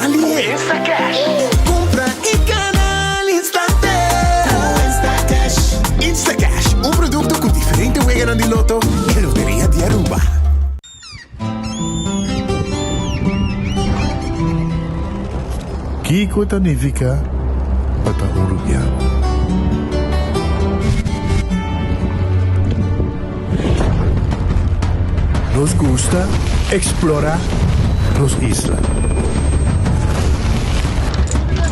Mas lihé. Instacash. Kumpra i gana al instante ku Instacash. Instacash, un produkto ku diferente weganan di loto e Loteria di Aruba. Kiko ta nifiká pa ta un rubiano? Nos gusta eksplorá nos isla.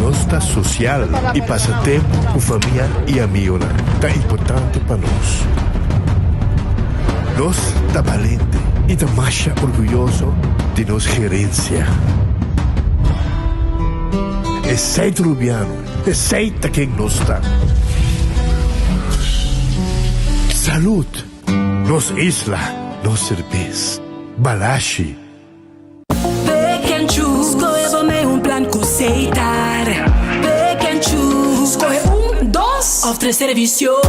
Nos ta sosial i pasa tempu ku famia i amigonan ta importante pa nos. Nos ta balente i ta masha orguyoso di nos gerensia. Esei ta Rubiano, esei ta ken nos ta. Salud! Nos isla, nos serbes. Balashi. Pick and choose, skohe bo mei un plan ku Setar. Pick and choose, skohe un, dos òf tres servisio.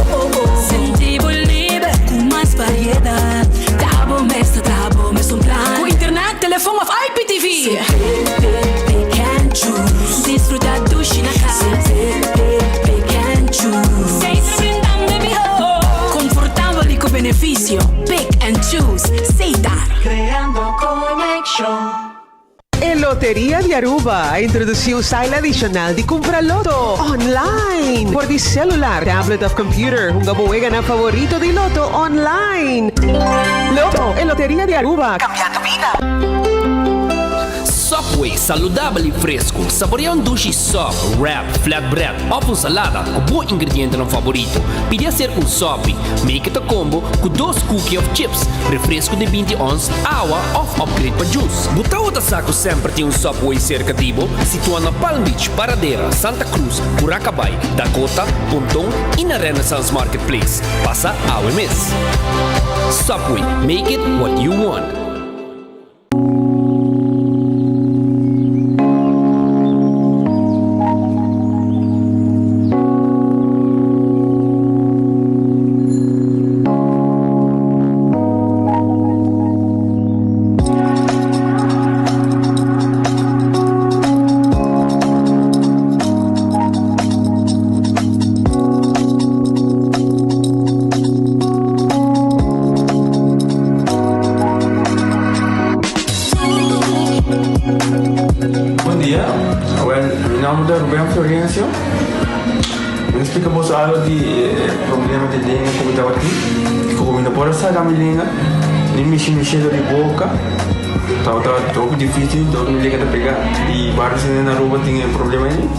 Sinti bo liber ku mas variedat. Ta bo mes ta traha bo mesun plan. Ku internet, telefon òf IPTV. Pick, pick, pick and choose. Disfruta dushi na kas. Pick, pick, pick and choose. Setar brindando e mihó. Konfortabel i ku benefisio. Pick and choose. Setar. Creando conexion. E Loteria di Aruba a introduci un style adicional di cumpra loto online por di celular, tablet of computer. Hunga bo weganan favorito di loto online. Loto, e Loteria di Aruba, cambiando bida. Subway, saludabel y fresco. Saborea un dushi sub, wrap, flatbread of un salada cu bo ingredientenan favorito. Pidi hacer un sopi. Make it a combo cu dos cookie of chips, refresco di binti ons, awa of upgrade pa juice. Bo tabata sa cu semper tin un Subway cerca di bo? Situa na Palm Beach, Paradera, Santa Cruz, Curacabai, Dakota, Ponton y na Renaissance Marketplace. Pasa awe mes. Subway, make it what you want. Bon dia, awel mi nomber ta Ruben Florencio. Mi ta splika boso algo di e problema di lenga ku mi tabatin, ku mi no por a saka mi lenga, ni mishi mishi dor di boka. Tabata hopi dificil, dor mi lenga ta pega. I varios hende na Aruba tin e problema ei.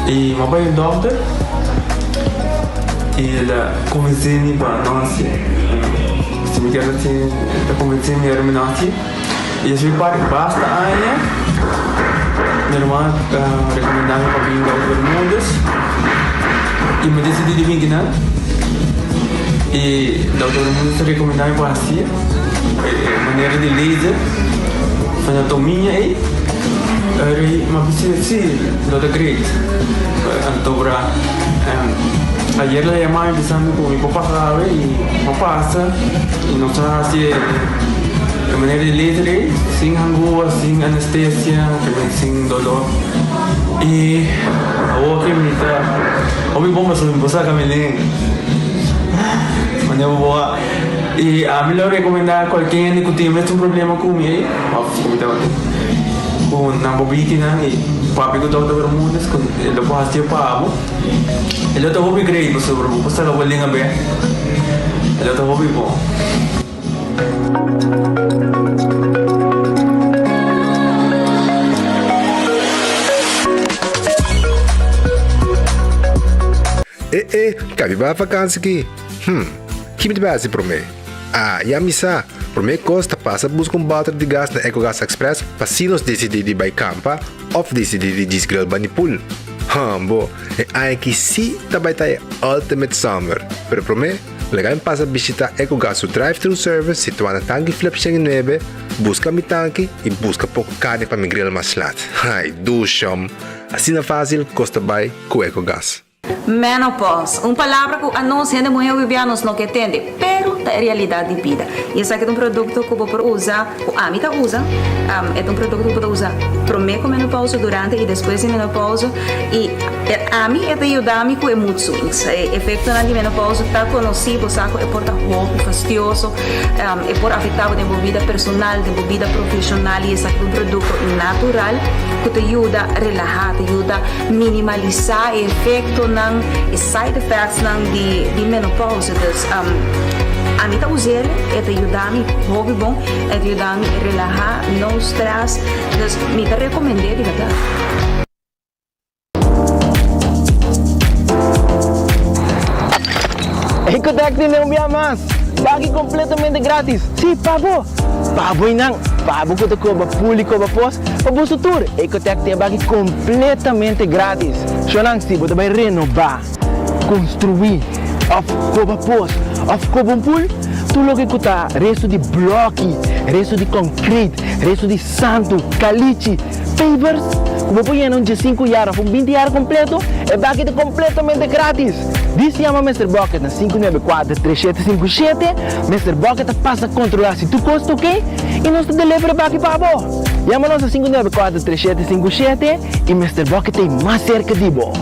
I mi a bai un dokter i el a konvensé mi pa no hasié. Si mi kier hasié, el a konvensé mi ora mi no hasié. I despues pa basta aña mi ruman a rekomendá mi pa bin Dokter Bermudez i mi desidí di bin kinan. I Dokter Bermudez a rekomendá mi pa hasié e manera di laser anatomia ei. Eri mi a bisa si lo ta great. Anto bra ayer el a yama mi bisa mi ku mi por pasa awe i mi a pasa i nos a hasi e manera di laser ei sin hangua, sin anestesia, sin dolor i awor ke mi ta hopi bon pasobra mi por saka mi lenga manera bo a i ami lo rekomenda kualke hende ku tin e mesun problema ku mi ei òf ku mi tabatin ku nan por biki nan i papia ku Dòkter Bermudez ku e lo por hasié pa bo e lo ta hopi great pasobra bo por saka bo lenga bèk e lo ta hopi bon. E e, ka biba vakansi ki? Hm, ki mi ta bai hasi promé? Ah, ya mi sa! Promé kos ta pasa buska un bòter di gas na Ecogas Express pa si nos disidí di bai kampa òf disidí di djis grill bani pool. Hambo, e aña aki sí ta bai ta e ultimate summer! Pero promé, Laga mi pasa bishita Ecogas su drive-thru service situá na Tanki Flip 109, buska mi tanki i buska poko karni pa mi grill mas lat. Ai, dushom! Asina fásil kos ta bai ku Ecogas. Menopause, un palabra ku anos hende muhé hopi bia nos no ke tende, pero. Ta e realidat di bida. I esaki ta un produkto ku bo por usa, ku ami ta usa. E ta un produkto ku bo ta usa promé ku menopousa, durante i despues di menopousa. I ami e ta yuda mi ku e mood swings. E efektonan di menopousa ta konosí, bo sa ku e por ta hopi fastioso, e por afektá bo den bo bida personal, den bo bida profeshonal i esaki ta un produkto natural ku ta yuda relahá, ta yuda minimalisá e efektonan, e side effectsnan di menopousa. Dus ami ta us'el, e ta yuda mi hopi bon, e ta yuda mi relahá, no stress, dus mi ta rekomend'é di bèrdat. Ecotec tene un bia mas! Pagi completamente gratis! Sí, pa bo! Pa bo y nan! Pa bo cu ta coba pul y coba pos, pa boso tur! Ecotec tin e baki completamente gratis! Shonan, si bo ta bay renoba, construi, of coba pos, of coba un pul, tur loke cu ta resto di bloki, resto di concrete, resto di santu, calichi, Pavers ku bo por yena un diesinku yar òf un binti yar kompleto, e baki ta kompletamente gratis! Dis yama Mister Bucket na 594 3757, Mister Bucket ta pasa kontrolá si tur kos ta oke i nos ta deliver e baki pa bo! Yama nos na 594 3757 i Mister Bucket ta ei mas serka di bo!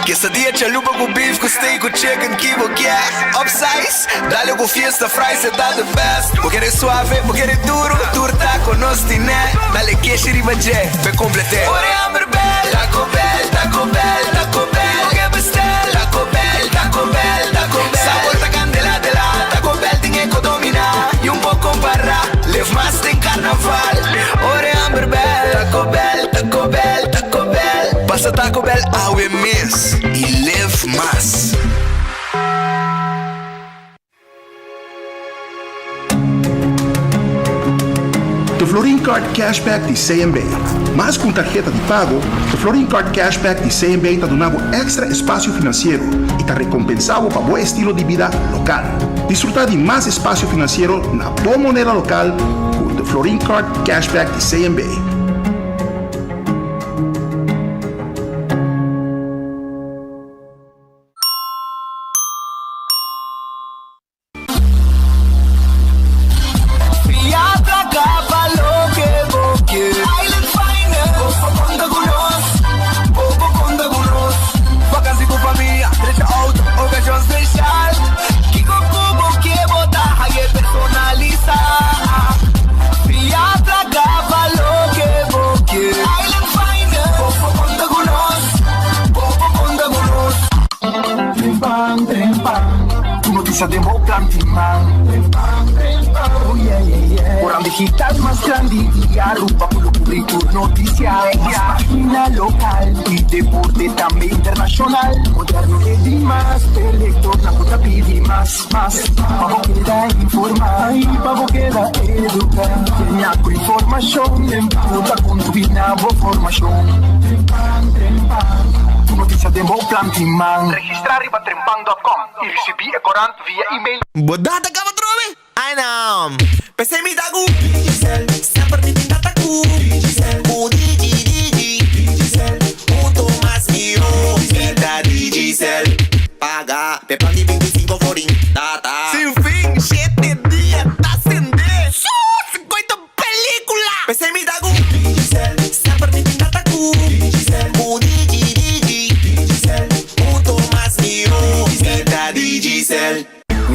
Quesadilla chalupa cu beef cu steak cu chicken ki bo kier Upsize, dale cu fiesta fries e ta the best Bo kere suave, bo kere duro, tur taco nos tine Dale keshi riba dje, p'e complete Ora e hamber bel, Taco Bell, Taco Bell, Taco Bell Bo ke bestel, Taco Bell, Taco Bell, Taco Bell Sabor ta candela dela, Taco Bell tin e co domina Y un por compara, live mas den carnaval Ora e hamber bel, Taco Bell, Taco Bell, Taco Bell. Pasa Taco Bell awe mes y live mas. The Florin Card Cashback di CMB. Mas ku un tarheta di pago, The Florin Card Cashback di CMB ta duna bo èkstra espasio finansiero i ta rekompensá bo pa bo estilo di bida lokal. Disfrutá di mas espasio finansiero na bo moneda lokal ku The Florin Card Cashback di CMB. Bo data kaba atrobe? Ai nan! P'esei mi ta ku Digicel, semper mi tin data ku Digicel, ku Digi Digi Digicel, hunto mas mihó Mi ta Digicel, paga p'e plan di 25 florin Data sin fin, shete dia ta sende Su sikoito pelikula! P'esei mi ta ku Digicel, semper mi tin data ku Digicel, ku Digi Digi Digicel, hunto mas mihó Mi ta Digicel.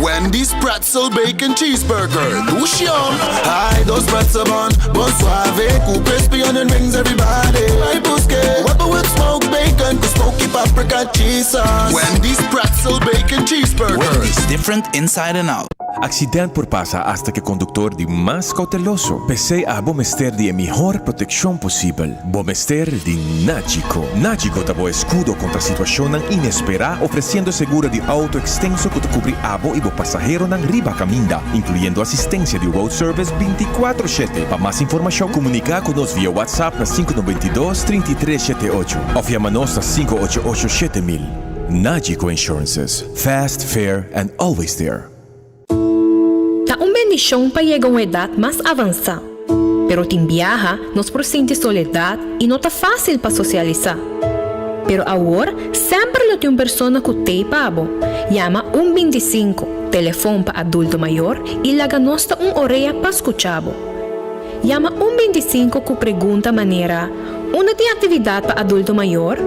Wendy's Pretzel Bacon Cheeseburger, dushi yum! Hi, dos pretzel bun, bon suave cu crispy onion rings everybody. Bay busque, webber with smoked bacon cu smoky paprika cheese sauce. Wendy's Pretzel Bacon Cheeseburger. Wendy's, different inside and out. Accident por pasa hasta cu e conductor di mas cauteloso. P'esey abo mester di e mihor proteccion posibel. Bo mester di Nagico. Nagico ta bo escudo contra situacionnan inespera, ofreciendo seguro di auto extenso cu ta cubri abo y bo pasaheronan riba caminda, incluyendo asistencia di road service binticuatro shete. Pa mas informacion, comunica cu nos via WhatsApp na sinku 92 33 shete ocho of yama nos na 588 7000. Nagico Insurances, fast, fair and always there. Ta un bendishon pa yega un edat mas avansá, pero tin biaha nos por sinti soledat i no ta fásil pa sosialisá. Pero awor, semper lo tin un persona ku t'ei pa bo. Yama un 25, telefon pa adulto mayor, i laga nos ta un orea pa skucha bo. Yama un 25 ku pregunta manera, Unda tin aktividat pa adulto mayor?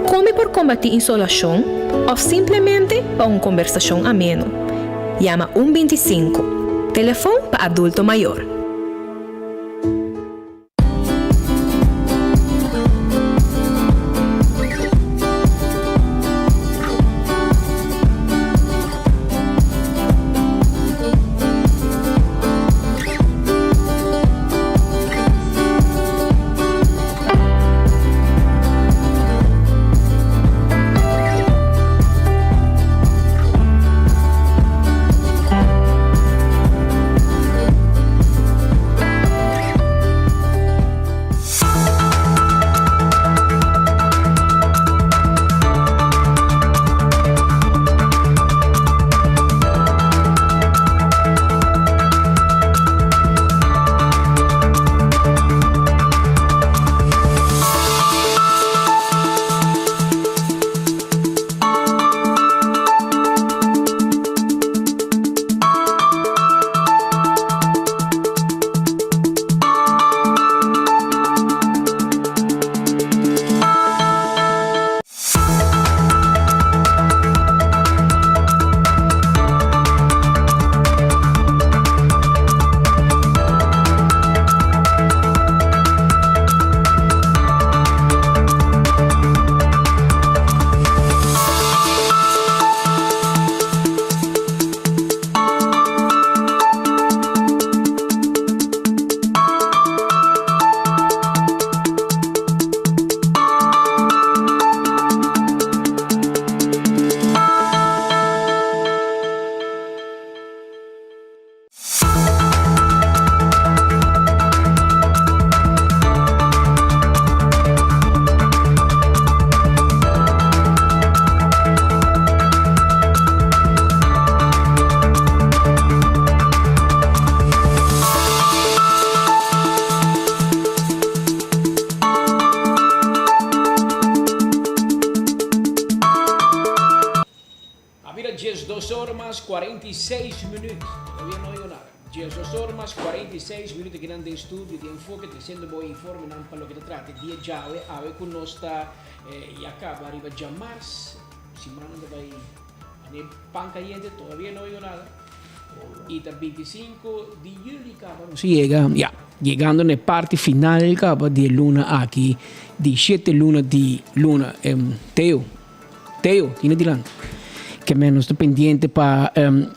Kon mi por kombatí insolashon? Òf simplemente pa un kombersashon ameno. Yama un 25, telefon pa adulto mayor. A bira diesdos or mas 46 minuut. Todavia no oigo nada. 12 or mas 46 minuut akinan den studio di Enfoke treciendo bo informenan pa loke ta trata e dia djawe awe cu nos ta ya caba riba djamars simannan ta bay ane pan cayente todavia no oigo nada y ta 25 di juli caba nos yega ya yegando na e parti final caba di e luna aki di shete luna di luna Teo. Teo, tine dilanti. Ke men nos ta pendiente pa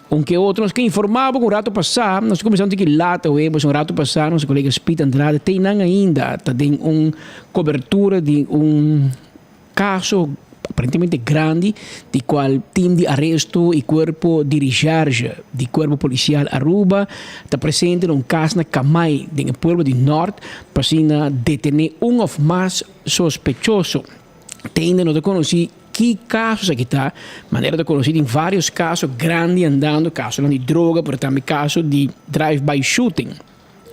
un ke otro. Nos ke informá bo ku un rato pasá, nos ta kuminsá un tiki lat awe, pasobra un rato pasá nos kolega Speed Andrade te einan ainda ta den un kobertura di un kaso aparentemente grandi di kual tim di aresto i kuerpo di risherge di Kuerpo Polisial Aruba ta presente na un kas na Kamay den e pueblo di Nort pa asina detené un òf mas sospechoso. Te ainda no ta conoci ki caso esaki ta, manera ta conoci tin varios caso grandi andando, casonan di droga pero tambe caso di drive by shooting.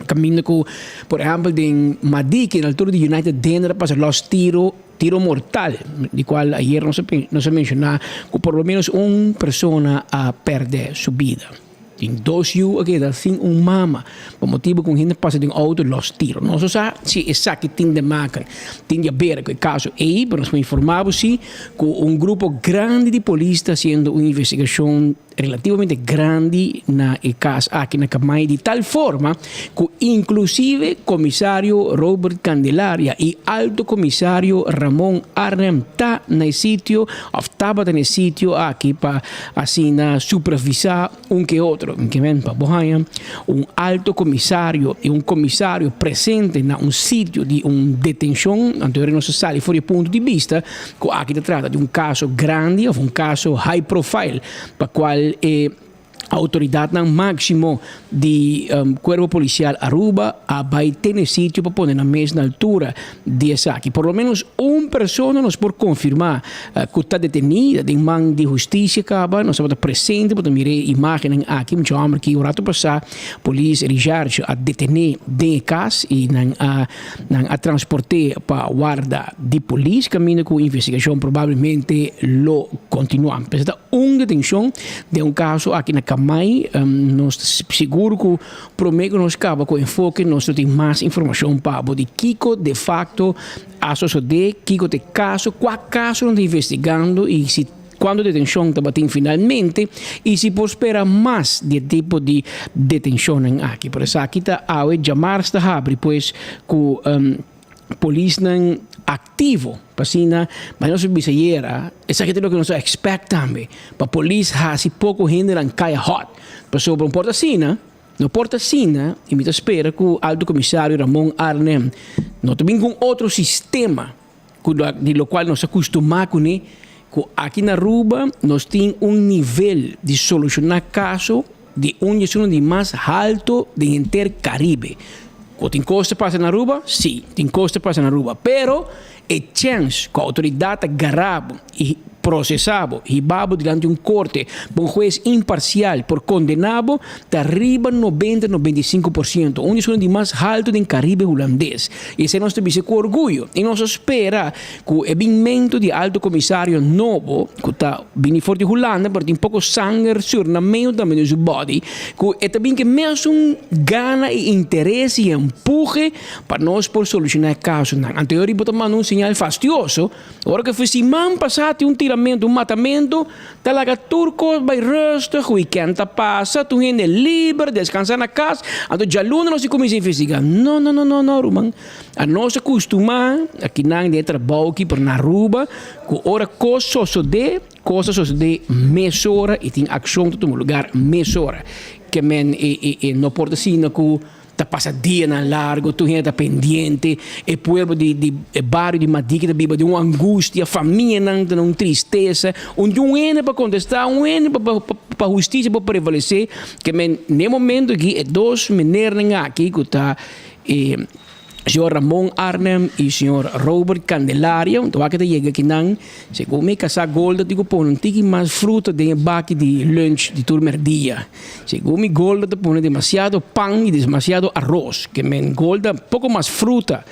Caminda cu por ehempel den Madiki na altura di United Dinner a pasa los tiro, tiro mortal, di cual ayer nos a nos a menciona cu por lo menos un persona a perde su bida. Tin dos yu a keda sin un mama pa motibu ku un hende pasa den outo los tiro. Nos no sa si esaki tin de maken, tin di haber ku e kaso ei, pero nos por informa bo si ku un grupo grandi di polis ta hasiendo un investigashon relativamente grandi na e kas aki na Kamay di tal forma ku inklusive komisario Robert Candelaria i alto komisario Ramon Arnhem ta na e sitio òf tabata na e sitio aki pa Asina supervisá un ke otro. Ke men pa bo haña un alto komisario i un komisario presente na un sitio di un detenshon, anto ora nos ta sali for di e punto di bista ku aki ta trata di un kaso grandi òf un kaso high profile pa kual e. Autoridadnan maximo di Cuerpo Policial Aruba a bay tene sitio pa pone nan mes na altura di esaki. Por lo menos un persona nos por confirma cu ta deteni den man di husticia caba. Nos tabata presente pa ta mira e imagennan aki. Mucha homber ki un rato pasa polis Richard a detene den e cas y nan a nan a transporte pa warda di polis caminda cu investigacion probablemente lo continua. P'esei ta Un detencion den un caso aki na Kamay, nos ta sigur cu prome cu nos caba cu enfoke nos lo tin mas informacion pa bo di kico de facto a sosode, kico ta e caso, cua caso nan ta investigando y si cuanto detencion tabatin finalmente y si por spera mas di e tipo di detencionnan aki. Por esaki ta awe djamars ta habri pues cu polisnan activo pa asina ma nos a bisa ayera esaki ta loke nos a expect tambe pa polis haci poco hendenan cay hot pasobra un por ta asina no por ta asina y mi ta spera cu alto comisario Ramon Arnhem no ta bin cu un otro sistema cu di locual nos a custuma cune cu aki na Aruba nos tin un nivel di soluciona caso di un di esun di mas halto den henter Caribe. Cu tin cos ta pasa na Aruba? Si, tin cos ta pasa na Aruba, pero e chens cu autoridad ta gara bo y procesa bo, hiba bo dilanti un corte pa un hues imparcial por condena bo ta riba 90, 95%, un di esun di mas halto den Caribe Hulandes. Y esey nos ta bisa cu orguyo y nos ta spera Ku e binmentu di Alto Komisario nobo, ku ta bini for di Hulanda, pero tin poko sanger Surnameo tambe den su body, ku e ta bin ku e mesun gana i interes i empuhe pa nos por solushoná e kasonan. Anto yori bo ta manda un señal fastioso, ora ku e siman pasá tin un tiramentu, un matamentu, ta laga tur kos bai rustig, wikènt ta pasa, tur hende liber, deskansá na kas, anto djaluna nos a kuminsá investigá. No, no, no, no, no, ruman. A nos a kustumá akinan den e trabou aki por na Aruba ku ora kos sosodé, kos ta sosodé mesora i tin akshon ta tuma lugar mesora. Ke men e e no por ta asina ku ta pasa dianan largu, tur hende ta pendiente, e pueblo di di e bario di Madiki ta biba den un angustia, famianan ta na un tristesa, un di un hende pa kontestá, un hende pa pa pa hustisia por prevalesé. Ke men na e momento aki e dos menernan aki ku ta E señor Ramon Arnhem y señor Robert Candelaria, un tabaka ta yega akinan, segun mi kasá Golda tin ku pone un tiki mas fruta den e baki di lunch di tur merdia. Segun mi Golda ta pone demasiado pan y demasiado aros, ke men Golda poko mas fruta,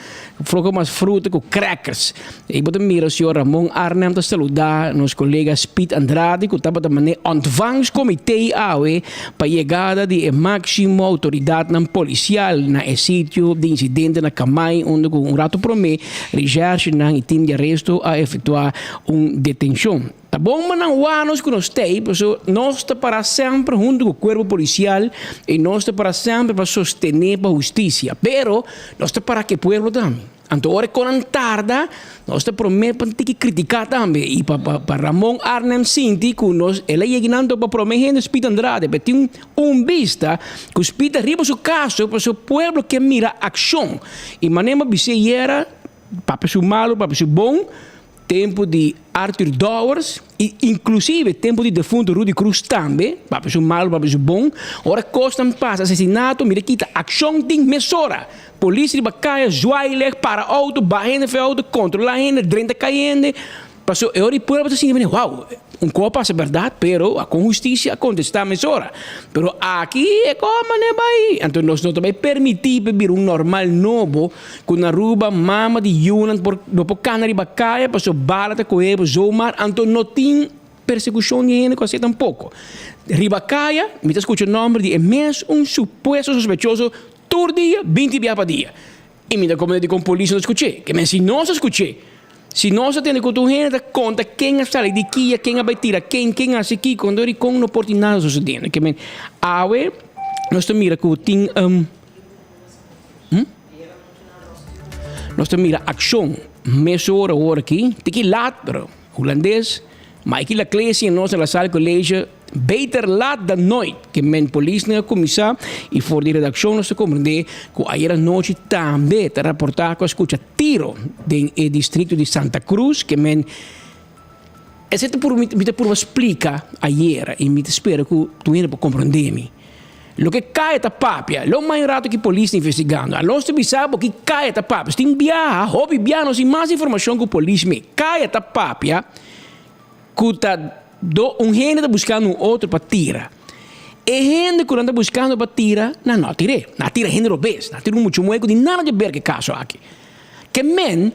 poko mas fruta ku crackers. Ei bo ta mira señor Ramon Arnhem ta saluda nos colega Speed Andrade cu tabata mane ontvangstcomité awe pa yegada di e maximo autoridadnan policial na e sitio di incidente na Kamay unda cu un rato prome recherchenan y team di aresto a efectua un detencion. Ta bon pa nan wak nos cu nos tey pasobra nos ta para semper hunto cu cuerpo policial y nos ta para semper pa sostene pa husticia pero nos ta para cu e pueblo tambe. Anto ora e konan tarda, nos ta promé pa tiki kritiká tambe. I pa pa pa Ramon Arnhem sinti ku nos el a yega nan pa promé hende Speed Andrade, pa e tin un bista ku Speed ta riba su kaso pasobra pueblo ke mira akshon. I manera mi a bis'é yera, papia su malu, papia su bon, Tempu di Arthur Dowers i inklusive tempu di defuntu Rudy Cruz tambe, papia su malu, papia su bon, ora kosnan pasa, asesinato, mira kita akshon tin mesora. Polis riba kaya, zwaailicht, para outo, baha hende for e outo, kontrolá hende, drenta kai hende. Paso e ora e pueblo ta sinti wou, un kos a pasa bèrdat, pero akon hustisia a kontestá mesora. Pero aki e kos manera bai. Anto nos no ta bai permití pa bira un normal nobo. Ku na Aruba mama di yunan por no por kana riba kaya pasobra bala ta kohe bo zomaar anto no tin persekushon di hende ku hasié tampoko. Riba kaya mi ta skucha nòmber di e mes un supuesto sospechoso tur dia binti bia pa dia i mi ta komprende dikon polis no ta skuch'é. Ke men si nos a skuch'é si nos a tende ku tur hende ta konta ken a sali di kia ken a bai tira ken ken a hasi kiko anto dikon no por tin nada sosediendo. Ke men awe nos ta mira ku tin. Nos ta mira akshon mesora awor aki, tiki laat, pero hulandes, Maiky Laclé siña nos na La Salle College, beter laat dan nooit, ke men polisnan a kuminsá i for di redakshon nos ta komprendé ku ayer anochi tambe ta raportá ku a skucha tiro den e distrikto di Santa Cruz, ke men. Esei ta puru mi ta purba splika ayera i mi ta spera ku tur hende por komprondé mi. Loke kaya ta papia, lo mai un rato ki polis ta investigando. Alos ta bisa bo ki kaya ta papia. Si tin biaha, hopi biaha nos tin mas informashon ku polis me. Kaya ta papia ku ta do un hende ta buskando un otro pa tira. E hende ku nan ta buskando pa tira, nan no a tir'é. Nan a tira hende robes. Nan a tira un mucha muhé ku tin nada di ber ku e kaso aki. Ke men.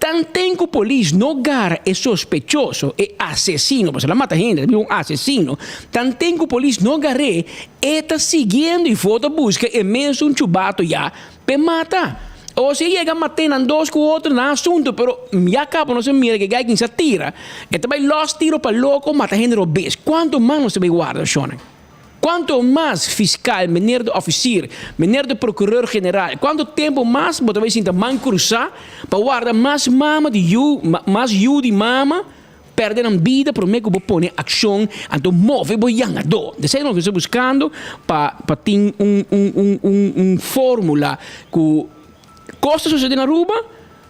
Tanten ku polis no gara e sospechoso, e asesino, pasobra el a mata hende, el a bira un asesino, tanten ku polis no gar'é, e ta siguiendo i for ta buska e mesun chubato ya p'e mata. O si e yega mat'é nan dos ku otro nan asuntu, pero ya kaba nos a mira ku e gai kinsa tira, e ta bai lòs tiro pa loko mata hende robes. Kuantu mas nos ta bai warda shonnan? Cuanto mas fiscal, meneer de officier, meneer de procureur general, cuanto tempo mas bo ta bay sinta man cruza pa warda mas mama di yu, mas yu di mama perde nan bida prome cu bo pone accion anto move bo yangador. Esey nos ta buscando pa pa tin un un un un un formula cu cos ta sucede na Aruba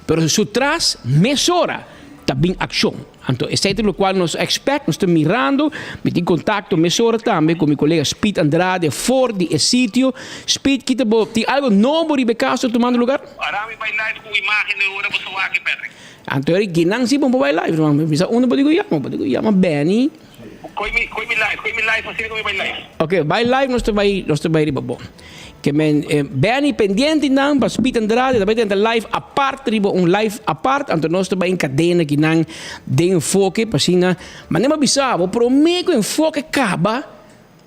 Pero su tras mesora ta bin accion. Anto esey ta locual nos expect, nos ta mirando. Mi tin contacto mesora tambe cu mi colega Speed Andrade for di e sitio. Speed, kita bo tin algo nobo riba e caso tumando lugar? Ora mi bai live cu imagen e ora bo sa wak Patrick. Anto eri kinan si bo por bai live ruman. Mi sa unda bo di cu yama, bo di cu yama Benny. Coy mi coy mi live, coy mi live asina cu mi bai live. Ok, bai live nos ta bai nos ta bai riba bo. Ke men Benny pendiente nan pa Speed Andrade ta bai tenta live apart riba un live apart anto nos ta bai encadena kinan den enfoke pa asina manera mi a bisa bo prome ku enfoke kaba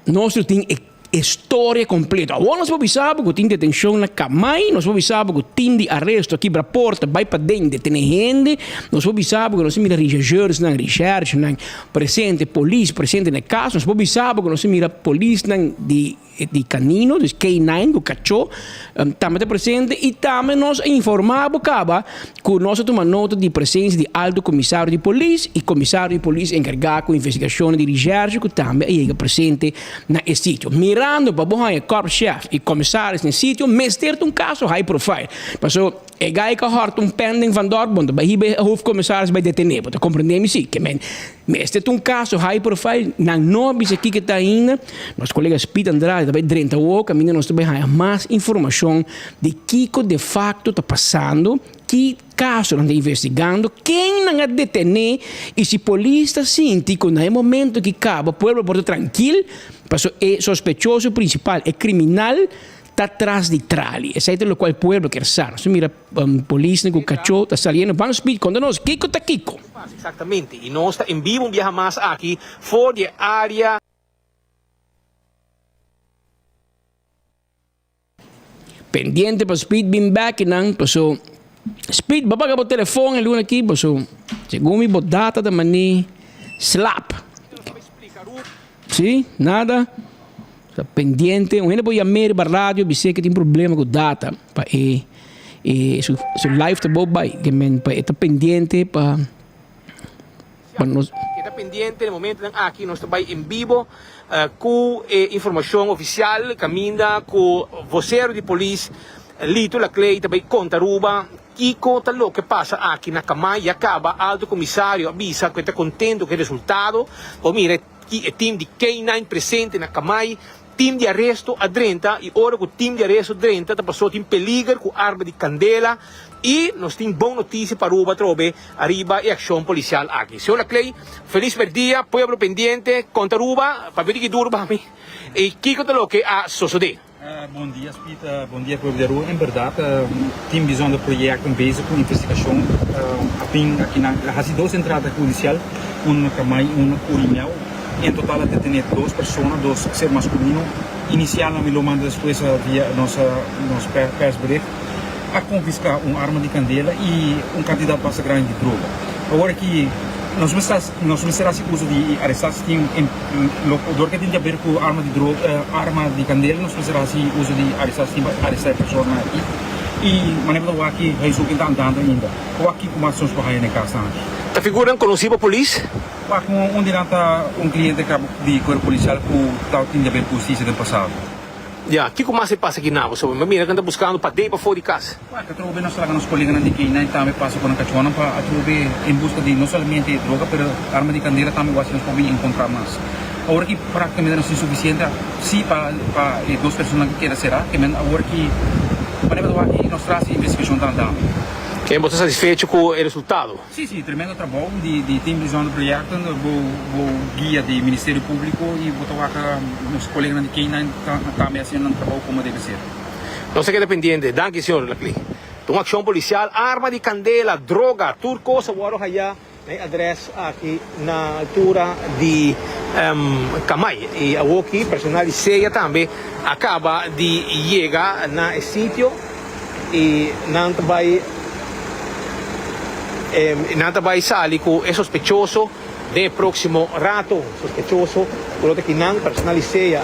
nos lo tin e e storia completo. Awor nos por bisa bo ku tin detencion na Kamay nos por bisa bo ku team di aresto a kibra porta bai paden detene hende nos por bisa bo ku nos a mira rechercheursnan recherchenan presente polis presente na e kas nos por bisa bo ku nos a mira polisnan di Di kanino, dus K-nine ku kachó, tambe ta presente i tambe nos a informá bo kaba ku nos a tuma nota di presensia di alto komisario di polis i komisario di polis enkargá ku investigashonnan di rishèrshe ku tambe a yega presente na e sitio. Mirando pa bo haña korpschef i komisaris na e sitio mester ta un kaso high profile. Paso e gai ku a hòrta un pending van dòrp bo no ta bai hiba e hofkomisaris bai detené bo ta komprendé mi si. Ke men Mester ta un kaso high profile, nan no a bisa kiko ta ainda. Nos kolega Speed Andrade ta bai drenta awor kaminda nos ta bai haña mas informashon di kiko de fakto ta pasando, ki kaso nan ta investigando, ken nan a detené i si polis ta sinti ku na e momento ki kaba pueblo por ta trankil, pasobra e sospechoso prinsipal, e kriminal, ta tras di trali. Esei ta lokual pueblo kier sa. Nos ta mira polisnan ku kachó ta saliendo. Ban Speed, konta nos kiko ta kiko. Exactamente, y nos ta en bibo un biaha mas aki for di e area. Pendiente pa Speed bin bek nan paso Speed bo paga bo telefon e luna aki paso segun mi bo data ta mani slap. Si, nada. Ta pendiente, un hende por yam'é riba radio bis'é ke tin problema ku data pa e e su su live ta bou bai ke men pa e ta pendiente pa pa nos. E ta pendiente na momentonan aki nos ta bai en bibo ku e informashon ofisial kaminda ku vosero di polis Lito Laclay ta bai konta Aruba kiko ta loke pasa aki na Kamay ya kaba alto komisario a bisa ku e ta kontento ku e resultado por mira e Ki e team di K-nine presente na Kamay, team di aresto a drenta y ora cu team di aresto drenta ta paso tin peliger cu arma di candela y nos tin bon noticia pa Aruba atrobe ariba e accion policial aki. Señor Laclay, feliz merdia, pueblo pendiente, conta Aruba, papia di ki duro pa mi y kico ta loke a sosode. Bon dia Speed, bon dia pueblo di Aruba. En berdad tin bijzonder projecten bezig cu investigacion. A bin aki nan a haci dos entrada hudicial, uno na Kamay y uno na Curimeo. En total a detene dos persona, dos ser masculino. Inicial nan mi lo manda despues via nos nos persbericht. A confisca un arma di candela y un cantidad basta grandi di droga. Awor aki nos mester nos mester haci uso di aresta si tin dor ke tin di haber cu arma di droga arma di candela nos mester haci uso di aresta si tin pa aresta e persona aki y manera bo ta wak aki huiszoeking ta andando ainda wak kico mas nos por haya na e casa aki. Ta figuranan conoci pa polis? Wak un di nan ta un cliente cabo di cuerpo policial cu tabatin di haber cu husticia den pasado. Ya, kiko mas e pasa aki na bo? So mi mira ku nan ta buskando padé pafó di kas. Wak, atrobe nos laga nos koleganan di K-nine tambe pasa ku nan kachónan pa atrobe en buska di no solamente e droga pero arma di kandela tambe wak si nos por bin enkontrá mas. Awor aki praktikamente nos tin sufisiente si pa pa e dos personanan ku keda será, ke men awor ki manera bo ta wak aki nos tras di investigashon ta andando. Ken bo ta satisfecho ku e resultado? Sí, sí, tremendo trabou di di Team Bijzonder Projecten, bo bo guia di Ministerio Publico y bo ta wak nos coleganan di K-nine ta tambe haciendo nan trabou como debe ser. Nos a keda pendiente. Danki, señor Laclay. Ta un accion policial, arma di candela, droga, tur cos a worde haya na e adres aki na altura di Kamay. Y awoki personal di SEA tambe a caba di yega na e sitio. Y nan ta bay nan ta bay sali cu e sospechoso den e proximo rato. Sospechoso cu lo ta kinan personal di sea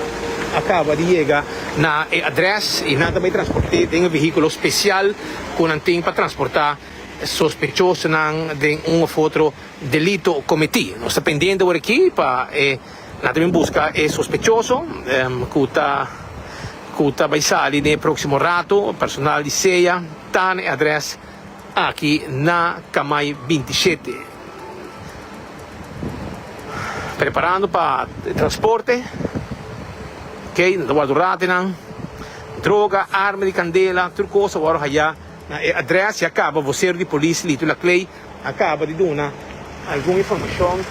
a caba di yega na e adres y nan ta bay transporte den e vehiculo special cu nan tin pa transporta sospechosonan den un of otro delito cometi. Nos ta pendiente awor aki pa e nan ta bin busca e sospechoso cu ta. Cu ta bay sali den e proximo rato, personal di sea ta na e adres aki na Kamay 27. Preparando pa transporte, ok, nan ta warda un rato nan, droga, arma di candela, tur cos a worde haya na e adres, ya caba vocero di polis Lito Laclay A caba di duna algun informacion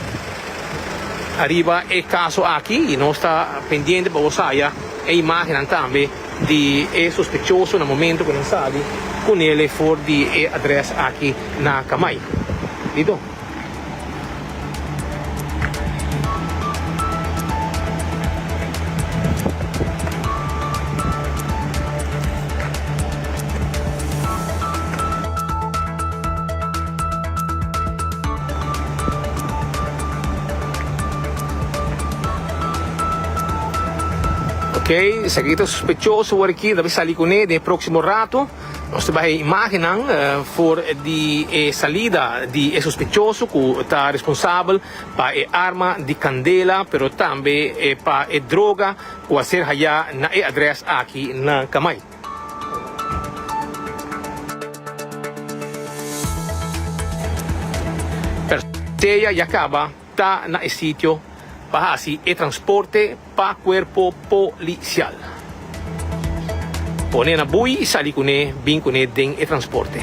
ariba e caso aki y nos ta pendiente pa bo saya e imagennan tambe di e sospechoso na momento cu nan sali cu nele for di e adres aki na Kamay. Lito. Ok, esaki ta sospechoso awor aki, ta bay sali cune den e proximo rato. Nos ta bay imagennan for di e salida di e sospechoso cu ta responsabel pa e arma di candela pero tambe pa e droga cu a ser haya na e adres aki na Kamay. Persea ya caba ta na e sitio pa haci e transporte pa cuerpo policial. Pone na bui y sali cune bin cune den e transporte.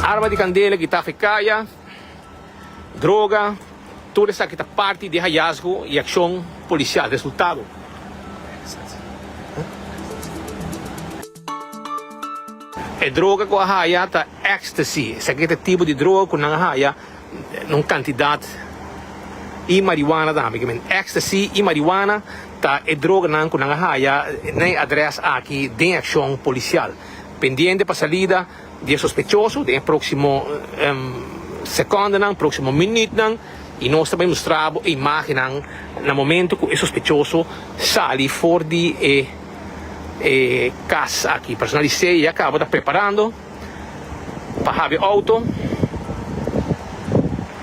Arma di candela, guitafe caya, droga, tur esaki ta parti di e hayazgo y accion policial. Resultado. E droga cu a haya ta ecstasy. Esaki ta e tipo di droga cu nan a haya na un cantidad y marihuana tambe. Ecstasy y marihuana ta e droganan cu nan a haya na e adres aki den accion policial. Pendiente pa salida di e sospechoso den e proximo secondenan, proximo minuutnan y nos ta bay mustra bo e imagennan na momento cu e sospechoso sali for di e e cas aki. Personal di C ya caba ta preparando pa habri auto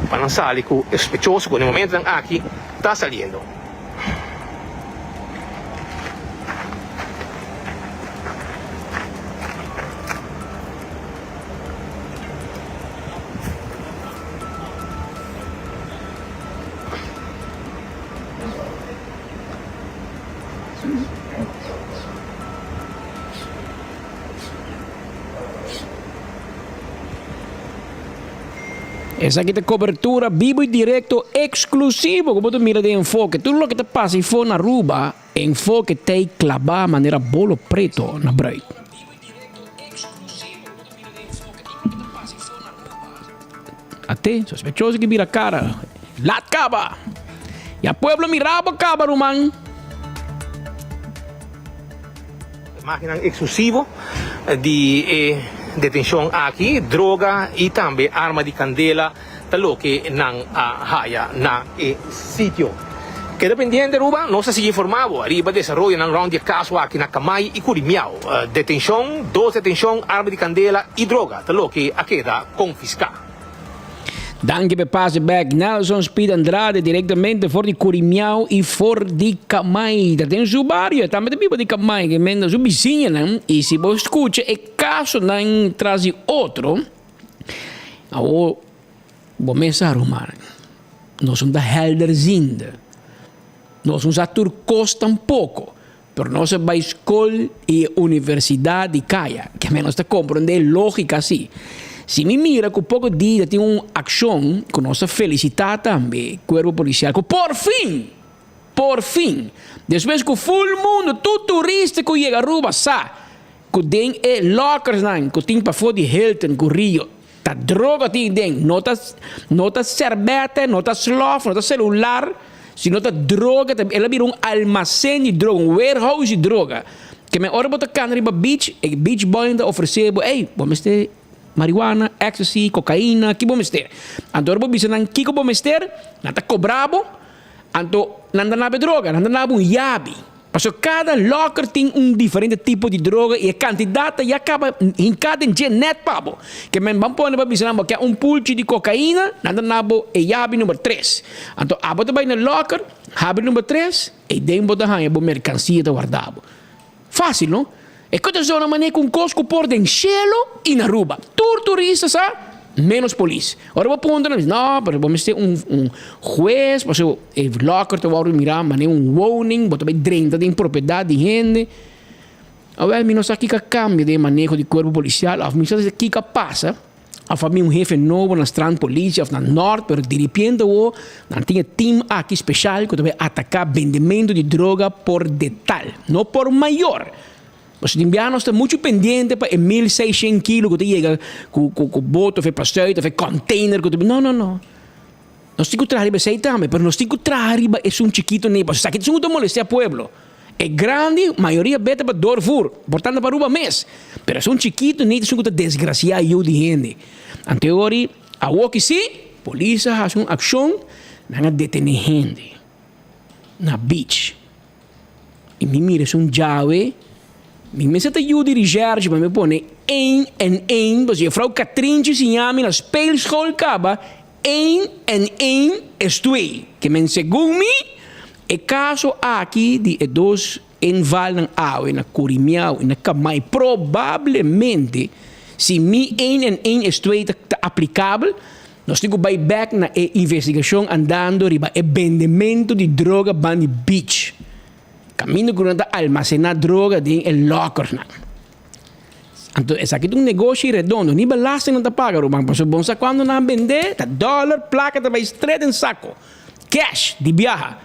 pa nan sali cu e sospechoso cu na e momentonan aki ta saliendo. Esaki ta cobertura bibo y directo exclusivo cu bo ta mira den Enfoke. Tur loke ta pasa ifo na Aruba, Enfoke t'ey claba manera bolo preto na bruid. Ate, sospechoso ki bira cara. Laat caba! Ya pueblo mira bo caba ruman. Imagennan exclusivo di e detencion aki, droga y tambe arma di candela ta loke nan a haya na e sitio. Keda pendiente Aruba, nos ta sigui informa bo ariba desaroyonan rond di e kaso aki na Kamay i Kurimiao. Detenshon, dos detenshon, arma di kandela i droga ta loke a keda konfiská. Danki p'e pase bek Nelson Speed Andrade direktamente for di Kurimiao i for di Kamay. Ta den su bario, e tambe ta biba di Kamay, ke menda su bisiñanan i si bo skucha e kasonan tras di otro, awor bo mes sa ruman. Nos no ta helderziende. Nos no sa tur kos tampoko. Pero nos a bai skol i e universidat di kaya. Ke men nos ta komprondé lógika si. Si mi mira ku poko dia tin un akshon ku nos ta felisitá tambe kuerpo polisial ku por fin, por fin, despues ku ful mundu, tur turista ku yega Aruba sa ku den e lockersnan ku tin pafó di Hilton ku Rio, Ta droga tin den, no ta no ta serbete, no ta slof, no ta celular, sino ta droga, ta el a bira un almacen di droga, un warehouse di droga. Ke men ora bo ta cana riba beach, e beach boynan ta ofrece bo, ey, bo mester marihuana, ecstasy, cocaina, ki bo mester? Anto ora bo bisa nan kiko bo mester, nan ta cobra bo, anto nan ta naba e droga, nan ta naba un yabi. Pasobra kada locker tin un diferente tipo di droga i e kantidat ta ya kaba hinká den dje nèt pa bo. Ke men ban pone pa bisa nan bo ke un pulchi di kokaina, nan ta na bo e yabi number tres. Anto abo ta bai na locker, habri number tres, ei den bo ta haña bo merkansia ta warda bo. Fásil no? E ku ta zona manera ku un kos ku por den shelu i na Aruba. Tur turista sa, menos polis. Ora bo puntra nan, no, pero bo mester un un hues, pasobra e locker ta wòrdu mirá manera un woning, bo ta bai drenta den propiedat di hende. Awèl, mi no sa kiko a kambia den e maneho di kuerpo polisial òf mi no sa kiko a pasa, òf a bin un hefe nobo na strand policia òf na nòrt, pero diripiente awor nan tin e team aki speshal ku ta bai ataká bendementu di droga por detal, no por mayor. Pasobra tin biaha nos ta muchu pendiente pa e 1600 kilo ku ta yega ku ku boto òf e pasuit òf e container ku ta bin. No, no, no. Nos tin ku traha riba esei tambe, pero nos tin ku traha riba esun chikito nei, pasobra esaki ta esun ku ta molestia pueblo. E grandi, mayoria beta pa doorvoer, por tanto pa Aruba mes. Pero esun chikito nei ta esun ku ta desgracia yu di hende. Anto e ori, awoki si, polis a hasi un akshon, nan a detene hende na beach. I mi mira esun djawe, mi mester ta yu di recherche pa mi pone één en één, pasobra juffrouw Katrintje siña mi na speelschool kaba, één en één es twee. Ke men segun mi, e kaso aki di e dos invalnan awe na Kurimiao i na Kamay probablemente si mi één en één es twee ta aplikabel, Nos tin ku bai bèk na e investigashon andando riba e bendementu di droga ban di beach. Kaminda ku nan ta almasená droga den e lòkernan. Anto esaki ta un negoshi redondo, ni belasting nan ta paga ruman, pasobra bon sa kuantu nan a bendé, ta dòler, plaka ta bai stret den sako, cash, di biaha.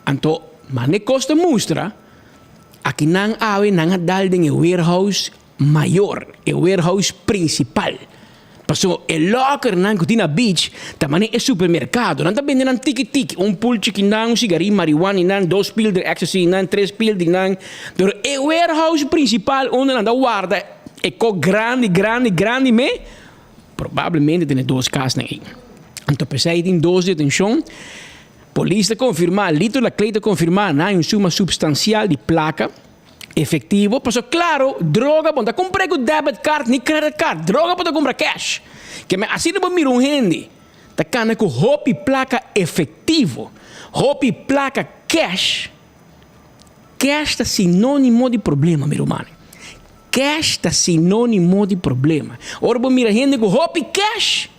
Anto, mane kos ta mustra, aki nan awe nan a dal den e warehouse mayor, e warehouse principal. Pasobra e lockernan cu tin na beach ta manera e supermercado. Nan ta bende nan tiki tiki, un pulchi kinan, un cigarin marihuana nan, dos pilder ecstasy nan, tres pilder nan. Pero e warehouse principal unda nan ta warda e co grandi, grandi, grandi me, probablemente ta na e dos casnan ey. Anto p'esey tin dos detencion. Polis ta confirma, Lito Laclay ta confirma, nan hay un suma substancial di placa. Efectivo, pasobra claro, droga bo no ta cumpra cu debit card ni credit card, droga bo ta cumpra cash. Ke men asina bo mira un hende ta cana cu hopi placa efectivo, hopi placa cash, cash ta sinonimo di problema mi ruman. Cash ta sinonimo di problema. Ora bo mira hende cu hopi cash,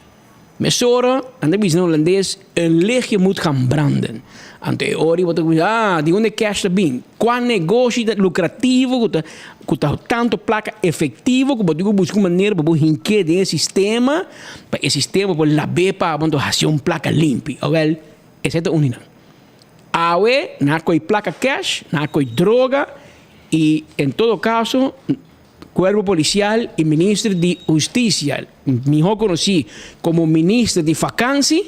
Mesora, nan ta bisa na hulandes, een lichtje moet gaan branden. Anto e ora bo ta bisa, ah, di unda e cash ta bin? Kua negoshi ta lucrativo ku ta ku ta tanto plaka efectivo ku bo tin ku buska un manera pa bo hink'é den e sistema, pa e sistema por lab'é pa bo, anto hasié un plaka limpi. Awèl, esei ta un di nan. Awe, nan a kohe plaka cash, nan a kohe droga i en todo kaso, Cuerpo Policial y Minister di Husticia, miho conoci como Minister di Vakantie,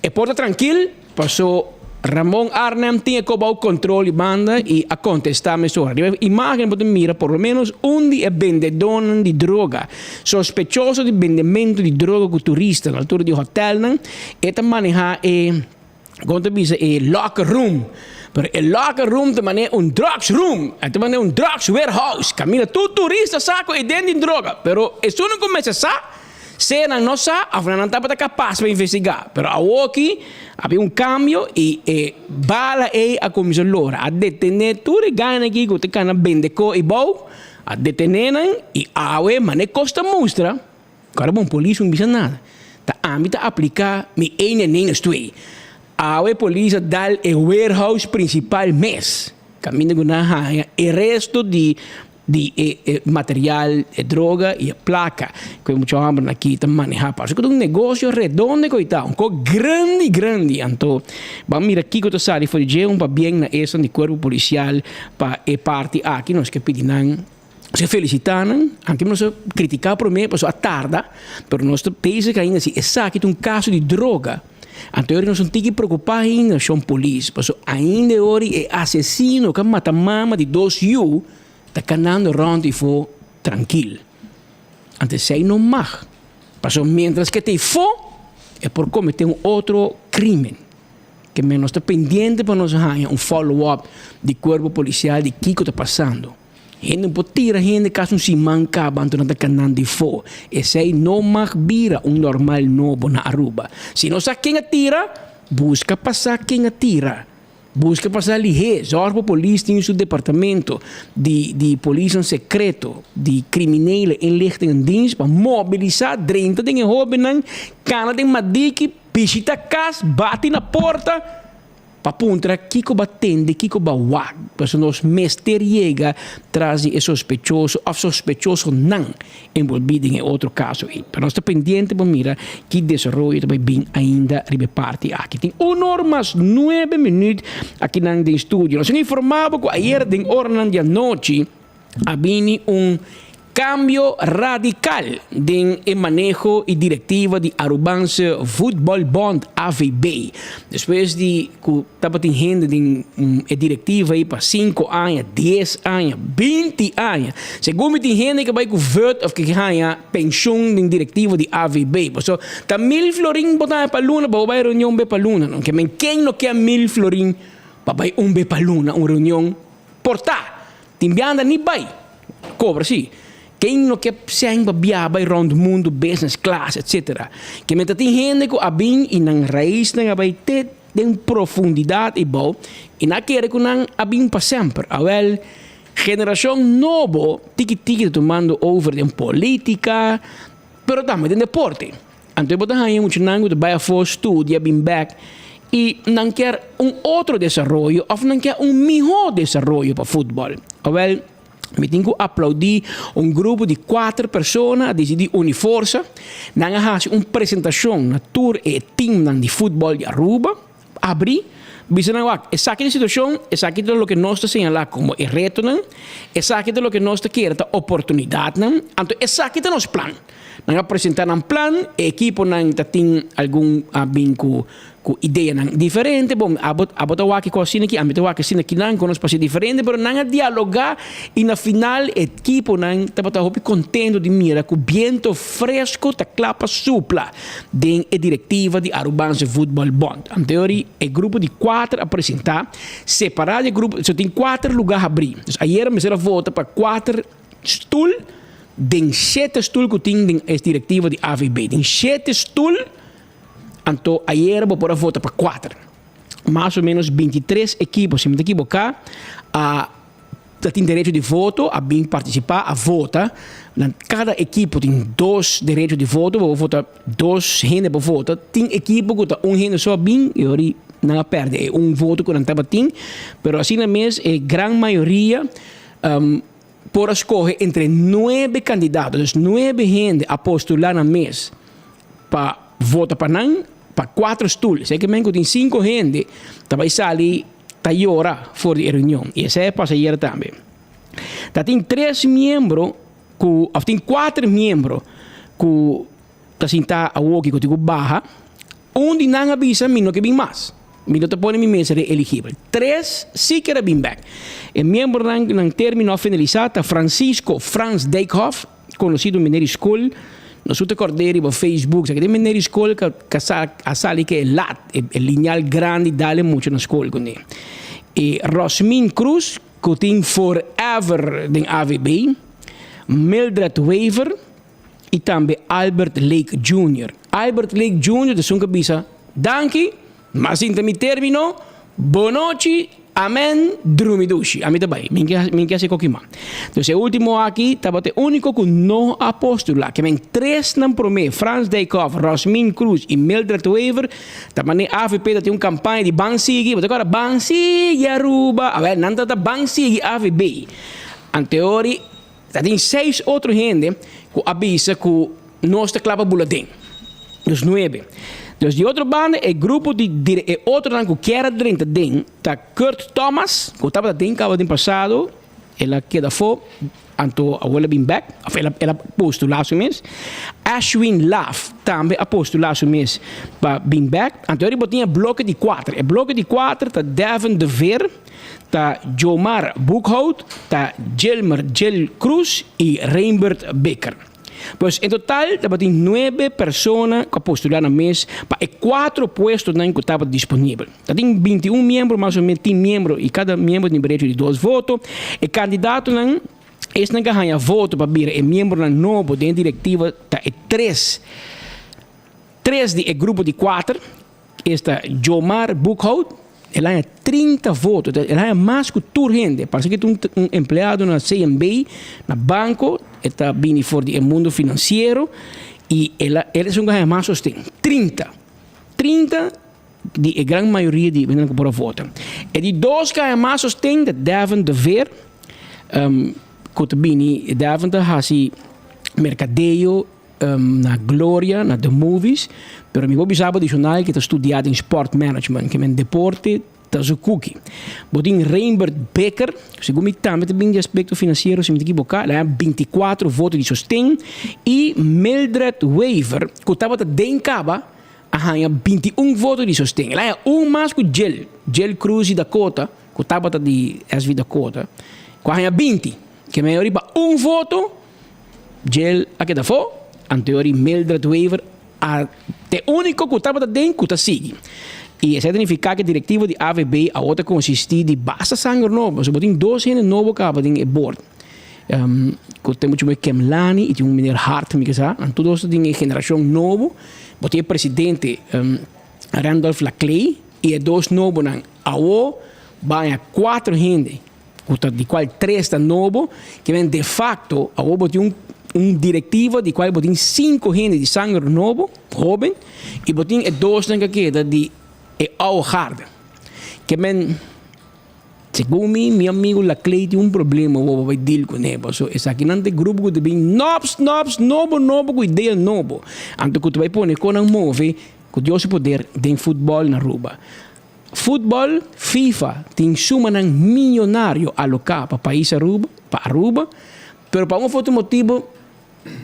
e por ta trankil paso Ramon Arnhem tin e ko bao control di banda y a contesta mesora. Riba e imagen bo ta mira por lo menos un di e bendedornan di droga, sospechoso di bendemento di droga cu turista na altura di hotelnan, e ta maneha e. Kon ta bisa e locker room. Pero e locker room ta manera un drugs room. E ta manera un drugs warehouse. Kaminda tur turista sa ku e den tin droga. Pero esun ku mester sa, sea nan no sa of nan tabata kapas pa investigá. Pero awoki a bin un kambio i e bala ei a kuminsá lora. A detené tur e gainan aki ku ta kana bende ko i bou. A detené nan i awe manera kos ta mustra. Kòrda bon polis no bisa nada. Ta ami ta apliká mi een en een estoei. Awe polis a dal e warehouse prinsipal mes. Kaminda ku nan haña e resto di di e e material, e droga i e plaka ku e mucha hòmbernan aki ta manehá. Parse ku ta un negosio redonde ku ei ta, un kos grandi grandi. Anto ban mira kiko ta sali for di dje un pabien na esnan di kuerpo polisial pa e parti aki. Nos ke pidi nan. Nos a felicita nan, aunke nos a critica prome pasobra a tarda, pero nos ta bezig ainda si esaki ta un caso di droga. Anto e ora nos un tiki preocupa ainda shon polis, pasobra ainda e ora e asesino cu a mata mama di dos yu ta canando rond ifo trankil. Anto esey no mag, pasobra mientras cu e ta ifo e por comete un otro crimen. Ke men nos ta pendiente pa nos haña un follow up di cuerpo policial di kico ta pasando. Hende no por tira hende casi un siman caba anto nan ta canan di fo. Esey no mag bira un normal nobo na Aruba. Si no sa ken a tira, busca pa sa ken a tira. Busca pa sa lihé. Zorg pa polis tin su departamento di di polisnan secreto, di criminele inlichtingendienst pa mobilisa drenta den e hobennan, cana den madiki, bishita cas, bati na porta. Pa puntra kiko ba tende, kiko ba wak, pasobra nos mester yega tras di e sospechoso òf sospechosonan enbolbí den e otro kaso ei. Pero nos ta pendiente pa mira ki desaroyo ta bai bin ainda riba e parti aki. Tin un or mas nuebe minüt akinan den studio. Nos a informá bo ku ayer den oranan di anochi a bini un Cambio radical den e maneho y directiva di Arubaanse Voetbalbond, AVB. Despues di cu tabatin hende den e directiva ey pa cinco aña, dies aña, binti aña. Segun mi tin hende cu a bay cu vut of cu haña pensioen den directiva di AVB. Pasobra ta mil florin bo ta haña pa luna pa bo bay reunion be pa luna. No ke men ken no ke mil florin pa bay un be pa luna un reunion por ta. Tin bianda ni bay. Cobra si. Ken no ke sèn pa biaha bai rond mundo business class etc. Ke men ta tin hende ku a bin i nan raisnan a bai te den profundidad i bou i nan a kere ku nan a bin pa semper. Awel, generacion nobo tiki tiki ta tumando over den politica pero tambe den deporte. Anto e bo ta haña muchanan ku ta bai afó studia bin bek i nan kier un otro desaroyo òf nan kier un mihó desaroyo pa futbòl. Awèl, mi tin ku aplaudí un grupo di kuater persona a disidí uni forsa. Nan a hasi un presentashon na tur e timnan di futbòl di Aruba. Abrí, bisa nan wak, esaki ta e situashon, esaki ta loke nos ta señalá komo e retonan, esaki ta loke nos ta kere ta oportunidatnan, anto esaki ta nos plan. Nan a presentá nan plan, e ekiponan ta tin algun a bin ku ku ideanan diferente, bon abo abo ta wak e kos asina aki, ami ta wak asina akinan, ku nos por hasi diferente, pero nan a dialogá i na final e ekiponan tabata hopi kontento di mira ku biento fresco ta kla pa supla den e direktiva di Arubaanse Voetbal Bond. Anteori e grupo di kuater a presentá separá di e grupo, so tin kuater lugá habrí. Dus ayera mester a vota pa kuater stul den shete stul ku tin den e direktiva di AVB. Den shete stul, anto ayera bo por a vota pa kuater. Mas o menos bintitres ekipo, si mi ta kiboká, a ta tin derecho di voto, a bin partisipá, a vota. Nan kada ekipo tin dos derecho di voto, bo por vota dos hende por vota. Tin ekipo ku ta un hende so a bin i ora nan a pèrdè e un voto ku nan tabatin. Pero asina mes e gran mayoria por a skohe entre nuebe kandidato. Dus nuebe hende a postulá nan mes pa vota pa nan pa kuater stul. Esei ke men ku tin sinku hende ta bai sali ta yora for di e reunion y esei a pasa ayer tambe. Ta tin tres miembro cu of tin cuater miembro cu ta sinta awoki cu tin cu baha. Un di nan a bisa mi no ke bin mas, mi no ta pone mi mes reeligibel. Tres si kier a bin bek. E miembronan cu nan termino a finalisa ta Francisco Frans Dijkhoff, conocido meneer di school. Nos tur ta kòrd'é riba Facebook, sa ke den meneer di skol ka ka sa a sali ke e lat, e e liñal grandi dal e mucha na skol kuné. E Rosmin Cruz ku tin forever den AVB, Mildred Wever i tambe Albert Lake Junior. Albert Lake Junior ta esun ku a bisa, Danki, m'a sinta mi término, bonochi, Amen drumi dushi. Ami ta bai. Mi ke mi ke hasi koki man. Dus e ultimo aki tabata e uniko ku no a postula. Ke men tresnan prome, Frans Dijkhoff, Rosmin Cruz i Mildred Wever, ta mane avp ta tin un kampaña di ban sigui. Bo ta kòrda ban sigui Aruba. Awel nan ta ta ban sigui avb. Anteori ta tin seis otro hende ku a bisa ku nos ta kla pa bula den. Dus nuebe. Dus di otro banda e grupo di dire e otronan ku kier a drenta den ta Kurt Thomas ku tabata den kaba den pasado el a keda afó anto awor el a bin bèk òf el a el a postulá su mes. Ashwin Laf tambe a postulá su mes pa bin bèk. Anto riba tin e bloke di kuater. E bloke di kuater ta Devin de Veer, ta Jomar Boekhout, ta Gilmer Gil Cruz i Reinbert Bikker. Pues en total tabatin nuebe persona ku a postulá nan mes pa e kuatro puestonan ku tabata disponibel. Ta tin binti un miembro mas o menos tin miembro i kada miembro tin derecho di dos voto. E kandidatonan esnan ku a haña voto pa bira e miembronan nobo den e direktiva ta e tres tres di e grupo di kuater. Esta Jomar Boekhout, el haña 30 voto, el haña mas ku tur hende. Parse ku ta un empleado na CMB, na banko, e ta bini for di e mundo finansiero i el a el esun ku haña mas sosten, 30. 30 di e gran mayoria di hendenan ku por a vota. E di dos ku haña mas sosten ta Devin de Veer, ku ta bini, Devin ta hasi merkadeo na Gloria, na The Movies, pero mi por bisa bo adicional ke ta studia den Sport Management, ke men deporte ta su kuki. Bo tin Reinbert Becker, segun mi tambe ta bin di aspecto financiero si mi ta ekiboka, el a haña 24 voto di sosten, y Mildred Wever, ku tabata den kaba, a haña 21 voto di sosten. El a haña un mas ku Jill, Jill Cruz di Dakota, ku tabata di SV Dakota, ku a haña 20, ke men riba un voto, Djel a keda afó, anteori Mildred Wever a t'e úniko ku tabata den ku ta sigui. I esei ta nifiká ku e direktivo di AVB awor ta konsistí di basta sanger nobo. Pasobra bo tin dos hende nobo kaba den e bord, ku ta muchu moe Kemlani i tin un meneer Hart mi ke sa. Nan tur dos ta den e generashon nobo. Bo tin e presidente Randolph Laclay i e dos nobonan. Awor baña kuater hende. Ku ta di kual tres ta nobo, ke men de facto awor bo tin un un directiva di kual bo tin sinku hende di sanger nobo, hoben, i bo tin e dosnan ku a keda di e oude garde. Ke men segun mi, mi amigo Laclay tin un problema awor pa bai deal kuné, pasobra esakinan ta e grupo ku ta bin nòps nòps nobo nobo ku idea nobo, anto ku ta bai pone kon nan move ku Dios su poder den futbòl na Aruba. Futbol, FIFA tin sumanan miyonario aloká pa pais Aruba, pa Aruba, pero pa un of otro motibu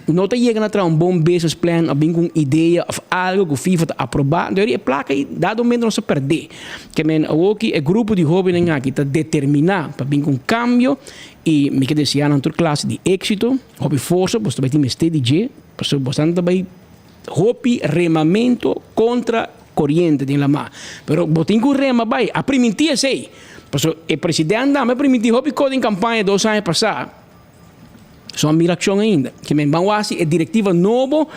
no ta yega na traha un bon business plan of bin ku un idea of algo ku FIFA ta aprobá. Entonces e plaka ei dado momento nos a pèrdè. Ke men awoki e grupo di hóbennan aki ta determiná pa bin ku un kambio i mi ke deseá nan tur klase di éksito, hopi forsa, boso ta bai tin mester di dje, pasobra boso ta bai Hopi remamento kontra koriente den lamá. Pero bo tin ku rema bai. A primintí esei. Pasobra e president tambe a primintí hopi kos den kampaña dos aña pasá. So a mira akshon ainda. Ke men ban wak si e direktiva nobo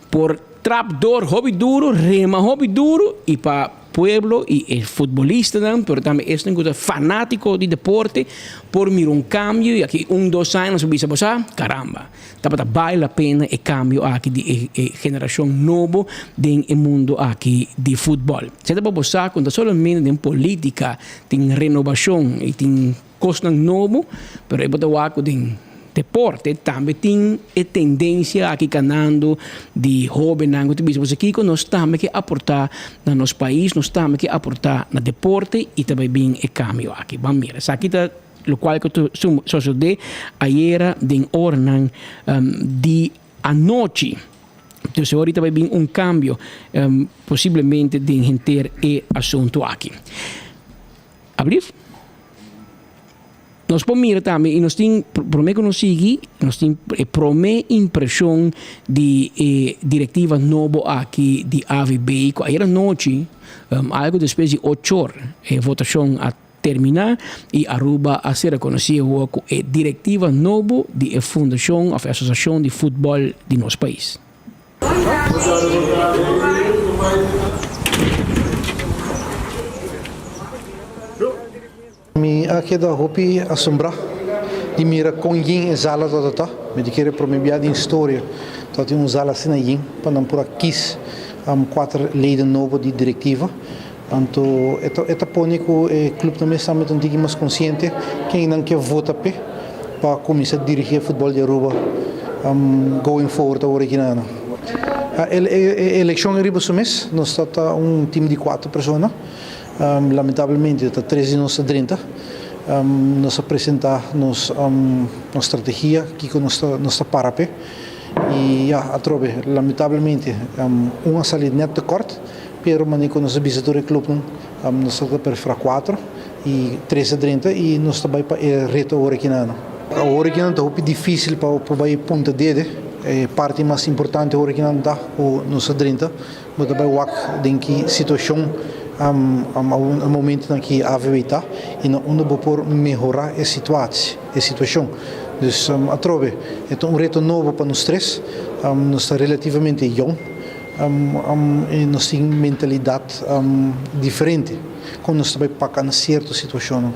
por trap dor hopi duru, rema hopi duru i pa pueblo i e futbolistanan pero tambe esnan ku ta fanátiko di deporte por mira un kambio i aki un dos aña nos a bisa bo sa, karamba. Tabata bale la pena e cambio aki di e generacion nobo den e mundo aki di futbol. Esei ta pa bo sa cu no ta solamente den politica tin renovacion y tin cosnan nobo, pero e bo ta wak cu den deporte tambe tin e tendencia aki canando di hobennan cu ta bisa bo kico nos tambe ke aporta na nos pais, nos tambe ke aporta na deporte y ta bay bin e cambio aki. Ban mira, esaki ta. Lokual ku ta sosodé ayera den oranan di anochi. Dus ahorita bai bin un kambio posiblemente den henter e asuntu aki. Ablief? Nos por mira tambe y nos tin, prome cu nos sigui, nos tin e prome impresion di e directiva nobo aki di AVB cu ayer anochi, algo despues di ochor, e votacion a termina y Aruba a ser reconoci awor cu e directiva nobo di e fundacion of e asociacion di futbol di nos pais. Mi a keda hopi asombrá di mira kon yin e zala tabata ta. Mi ta kere promé bia den historia tabatin un zala asina yin pa nan por a kis kuater leden nobo di direktiva. Anto e ta e ta pone ku e klupnan mes tambe ta un tiki mas konsiente ken nan ke vota p'e pa kuminsá dirigí e futbòl di Aruba going forward awor aki na. E elekshon riba su mes nos ta ta un tim di kuater persona. Lamentablemente ta tres di nos ta drenta. Nos a presenta nos nos strategia, kiko nos ta nos ta para p'e. I ya, atrobe, lamentablemente un a sali nèt tekort, pero manera ku nos a bisa tur e klupnan, nos ta preferá kuater i tres a drenta i nos ta bai pa e reto awor aki nan. Awor aki nan ta hopi difísil pa por bai punta dede. E parti mas importante awor aki nan ta ku nos a drenta. Bo ta bai wak den ki situashon e momentunan ki AVB ta i na unda bo por mehorá e situatie, e situashon. Dus atrobe e ta un reto nobo pa nos tres. Nos ta relativamente yong i nos tin mentalidat diferente kon nos ta bai paka na sierto situashonnan.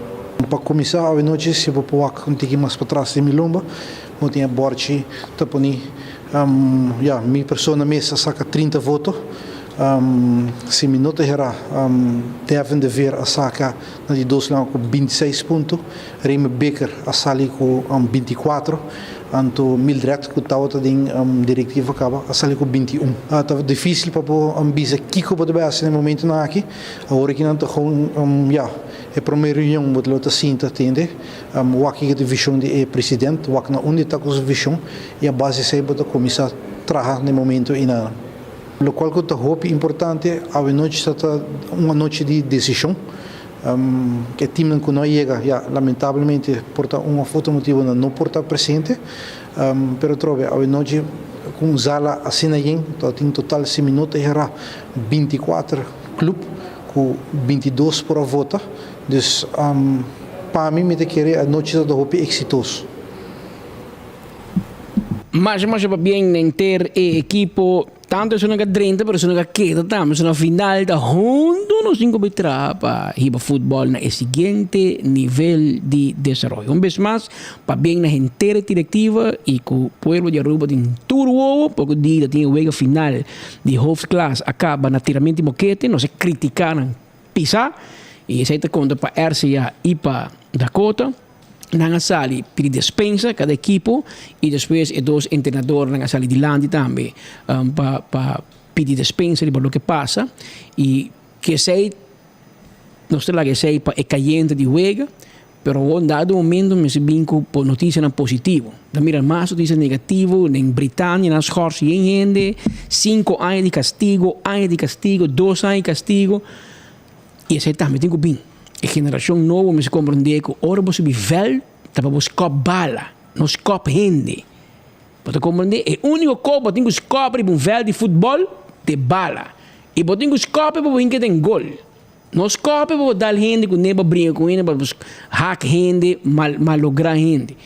Pa kuminsá awenochi si bo por wak un tiki mas patras di mi lomba bo tin e bòrchi ta poni. Ya, mi persona mes a saka 30 voto. Si mi no ta hera, Devin de Veer a saka na di dos lugar ku 26 punto, Remy Bikker a sali ku 24, anto Mildred ku tabata den direktiva kaba a sali ku 21. Ta difísil pa bo bisa kiko bo ta bai hasi na e momentunan aki. Awor aki nan ta gewoon, ya, e promé reunion bo lo ta sinta tende. Wak kiko ta e vishon di e president, wak na unda e ta ku su vishon i a base esei bo ta kuminsá traha na e momento einan. Lokual ku ta hopi importante, awenochi sa ta un anochi di desishon. E timnan ku no a yega, ya, lamentablemente por ta un òf otro motibu nan no por ta presente. Pero atrobe awenochi ku un zala asina yen, ta tin total si mi no ta erá 24 klup ku 22 por a vota. Dus pa mi mi ta kere anochi ta ta hopi eksitoso. Masha masha pabien na henter e ekipo, tanto esun a drenta pero esun a keda tambe, esun a final ta hunto nos tin ku bai traha pa hiba futbol na e siguiente nivel di desaroyo. Un bes mas pabien na henter e direktiva i ku pueblo di Aruba tin tur wowo poko dia ta tin e wega final di hoofdklas a kaba na tiramento di mokete, nos a kritika nan Pisa, i esei ta konta pa RCA i pa Dakota. Nan a sali pidi despensa kada ekipo i despues e dos entrenadornan a sali dilanti tambe pa pa pidi despensa riba loke pasa i ku esei nos ta laga esei pa e kayente di wega. Pero awor dado momento mester bin cu noticianan positivo. Ta mira mas noticia negativo, den Britania nan schors yen hende, cinco aña di castigo, aña di castigo, dos aña di castigo. Y esey tambe tin cu bin. E generacion nobo mester comprende cu ora bo subi veld ta pa bo scop bala, no scop hende. Bo ta comprende? E unico cos bo tin cu scop riba un veld di futbol ta e bala. Y bo tin cu scop e pa bo hinca den gol. No scope pa bo dal hende cu ne pa bringa cu hende pa bo hak hende mal malogra hende.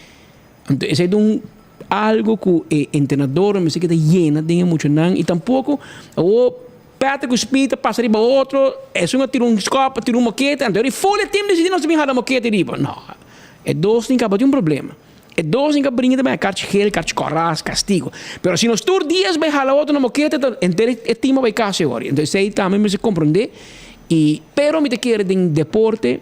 Anto esey ta un algo cu e entrenadornan mester keda yena den e muchanan y tampoco awor Patrick cu Speed ta pasa riba otro esun a tira un scop a tira un mokete anto e full e team dicidi nos ta bin hala mokete riba no e dos tin caba tin un problema e dos tin ka bringa ta bay karchi geel karchi koras castigo pero si nos tur dies bay hala otro na mokete ta henter e team a bay cas e ora entonces esey tambe mester comprende y pero mi ta kere den deporte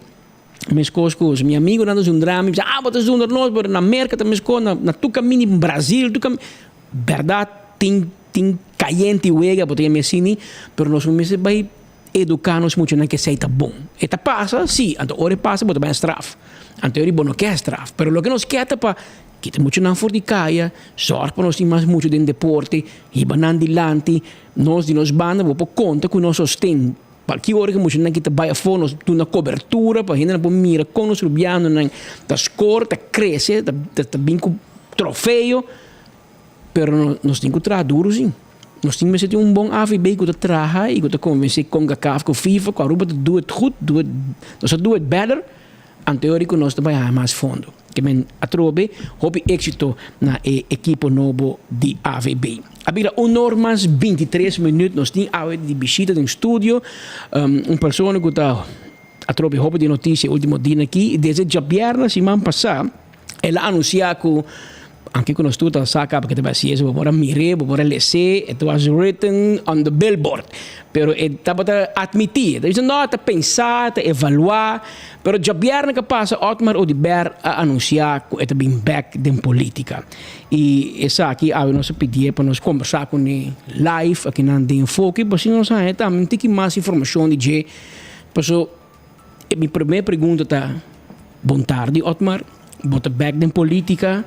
meskos ku mi amigonan ta zundra mi bisa ah bo ta zundra nos pero na Merca ta meskos na tur caminda Brasil tur caminda berdad tin tin cayente wega bo ta yama asina pero nos no mester bay Eduká nos muchanan ke esei ta bon. E ta pasa? Sí. Anto ora e pasa bo ta bai straf. Anto ora bo no ke straf. Pero loke nos ke ta pa kita muchanan for di kaya, sòrg pa nos tin mas mucha den deporte, hiba nan dilanti. Nos di nos banda bo por konta ku nos sosten. Pa ki ora ku muchanan ki ta bai afó nos duna kobertura pa hendenan por mira kon nos rubianonan ta skor, ta krese, ta bin ku trofeo. Pero nos tin ku traha duru si. Nos tin mester tin un bon AVB ku ta traha i ku ta konvensé Concacaf ku FIFA ku Aruba ta do it goed, do it, nos ta do it better. Anteori ku nos ta bai haña mas fondo. Ke men atrobe hopi éksito na e ekipo nobo di AVB. A bira un or mas 23 minüt nos tin awe di bishita den studio un persona ku ta atrobe hopi di notisia e ultimo dianan aki i desde djabièrnè siman pasá el a anunsiá ku anke ku nos tur ta sa kaba ke ta bai hasi eso bo por a mir'é bo por a les'é it was written on the billboard pero e tabata atmití e ta bisa no e ta pensa e ta evaluá pero djabièrnè ke pasa Otmar Oduber a anunsiá ku e ta bin bèk den polítika i esaki awe nos a pidié pa nos kombersá kuné live akinan den Enfoke pa asina nos haña tambe un tiki mas informashon di dje paso E mi prome pregunta ta, Bon tardi Otmar, bo ta bek den politica,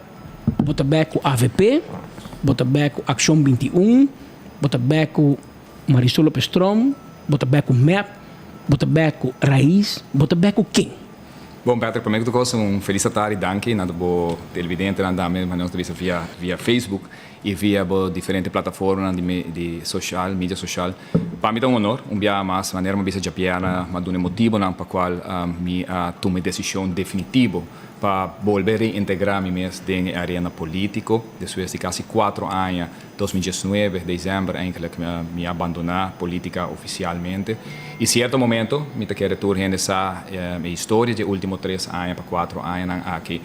bo ta bek cu avp, bo ta bek cu Accion 21, bo ta bek cu Marisol Lopez Tromp, bo ta bek cu mep, bo ta bek cu Raiz, bo ta bek cu ken? Bon Patrick, prome cu tur cos un felis atardi, danki na bo televidentenan tambe, manera nos ta bisa via via Facebook. I via bo diferente plataformanan di di social, media social. Pa mi ta un honor, un biaha mas, manera mi a bisa djabièrnè, mi a duna e motibonan pa kual mi a tuma e desishon definitivo pa bolbe reintegrá mi mes den e arena polítiko. Despues di kasi kuatro aña, 2019, desèmber eigentlik, mi a bandoná polítika ofisialmente. I sierto momento, mi ta kere tur hende sa e historia di e último tres aña pa kuatro añanan aki.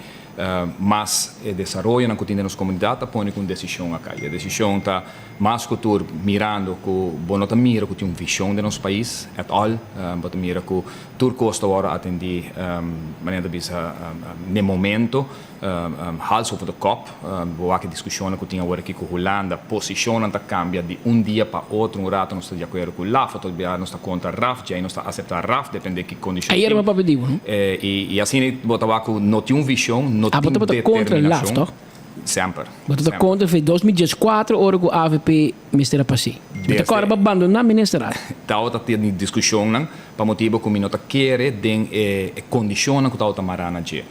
Mas e desaroyonan ku tin den nos komunidat ta pone ku un desishon a kai. E desishon ta mas ku tur mirando ku bo no ta mira ku tin un vishon den nos pais at all. Bo ta mira ku tur kos ta wòrdu atendí manera ta bisa n'e momento, hals over de kop. Bo wak e diskushonnan ku tin awor aki ku Hulanda, posishonnan ta kambia di un dia pa otro. Un rato nos ta di akuerdo ku laf, otro bia nos ta kontra raf, djei nos ta aseptá raf, depende ki kondishon Ayer tin. bo papia di bo, no? I asina bo ta wak ku no tin un vishon, no Ah, bo tin tabata kontra laf, determinashon. toch? Semper, Bo tabata semper. kontra fe 2014 ora ku avp mester a pas'é. Bo ta Desde. kòrda bo abandoná ministerat. Tabata tin diskushonnan pa motibu ku mi no ta kere den e kondishonnan ku tabata mará na dje.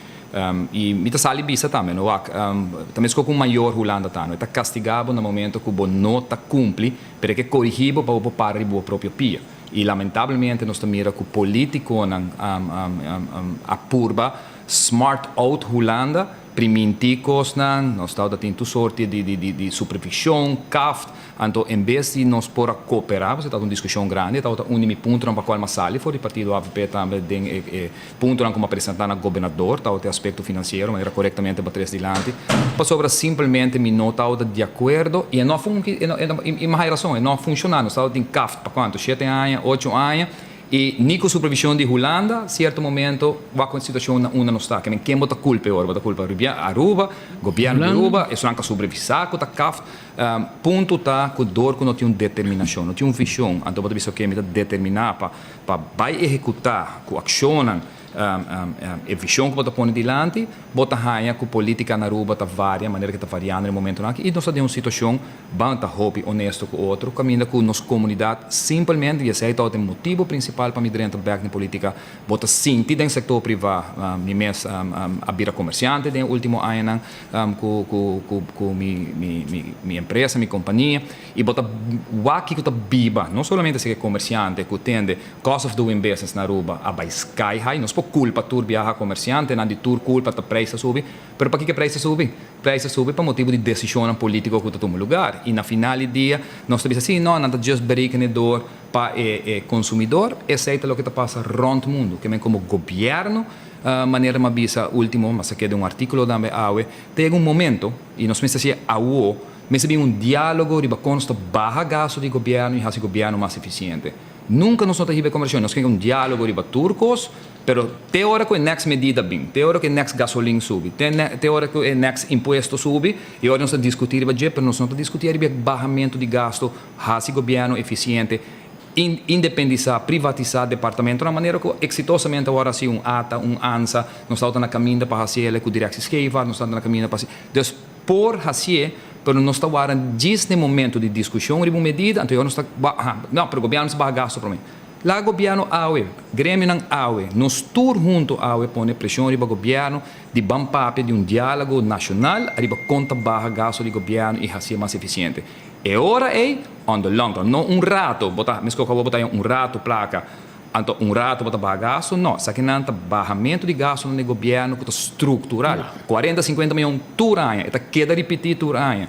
I mi ta sali bisa tambe, no wak, ta meskos ku un mayor Hulanda ta, no? E ta kastigá bo na momento ku bo no ta kumpli, pero e ke korigí bo pa bo por para riba bo propio pia. I lamentablemente nos ta mira ku polítikonan a purba smart out Hulanda, primintí kosnan, nos tabata tin tur sorti di supervishon, kaft, anto en bes di nos por a koperá, pasobra tabata un diskushon grandi, tabata un di mi puntonan pa kual mi a sali for di partido avp tambe den e Puntonan ku mi a presentá na gobernador tabata e aspekto finansiero, manera korektamente bo a tres dilanti, pasobra simpelmente mi no tabata di akuerdo i e no a funki, e no, i mi a haya rason, e no a funshoná. Nos tabata tin kaft pa kuantu? Shete aña, ocho aña, i ni ku supervishon di Hulanda, sierto momento wak ku e situashon na unda nos ta. Ke men ken bo ta kulpa e ora? Bo ta kulpa Aruba, gobièrnu di Aruba, esunnan ku a supervisá ku ta kaft? Punto ta ku dor ku no tin un determinashon, no tin un vishon, anto bo ta bisa oke mi ta determiná pa Pa bai ehekutá ku akshonnan e vishon ku bo ta pone dilanti, bo ta haña ku polítika na Aruba ta varia manera ku ta variando den momentunan aki i nos ta den un situashon ban ta hopi onesto ku otro kaminda ku nos komunidat simpelmente, i esei tabata e motibu prinsipal pa mi drenta bèk den polítika, bo ta sinti den sektor privá, mi mes a bira komersiante den e último añanan ku ku mi empresa, mi kompania. I bo ta wak kiko ta biba, no solamente si e komersiante ku tende cost of doing business na Aruba a bai sky high, nos por kulpa tur biaha komersiantenan di tur kulpa ta prijs ta subi, pero pakiko e prijs ta subi? Prijs ta subi pa motibu di desishonnan politiko ku ta tuma lugar i na final di dia nos ta bisa si no nan ta just berekene door pa e e konsumidor, esei ta loke ta pasa rònt mundu, ke men komo gobièrnu manera mi a bisa ultimo, mi a sak'é den un artíkulo tambe awe, ta yega un momento i nos mester hasié awo. Mester bin un diálogo riba kon nos ta baha gasto di gobièrnu i hasi gobièrnu mas efisiente. Nunka nos no ta hiba e kombersashon. Nos ke un diálogo riba tur kos, pero te ora ku e next medida bin, te ora ku e next gasolin subi, te te ora ku e next impuesto subi, e ora nos ta diskutí riba dje, pero nos no ta diskutí riba e bahamentu di gasto, hasi gobièrnu efisiente, independisá, privatisá departamentonan manera ku eksitosamente awor hasi un ata, un ansa, nos tabata na kaminda pa hasi el ku Directie Scheepvaart, nos tabata na kaminda pa hasi. Dus. Por hacié, pero nos ta warda djis n'e momento di discusion riba un medida, anto yo nos ta, ha, no, pero gobierno mester baha gasto prome. Laga gobierno awe, gremionan awe, nos tur hunto awe pone presion riba gobierno di ban papia di un dialogo nacional ariba con ta baha gasto di gobierno y hacié mas eficiente. E ora ey, on the long run, no un rato, bo ta, mesco cu awor bo ta haña un rato placa, anto un rato bo ta baha gasto, no, esakinan ta bahamento di gastonan di gobierno cu ta structural, cuarenta, cincuenta miyon tur aña, e ta keda ripiti tur aña.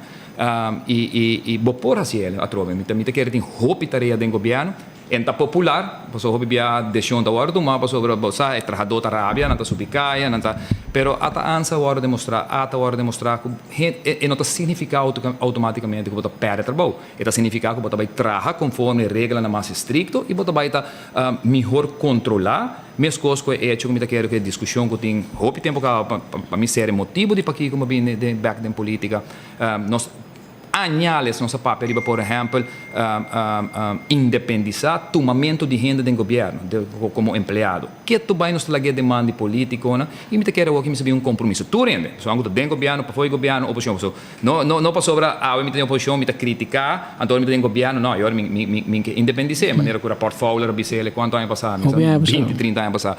Y, y, y bo por haci el atrobe. Mi ta, mi ta kere tin hopi tarea den gobierno. En ta popular, pasobra hopi bia decision ta wòrdu tuma pasobra bo sa e trahadó ta rabia, nan ta subi kaya, nan ta, pero ata ansa a wòrdu demostrá, ata a wòrdu demostrá ku hen e no ta signifiká outomátikamente ku bo ta pèrdè trabou. E ta signifiká ku bo ta bai traha konforme e reglanan mas estrikto i bo ta bai ta mihor kontrolá, meskos ku e echo ku mi ta kere ku e diskushon ku tin hopi tempu kaba pa pa mi ser e motibu di pakiko mi a bini den bèk den politika. Nos Añales nos a papia riba por ehempel independisa tumamento di hende den gobierno como empleado. Keto bay nos ta lag'e den man di politiconan y mi ta kere awor ki mi sa bin un compromiso tur hende, pasobra cu ta den gobierno, pafo di gobierno, oposicion, pasobra no no no pasobra awe mi ta den oposicion mi ta critica anto ora mi ta den gobierno no, y ora mi mi mi ke independise manera cu rapport Fowler a bisa el cuanto aña pasa, mi sa binti trinta aña pasa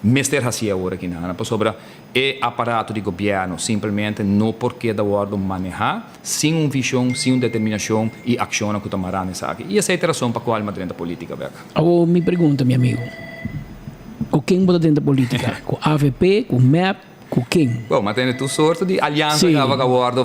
mester haci awor aki nan pasobra E aparato di gobièrnu simpelmente no por keda wòrdu manehá sin un vishon, sin un determinashon i akshonnan ku ta mará na esaki. I esei ta e rason pa kual mi a drenta polítika bèk. Awor mi pregunta mi amigo, ku ken bo ta drenta polítika? Ku avp, ku mep, ku ken? Bon, mi a tene tur sorto di aliansa kaba ku a wòrdu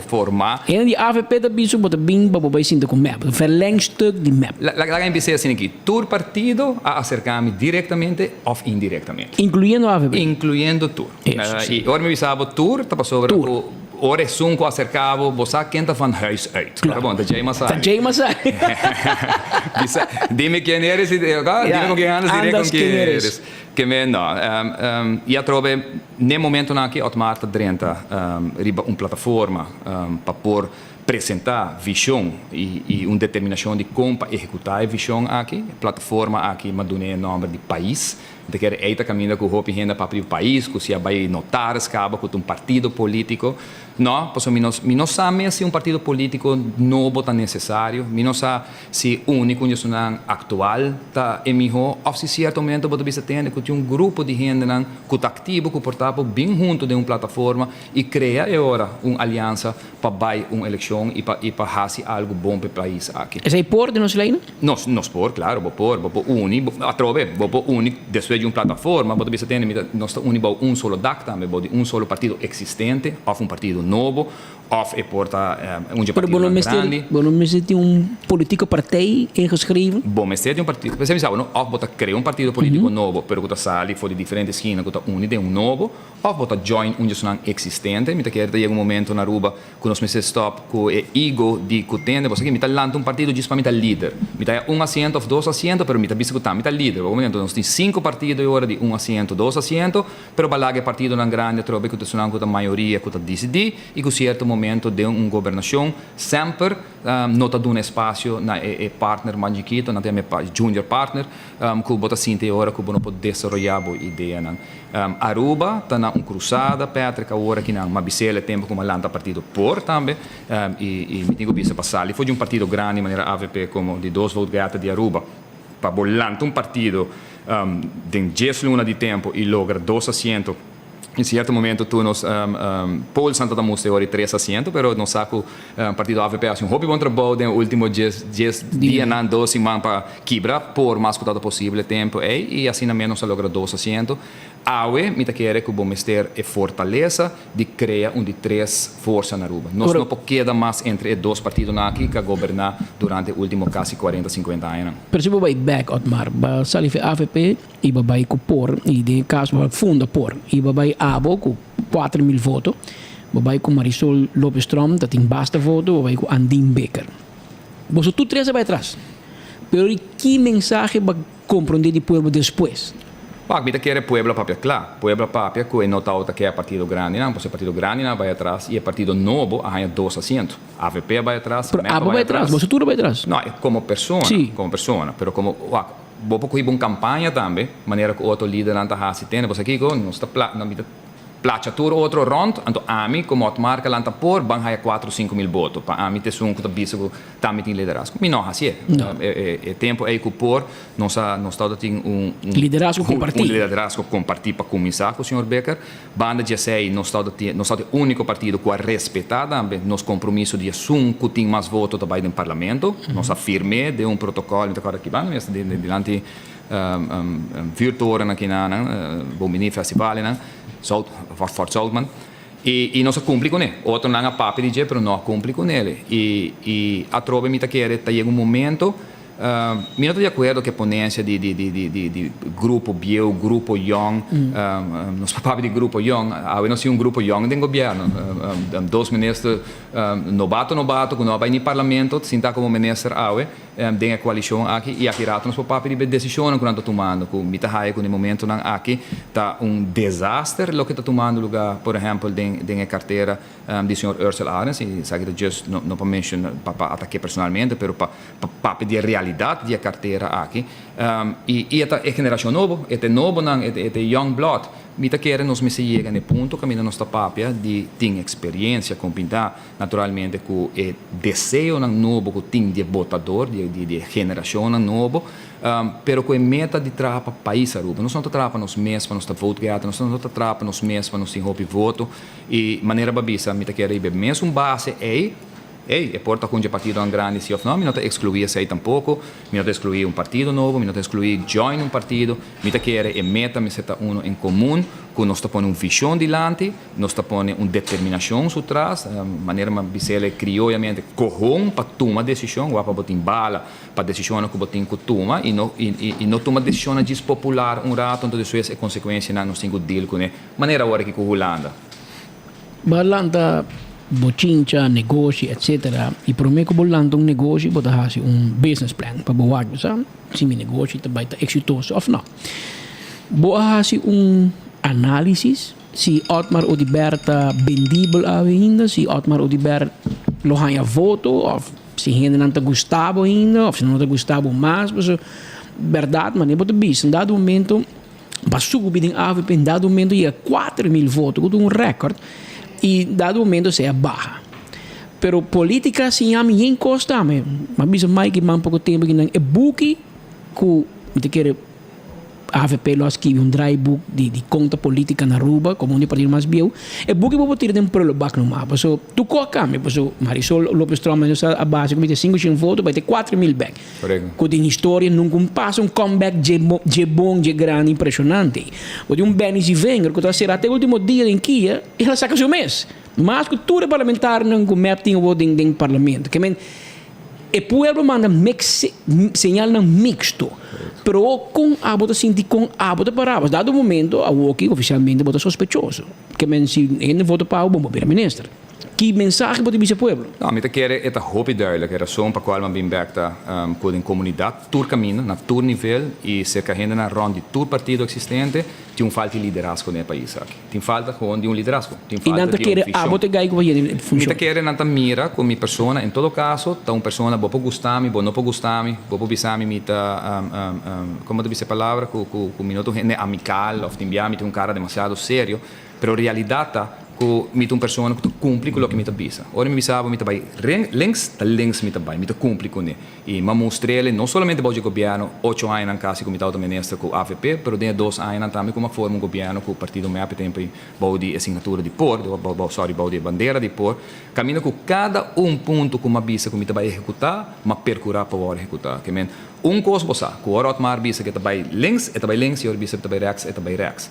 formá. Hende di avp ta bisa ku bo ta bin pa bo bai sinta ku mep, verlengstuk di mep. Laga mi bisa asina aki, tur partido a aserká mi direktamente òf indirektamente. Incluyendo avp? Incluyendo tur. Eso si. I ora mi bisa bo tur, ta pasobra ku ora esun ku aserká bo, bo sa ken ta van huis uit. Claro. Bon, ta Jay Masai. Ta Jay Masai. Bisa, dime quién eres y dime con quién andas, diré con quién eres. Ke men no. I atrobe n'e momentonan aki Otmar ta drenta riba un plataforma pa por presentá vishon i un determinashon di kon pa ehekutá e vishon aki. E plataforma aki m'a dun'é e nòmber di pais. Mi ta kere ei ta kaminda ku hopi hende a papia di pais, ku si a bai notaris kaba ku ta un partido polítiko. No, pasobra mi no mi no sa mes si un partido polítiko nobo ta nesesario. Mi no sa si úniko un djesunan aktual ta e mihó òf si sierto momento bo ta bisa tende ku tin un grupo di hendenan ku ta aktivo ku por ta por bin huntu den un plataforma i krea e ora un aliansa pa bai un elekshon i pa i pa hasi algu bon pa e pais aki. Esei por den nos leynan? Nos nos por, klaro, bo por. Bo por uni, bo atrobe, bo por uni despues di un plataforma, bo ta bisa tende mi ta nos ta uni bou un solo dak tambe, bou di un solo partido eksistente òf un partido nobo òf e por ta un dje Pero bo no partidonan mester grandi. bo no mester tin un politieke partij ingeschreven? Bo mester tin un partido, p'esei mi sa bo no, òf bo ta krea un partido politiko nobo pero ku ta sali for di diferente skina ku ta uni den un nobo, Of bo ta join un djesunan existente. Mi ta kere ta yega un momento na Aruba cu nos mester stop cu e ego di cu tende bo sa ki mi ta lanta un partido djis pa mi ta lider. Mi ta haya un asiento of dos asiento pero mi ta bisa cu ta mi ta lider. Bo comprende? Nos tin cinco partido e ora di un asiento dos asiento pero ba laga e partidonan grandi atrobe cu ta esunnan cu ta mayoria cu ta dicidi y cu cierto momento den un gobernacion semper no ta duna espacio na e partner mas chikito nan ta yama e junior partner cu bo ta sinti e ora cu bo no por desaroya bo ideanan. Aruba ta na un cruzada, Patrick, awor aki nan. M'a bis'el e tempo cu m'a lanta partido por tambe y mi tin cu bisa pa sali for di un partido grandi manera avp como di dos vote getter di Aruba pa bo lanta un partido den dies luna di tempo y logra dos asiento. En cierto momento tur nos polsnan ta ta mustra e ora di tres asiento pero nos sa cu Partido avp a haci un hopi bon trabou den e ultimo dies dies dianan, dos siman pa kibra por mas cu tabata posible e tempo ey y asina mes nos a logra dos asiento. Awe mi ta kere cu bo mester e fortalesa di crea un di tres forsa na Aruba. Nos no por keda mas entre e dos partidonan aki cu a goberna durante e ultimo casi cuarenta, cincuenta añanan. Pero si bo bay bek Otmar, bo sali fi avp y bo bay cu por y den e caso bo funda por y bo bay abo cu 4000 voto, bo bai ku Marisol Lopez Tromp ta tin basta voto, bo bai ku Andin Bikker. Boso tur tres a bai atras. Pero di ki mensahe bo a komprondé di pueblo despues? Wak, mi ta kere pueblo a papia kla. Pueblo a papia ku e no tabata ke e partido grandinan, pasobra e partido grandinan a bai atras i e partido nobo a haña dos asiento. Avp a bai atras, Pero mep a abo bai bai atras, atras. boso tur a bai atras. No, komo persona, komo persona, pero komo, wak, bo por kohe bo un kampaña tambe, manera ku otro lidernan ta hasi. Tende, bo sa kiko? Nos ta pla, mi ta. Placha tur otro rond, anto ami como Otmar ka lanta por ban haya cuatro o 5000 boto pa ami ta esun cu ta bisa cu ta mi tin liderazgo. Mi no hacié. E tempo ey cu por nos a nos tabata tin un un Liderazgo comparti. Un liderazgo comparti pa cuminsa cu señor Bikker. Banda di esey nos tabata tin nos tabata e unico partido cu a respeta tambe nos compromiso di esun cu tin mas voto ta bay den parlamento. Nos a firm'é den un protocol, mi ta acorda ki banda mi a sta dilanti vuurtoren aki na nan, Bon Bini Festivalnan. Zout, Fort Zoutman, i i nos a kumpli kuné. Otronan a papia di dje, pero no a kumpli kunele. I i atrobe mi ta kere ta yega un momento, mi no ta di akuerdo ku e ponensia di di di di di di grupo bieu, grupo yòn. Nos por papia di grupo yòn, awe nos tin un grupo yòn den gobièrnu. Dos minister nobato nobato ku no a bai ni parlamento sinta komo minister awe. Den e koalishon aki i aki rato nos por papia riba e desishonnan ku nan ta tumando ku mi ta haya ku na e momentonan aki ta un desaster loke ta tumando luga por ehèmpel den den e kartera di señor Ursell Arends i esaki ta just no no pa menshona pa pa atak'é personalmente pero pa pa papia di e realidat di e kartera aki i i e ta e generashon nobo e ta e nobonan e ta e ta e young blood mi ta kere nos mester yega na e punto kaminda nos ta papia di tin eksperiensia kon pinta Naturalmente cu e deseonan nobo cu tin di e botador, di e generacionnan nobo, pero cu e meta di traha pa pais Aruba. Nos no ta traha pa nos mes, pa nos ta vote getter, nos no ta traha pa nos mes, pa nos tin hopi voto. Y manera bo a bisa, mi ta kere riba e mesun base ey, ey, e por ta cu un dje partidonan grandi si of no, mi no ta exclui esey tampoco, mi no ta exclui un partido nobo, mi no ta exclui join un partido, mi ta kere e meta mester ta uno en comun, cu nos ta pone un vision dilanti, Nos ta pone un determinacion su tras, manera mi a bis'el crioyamente, cohon pa tuma decision, wak pa bo tin bala pa decisionnan cu bo tin cu tuma y no y no tuma decisionnan djis popular un rato, anto despues e consecuencianan nos tin cu deal cune, manera awor aki cu Hulanda. Bo a lanta bochincha, negoshi etc. Y prome cu bo lanta un negoshi bo ta haci un business plan pa bo wak sa si mi negoshi ta bay ta exitoso of no. Bo a haci un analisis? Si Otmar Oduber ta bendibel awe ainda, si Otmar Oduber lo haña voto of si hendenan ta gusta bo ainda of si nan no ta gusta bo mas. Pasobra berdad manera bo ta bisa en dado momento bo a subi den avp en dado momento yega 4000 voto ku ta un record y dado momento esei a baha. Pero politica siña mi yen kos tambe. Mi a bisa Mike man poko tempo kinan e buki ku mi ta kere. Avp lo a skibi un draaiboek di di kon ta politica na Aruba como un di partido mas bieu. E buki bo por tira den prullenbak numa paso tur ko a cambia paso Marisol Lopez Tromp nos a base cu mester 500 voto bay te 4000 bek. Cu den historia nunca un pasa un comeback dje dje bon dje grandi impresionante. Bo tin un Benny Zievinger cu ta cera te ultimo dia den kia y el a saca su mes mas cu tur e parlamentarionan cu mep tin awor den den parlamento. Ke men E pueblo manda mix señalnan mixto. Pero con abo ta sinti con abo ta para? Pas dado momento awoki oficialmente bo ta sospechoso. Ke men si hende vota pa abo bo bira minister. Ki mensahe bo ta bisa e pueblo? No, mi ta kere e ta hopi duidelijk. E rason pa cual mi a bin bek ta cu den comunidad tur caminda, na tur nivel y cerca hendenan rond di tur partido existente tin un falta di liderazgo den e pais aki. Tin falta gewoon di un liderazgo. Tin I falta nan ta di un kere vision. abo ta gai ku bo yena e Mi funshon. ta kere nan ta mira ku mi persona en todo kaso ta un persona bo por gusta mi, bo no por gusta mi, bo por bisa mi mi ta komo ta bisa e palabra ku ku ku mi no ta un hende amikal òf tin bia mi tin un kara demasiado serio, pero realidat ta ku mi ta un persona ku ta kumpli ku loke mi ta bisa. Ora mi bisa bo mi ta bai links, ta links mi ta bai, mi ta kumpli kuné. I m'a mustr'el no solamente bou dje gobièrnu ocho añanan kasi ku mi tabata minister ku avp, pero den e dos añanan tambe ku m'a forma un gobièrnu ku partido mep e tempu ei bou di e signatura di por, sorry, bou di e bandera di por, kaminda ku kada un punto ku m'a bisa ku mi ta bai ehekutá, m'a perkurá pa wòrdu ehekutá. Ke men, un kos bo sa, ku ora Otmar bisa ku e ta bai links, e ta bai links i ora bisa ku e ta bai rèks, e ta bai rèks.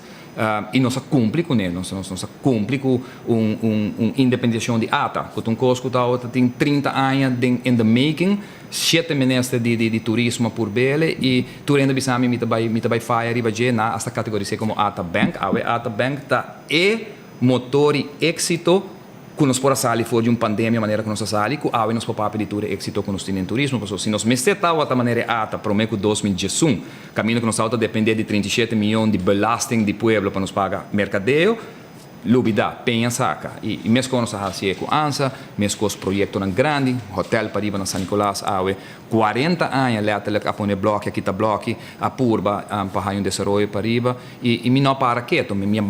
I nos a kumpli kuné, nos nos a kumpli ku un un un independiashon di ata, ku ta un kos ku tabata tin 30 aña den in the making, shete minister di di di turismo a purbele i tur hende a bisa mi mi ta bai mi ta bai faya riba dje, nan asta kategoris'é komo ata bank, awe ata bank ta e motor i éksito ku nos por a sali for di un pandemia manera ku nos a sali, ku awe nos por papia di tur e éksito ku nos tin den turismo. Pasobra si nos mester tabata manera e ata promé ku 2011, kaminda ku nos tabata dependé di 37 mion di belasting di pueblo pa nos paga merkadeo, Lubida, peña saca. Y mescos nos a haci e cu ANSA, mescos proyectonan grandi, hotel pariba na San Nicolas awe, 40 aña letterlijk a pone bloki, a kita bloki, a purba pa haya un desaroyo pariba. Y mi no a para keto, mi a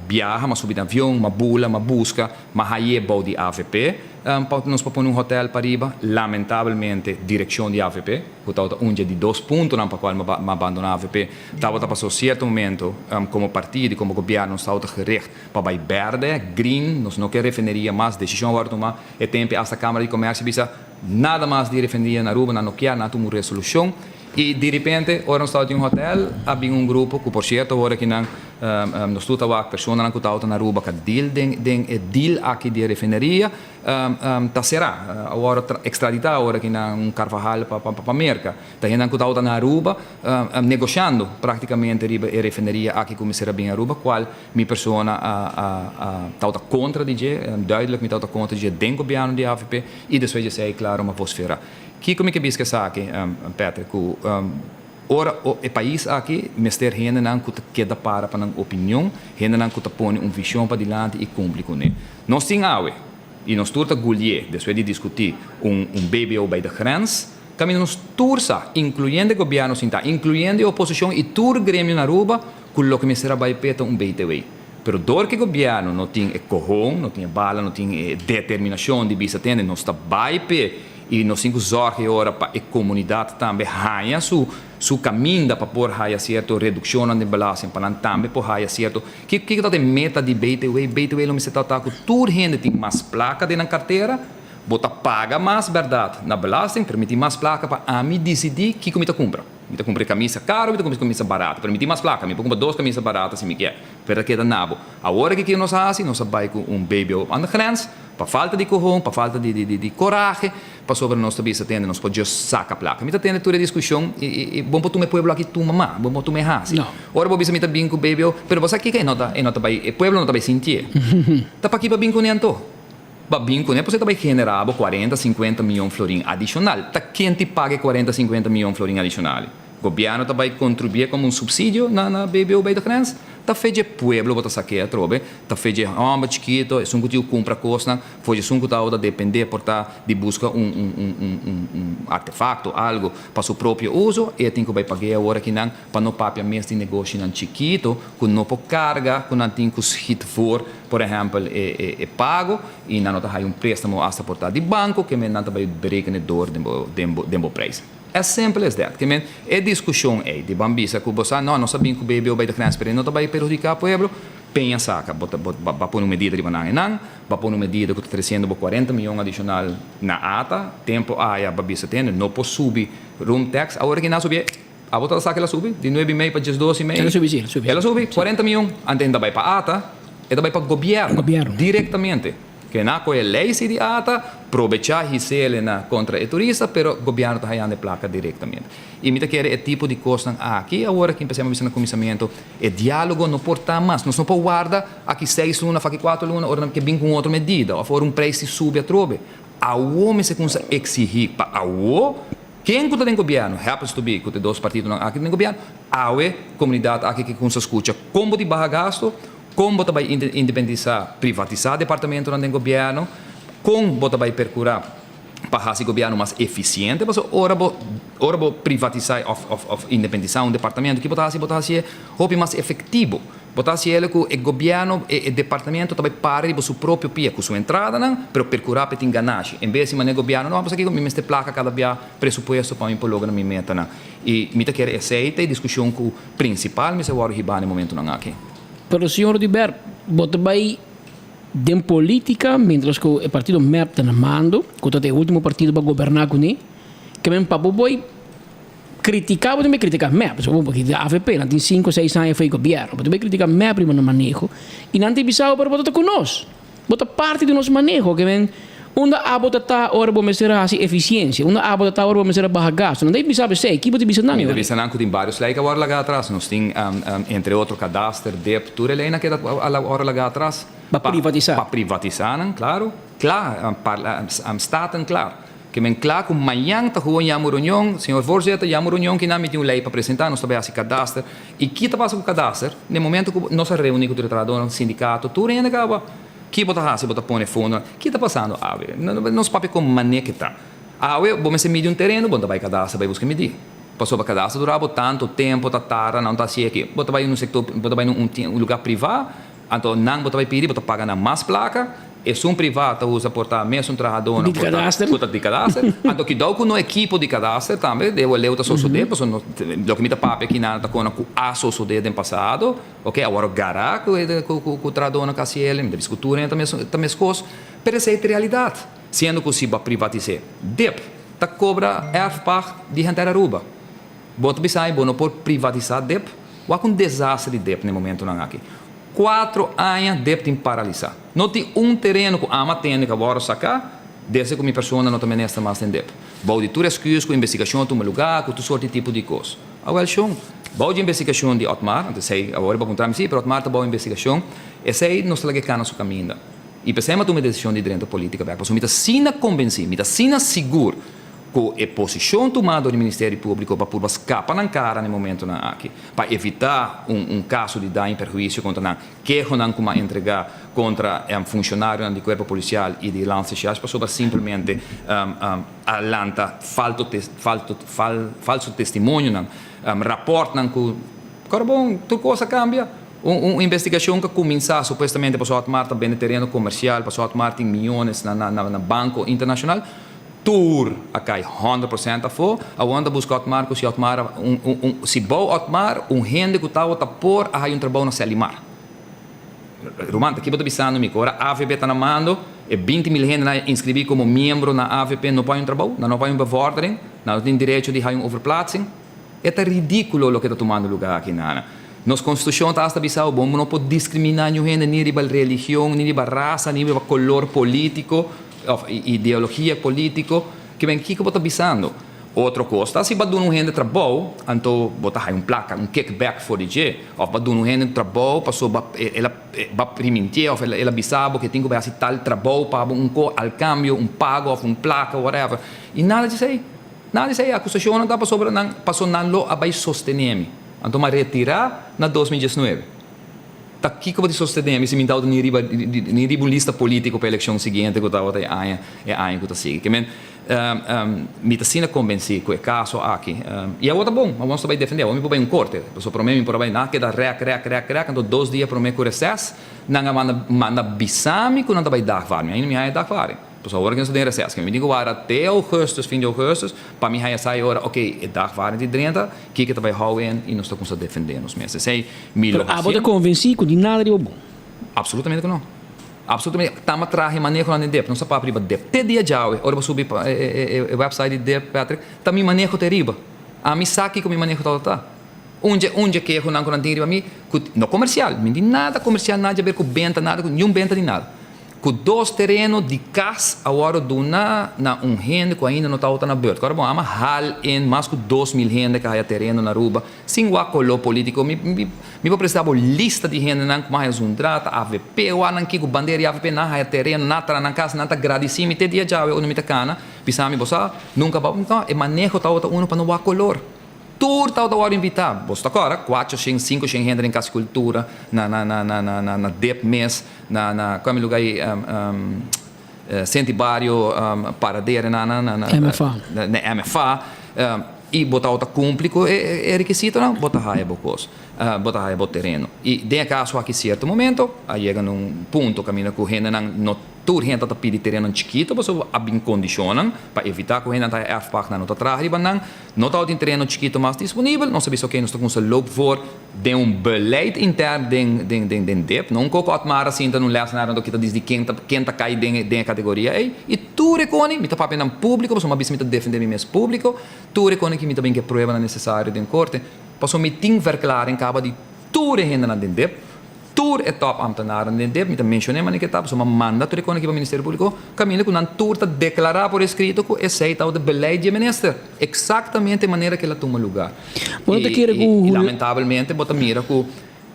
biaha, mi a subi den avion, mi a bula, mi a busca, mi a haye bou di avp pa nos por pone un hotel pariba. Lamentabelmente direccion di avp, cu tabata un dje di dos puntonan pa cual mi a bandona avp, Tabata pasó cierto momento como partido y como gobierno nos tabata gericht pa bay berde, green, nos no ke refineria mas, decision a worde tuma, e tempe hasta Camara di Comercio bisa nada mas di refineria na Aruba, nan no kier, nan a tuma un resolucion y diripente ora nos tabata tin un hotel a bin un grupo cu por cierto awor aki nan nos tur ta wak personanan cu tabata na Aruba ca deal den den e deal aki di e refineria ta cera, a worde extradita awor aki nan un Carvajal pa pa Merca. Ta hendenan ku tabata na Aruba negoshando praktikamente riba e refineria aki ku mester a bin Aruba, kual mi persona a a tabata kontra di dje, duidelijk mi tabata kontra di dje den gobièrnu di avp i despues di esei klaro mi a vosfera. Kiko mi ke bisa ku esaki, Patrick, ku ora e pais aki mester hendenan ku ta keda para pa nan opinion, hendenan ku ta pone un vishon padilanti i kumpli kuné. Nos tin awe i nos tur ta gulié despues di diskutí un un BBO bij de grens, Caminda nos tur sa, incluyendo e gobierno sinta, incluyendo e oposicion y tur gremio na Aruba, cu loke mester a bay p'e ta un BTW. Pero door cu e gobierno no tin e cohon, no tin e bala, no tin e determinacion di bisa tende nos ta bay p'e y nos tin cu zorg e ora pa e comunidad tambe haya su su caminda pa por haya cierto reduccionnan den belasting, pa nan tambe por haya cierto. Kico kico ta e meta di BTW? BTW lo mester ta ta cu tur hende tin mas placa den nan cartera, Bo ta paga mas bèrdat na belasting, pero mi tin mas plaka pa ami disidí kiko mi ta kumpra. Mi ta kumpra e kamisa karu, mi ta kumpra e kamisa barata, pero mi tin mas plaka, mi por kumpra dos kamisa barata si mi kier. Pero ta keda na bo. Awor ke kiko nos a hasi? Nos a bai ku un BBO aan de grens, pa falta di kohon, pa falta di di di korahe, pasobra nos ta bisa tende nos por just saka plaka. Mi ta tende tur e diskushon i i bon por tuma e pueblo aki tuma ma, bon por tuma e hasi. Ora bo bisa mi ta bin ku BBO, pero bo sa kiko e no ta e no ta bai e pueblo no ta bai sintié. Ta paki bo a bin kuné anto? Ba bin kuné pasobra ta bai generá bo kuarenta, sinkuenta mion florin adishonal. Ta ken ti paga e kuarenta, sinkuenta mion florin adishonal? Gobièrnu ta bai kontribuí komo un supsidio na na BBO bij de grens? Ta fe dje pueblo bo ta sak'é atrobe? Ta fe dje hòmber chikito, esun ku tin ku kumpra kosnan, for dje esun ku ta tabata dependé por ta di buska un un un un un un artefakto, algu pa su propio uso, e tin ku bai pag'é awor akinan pa no papia mes di negoshinan chikito ku no por karga ku nan tin ku schiet voor Por ehèmpel e e pago i nan no ta haya un préstamo asta por ta di banko ke men nan ta bai berekene dor den bo den bo den bo prijs. As simple as that. Ke men e diskushon ei di ban bisa ku bo sa no nos a bin ku BBO bai de grens pero e no ta bai perhudiká pueblo, peña saka bo ta bo ba pone un medida riba nan einan, ba pone un medida ku ta tresiendo bo kuarenta miyon adishonal na ata, tempu aya ba bisa tende no por subi room tax, awor aki nan a subi e. Abo ta sa ke el a subi? Di nuebe i mei pa diesdos i mei. El a subi, si, el a subi. El a subi kuarenta mion. Antes e ta bai pa ata, e ta bai pa gobièrnu. Gobièrnu. Direktamente. Ke nan a kohe lei si di ata, probechá his'el na kontra e turista, pero gobièrnu ta hayando e plaka direktamente. I mi ta kere e tipo di kosnan aki awor aki empesé mi a bisa na kuminsamentu, e diálogo no por ta mas. Nos no por warda aki seis luna òf aki kuater luna ora nan ke bin ku un otro medida òf ora un preis si subi atrobe. Awor mester kumsa eksihí pa awor. Ken ku ta den gobièrnu, happens to be ku ta e dos partidonan aki ta den gobièrnu, awe komunidat aki ke kumsa skucha kon bo tin baha gasto, kon bo ta bai independisá, privatisá departamentonan den gobièrnu, kon bo ta bai perkurá pa hasi gobièrnu mas efisiente, pasobra ora bo ora bo privatisá òf òf òf independisá un departamento ki bo ta hasi bo ta hasié hopi mas efektivo. Bo ta hasi el ku e gobièrnu, e departamento ta bai para riba su propio pia ku su entradanan, pero perkurá pa e tin ganashi. En bes di manera gobièrnu, no, pasobra kiko mi mester plaka kada bia presupuesto pa mi por logra mi metanan. I mi ta kere esei ta e diskushon ku prinsipal mester wòrdu hibá na e momentunan aki. Pero señor Oduber, bo ta bai den politica mientras cu e partido mep ta na mando, cu ta e ultimo partido pa goberna cune, ke men pa bo boy Critica bo tin bay critica mep, pasobra bo pasobra avp nan tin cinco seis aña fo'i gobierno, bo tin bay critica mep riba nan maneho y nan tin bisa bo pero bo ta ta cu nos, bo ta parti di nos maneho ke men unda abo ta ta ora bo mester a haci eficiencia, unda abo ta ta ora bo mester a baha gasto, nan ta bisa bo esey, ki bo ta bisa nan Mi ta bisa nan cu tin varios ley cu a worde laga atras, nos tin entre otro kadaster, dip, tur e leynan keda a worde laga atras. Pa privatisa. Pa privatisa nan, claro, cla, Staten klaar. Ke men kla ku mañan ta gewoon yama un reunion, señor voorzitter, yama un reunion kinan mi tin un lei pa presentá, nos ta bai hasi kadaster. I ki ta pasa ku kadaster? Den momento ku nos a reuní ku tur e trahadónan, sindikato, tur hende kaba. Ki bo ta hasi? Bo ta pone fondonan. Ki ta pasando awe? Nos papia kon manera ke ta. Awe bo mester midi un tereno, bo no ta bai kadaster bai buska midi. Pasobra kadaster dura bo tantu tempu, ta tarda, nan ta hasi aki. Bo ta bai un sektor, bo ta bai na un lugá privá, anto nan bo ta bai pidi, bo ta paga nan mas plaka. Esun privá ta usa por ta mesun trahadónan Di kadaster. ku ta di kadaster. Anto kidou ku no ekipo di kadaster tambe, debo leu ta sosodé, pasobra no, loke mi ta papia aki nan ta kona ku a sosodé den pasado. Ok, awor gará ku e ku trahadónan ka hasi el, mi ta bisa ku tur hende ta mes ta meskos, pero esei ta realidat. Siendo ku si bo a privatis'é, dip ta kobra erfpacht di henter Aruba. Bo ta bisa bo no por privatisá dip? Wak un desastre di dip na e momentunan aki. Cuatro aña dep tin paralisa. No tin un tereno cu ama tende cu a worde saca desde cu mi persona no ta minister mas den dep. Bou di tur excuse cu investigacion a tuma lugar cu tur soort di tipo di cos. Awel shon, bou di investigacion di Otmar, anto esey awor bo a puntra mi si, pero Otmar ta bou investigacion, esey nos ta laga e cana su caminda. Y pesey mi a tuma e decision di drenta politica bek, pasobra mi ta asina convenci, mi ta asina sigur cu e posicion tuma dor di Ministerio Publico pa purba scapa nan cara na e momentonan aki, pa evita un un caso di daño y perhuicio contra nan, kehonan cu a entrega contra funcionarionan di Cuerpo Policial y di Landsrecherche pasobra simplemente a lanta falto falto falso testimonionan, raportnan cu, Carbon, tur cos a cambia. Un investigacion cu a cuminsa supuestamente pasobra Otmar ta bende tereno comercial, pasobra Otmar tin miyones na na banco internacional, Tur a kai 100% afó. Awor ta buska Otmar ku si Otmar a un un un si bou Otmar un hende ku tabata por a haña un trabou na Selimar. Ruman ta ki bo ta bisando mi ku ora avp ta na mando e 20 mil hendenan a inskribí komo miembro na avp no por haña un trabou, nan no por haña un bevordering, nan no tin derecho di haña un overplaatsing. E ta ridíkulo loke ta tumando lugá aki nana. Nos konstitushon ta asta bisa bo no por diskriminá niun hende ni riba religion, ni riba rasa, ni riba kolor polítiko. Of ideologia politico, ke men kiko bo ta bisando? Otro cos ta si bo a duna un hende trabou, anto bo ta haya un placa, un kickback for di dje. Of bo a duna un hende trabou pasobra el a bo a primintié of el a bisa bo ke tin ku bai hasi tal trabou pa bo un ko al cambio un pago of un placa whatever. I nada di esei. Nada di esei. Acusacionnan ta pasobra nan paso nan lo a bai sostene mi. Anto mi a retira na 2019. Ta kiko bo ta sostené mi si mi tabata ni riba ni riba un lista polítiko pa e elekshon siguiente ku tabata e aña e aña ku ta sigui. Ke men mi ta asina kombensí ku e kaso aki i awor ta bon, awor nos ta bai defendé, awor mi por bai un korte, pasobra promé mi por a bai nan a keda rèk rèk rèk rèk anto dos dia promé ku reses nan a manda manda bisa mi ku nan ta bai dagvaar mi, ainda mi haña dagvaring. Pues awor ku nos ta den reses, mi tin ku warda te augustus, fin di augustus, pa mi haña sa e ora, ok, e dagvaarding di drenta, kiko ta bai hou in i nos ta kumsa defendé nos mes. Esei mi lo Pero abo hasi. ta konvensí ku di nada riba bon? Absolutamente ku no. Absolutamente. Tamba traha e manehonan den dip. Nos ta papia riba dip. Te dia djawe, ora bo subi pa e website di dip, Patrick, ta mi maneho ta riba. Ami sa kiko mi maneho tabata ta. Un dje, un dje kehonan ku nan tin riba mi, ku no komersial, mi no tin nada komersial, nada djaber ku benta, nada ku, niun benta ni nada. Ku dos tereno di kas a wòrdu duna na un hende ku ainda no tabata na beurt. Kòrda bon, ama hal in mas ku 2000 hende ku a haya tereno na Aruba sin wak koló polítiko. Mi mi por presentá bo lista di hendenan ku a haya zundra, ta avp, wak nan kiko bandera di avp, nan a haya tereno, nan a traha nan kas, nan ta gradisí mi te dia djawe unda mi ta kana, bisa mi bo sa nunka bo no, e maneho tabata unu pa no wak kolor. Tur tabata wòrdu invitá. Boso ta kòrda, kuacho shen, sinku shen hende den Kas di Kultura na na na na na na dep mes. Na na kua mi luga ei Senti Bario Paradera na na na MFA. Na MFA i bo tabata kumpli ku e rekisitonan bo ta haya bo kos bo ta haya bo tereno i den e kaso aki sierto momento a yega na un punto kaminda ku hendenan no tur hende ta pidi terenonan chikito pasobra a bin kondishonnan pa evitá ku hendenan ta haya erfpacht nan no ta traha riba nan no tabatin tereno chikito mas disponibel nos a bisa oke nos ta kumsa loop voor Den un beleid intern den den den den dip, no un koko Otmar a sinta na un lessenaar anto kita disdi ken ta ken ta kai den den e kategoria ei. I tur e koni, mi ta papia nan públiko pasobra mi a bisa mi ta defendé mi mes públiko, tur e koni ki mi ta bin ku e pruebanan nesesario den korte, pasobra mi tin verklaring kaba di tur e hendenan den dip, Tur e top ambtenaren den dip, mi ta mencion'é manera ke ta, pasobra mi a manda tur e kona aki pa Ministerio Públiko, kaminda ku nan tur ta deklará por eskrito ku esei tabata beleid di e minister. Eksaktamente e manera ke el a tuma lugá. Bo no ta kere ku I lamentabelmente bo ta mira ku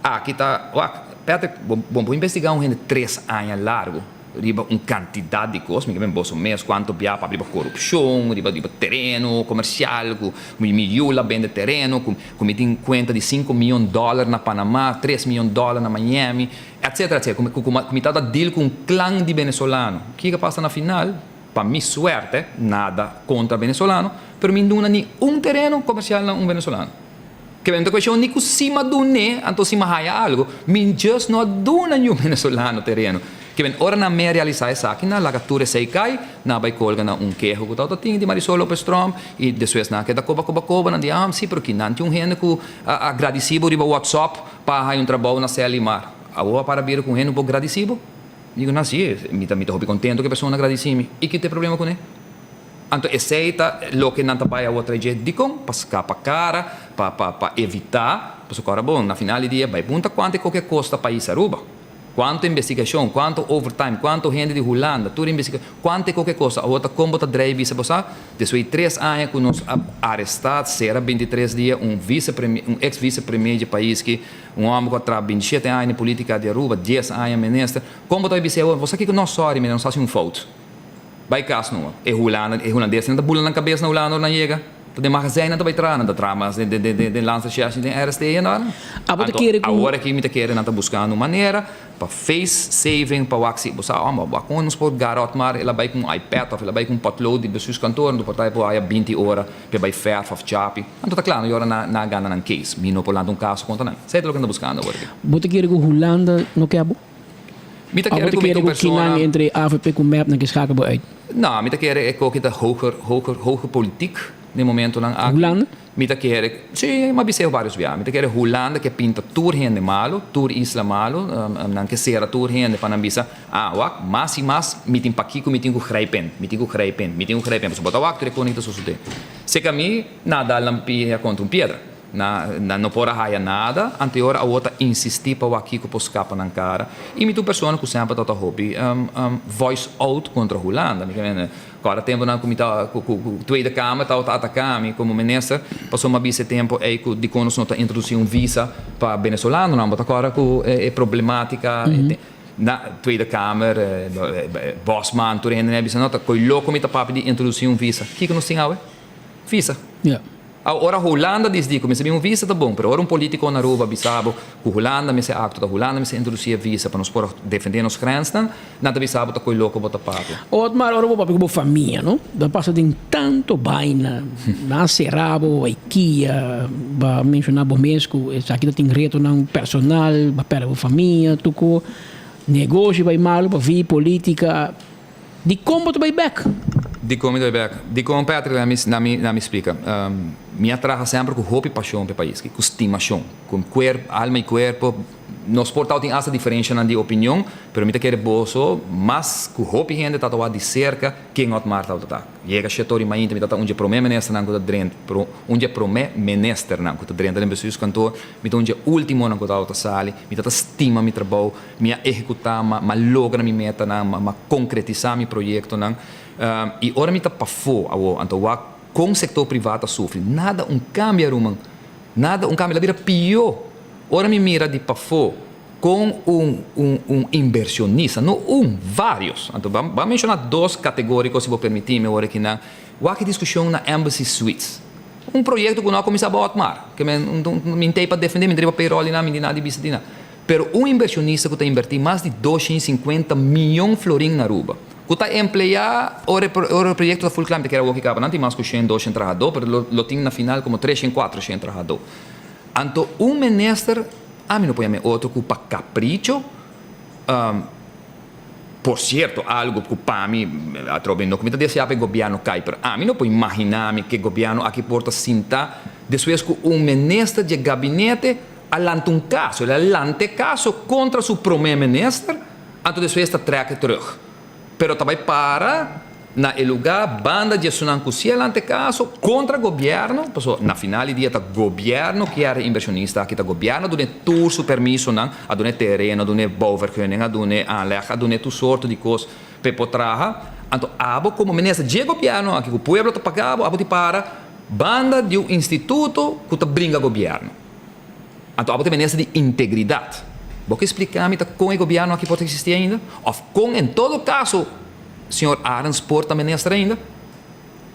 aki ta, wak, Patrick, bo bo por investigá un hende tres aña largu. riba un kantidat di kos, mi ke men boso mes kuantu bia papia riba korupshon, riba riba tereno komersial ku mi mi yu la bende tereno, ku ku mi tin kuenta di sinku miyon dòler na Panama, tres miyon dòler na Miami, etsetera etsetera, ku mi ku ku mi tabata deal ku un klan di benesolano. Kiko a pasa na final? Pa mi suerte, nada kontra benesolano, pero mi duna ni un tereno komersial na un benesolano. Ke men ta cuestion ni cu si m'a dun'é, anto si m'a haya algo. Mi just no a duna niun venezolano tereno. Ke men ora nan me realisa esaki, nan laga tur esey cay, nan a bay colga na un keho cu tabata tin di Marisol Lopez Tromp, y despues nan a keda coba coba coba, nan di, ah, si, pero kinan tin un hende cu a gradici bo riba WhatsApp pa haya un trabou na Celimar. Awor a para bira cu un hende no por gradici bo? Mi dico, nan si, mi ta mi ta hopi contento cu e persona gradici mi. Y ki ta e problema cune? Anto esei ta loke nan ta bai awor trae dje. Dikon? Pa skapa kara, pa pa pa evitá, pasobra ku ora bon, na final di dia bai punta kuantu e koke kosta pais Aruba. Kuantu investigashon, kuantu overtime, kuantu hende di Hulanda, tur investigashon, kuantu e koke kosta. Awor ta kon bo ta drei bisa bo sa? Despues di tres aña ku nos a arestá, sera bintitres dia un vise premi un eks vise premier dje pais ki, un hòmber ku a traha bintishete aña den politika di Aruba, dies aña minister, kon bo ta bai bisa awor, bo sa kiko? No, sòri, mi nos hasi un fout. Bai kas numa. E hulanda, e hulandesnan ta bula nan kabes na Hulanda ora nan yega. Ta den magazijn nan ta bai traha, nan ta traha mas den den den den landsrecherche den RST en ora. Abo ta Anto kere ku. awor aki mi ta kere nan ta buskando un manera pa face saving pa wak si bo sa oh ma kon nos por gara Otmar el a bai ku un ipad of el a bai ku un potlood di bestuurskantoor anto por ta e por haya binti ora p'e bai verf of chapi. Anto ta kla no yora nan nan a gana nan case. Mi no por lanta un kaso kontra nan. Esei ta loke nan ta buskando awor aki. Bo ta kere ku Hulanda no ke abo? Mi ta Abo kere ta ku mi kere ta un ku persona. kinan entre avp ku mep nan ke schakel bo uit? No, mi ta kere e koki ta hoger, hoger, hoger politiek den momentonan aki. Hulanda? Mi ta kere, si, mi a bis'é varios bia. Mi ta kere Hulanda ke pinta tur hende malo, tur isla malo, nan ke sera tur hende pa nan bisa, ah, wak, mas i mas mi tin pakiko mi tin ku grijpen, mi tin ku grijpen, mi tin ku grijpen. Pasobra bo ta wak tur e koning ta sosodé. Seka mi, na dal nan pia kontra un piedra. Na nan no por a haya nada, anteor awor ta insisti pa wak kiko por skapa nan kara. I mi ta un persona ku semper ta ta hopi voice out kontra Hulanda. Mi ke mende, kòrda tempunan ku mi ta ku ku Tweede Kamer tabata ataka mi komo minister, pasobra mi a bisa e tempu ei ku dikon nos no ta introdusí un visa pa benesolanonan. Bo ta kòrda ku e problematika na Tweede Kamer, Bosman, tur e hendenan a bisa no ta koe loko mi ta papia di introdusí un visa. Kiko nos tin awe? Visa. Ora Hulanda disdi ku mester bin un visa ta bon, pero ora un politiko na Aruba bisa bo ku Hulanda mester aktua, ta Hulanda mester introdusi e visa pa nos por defende nos grensnan, nan ta bisa bo ta koe loko bo ta papia. Otmar, ora bo papia ku bo famia, no? Ta pasa den tanto baina, nan a sera bo, bai kia, ba menshona bo mes ku esaki ta tin retonan personal, ba perde bo famia, tur ku negoshi bai malu, pa vi politika. Dikon bo ta bai bek? Dikon mi ta bai bek? Dikon Patrick laat mi laat mi laat mi splika. Mi a traha semper ku hopi pashon pa e pais aki, ku stimashon, ku kuerp, alma i kuerpo. Nos por tabatin asta diferenshanan di opinion, pero mi ta kere boso mas ku hopi hende tabata wak di serka ken Otmar tabata ta. Yega Shetori mainta mi tabata un dje promé ministernan ku ta drenta, un dje promé ministernan ku ta drenta den bestuurskantoor, mi ta un dje ultimonan ku tabata sali, mi tabata stima mi trabou. Mi a ehekutá, m'a logra mi metanan, m'a konkretisá mi proyektonan. I ora mi ta pafó awor, anto wak kon sektor privá ta sufri. Nada un kambia, ruman. Nada un kambia. El a bira pió. Ora mi mira di pafó kon un un un inversionista, no un, vários, anto ban ban menshoná dos kategóriko si bo permití mi awor akinan, wak e diskushon na Embassy Suites. Un proyekto ku no a kuminsá bo Otmar. Ke men mi ntei pa defendé, mi ntei pa payroll di nan, mi di nan di bisa di nan. Pero un inversionista cu ta inverti mas di 250 miyon florin na Aruba, cu ta emplea ora e ora e proyecto ta full cla, mi ta kere awor ki caba, nan tin mas cu shen, doshen trahador, pero lo lo tin na final como treshen, cuatroshen trahador. Anto un minister, ami no por yama e otro cu pa capricho, por cierto algo cu pa mi, atrobe no cu mi ta desea pa e gobierno cay, pero ami no por imagina mi cu e gobierno aki por ta sinta despues cu un minister dje gabinete A lanta un caso, el a lanta e caso contra su prome minister, anto despues ta trek e terug. Pero ta bay para na e lugar banda di esunnan cu si a lanta e caso contra gobierno, pasobra na final di dia ta gobierno kier e inversionista aki, ta gobierno a dun'e tur su permisonan, a dun'e tereno, a dun'e bouwvergunning, a dun'e aanleg, a dun'e tur soorto di cos p'e por traha. Anto abo como minister dje gobierno aki cu pueblo ta paga bo, abo tin para banda di un instituto cu ta bringa gobierno. Anto abo ta minister di integridat. Bo ke splika mi ta kon e gobièrnu aki por ta eksistí ainda? Òf kon en todo kaso señor Arends por ta minister ainda?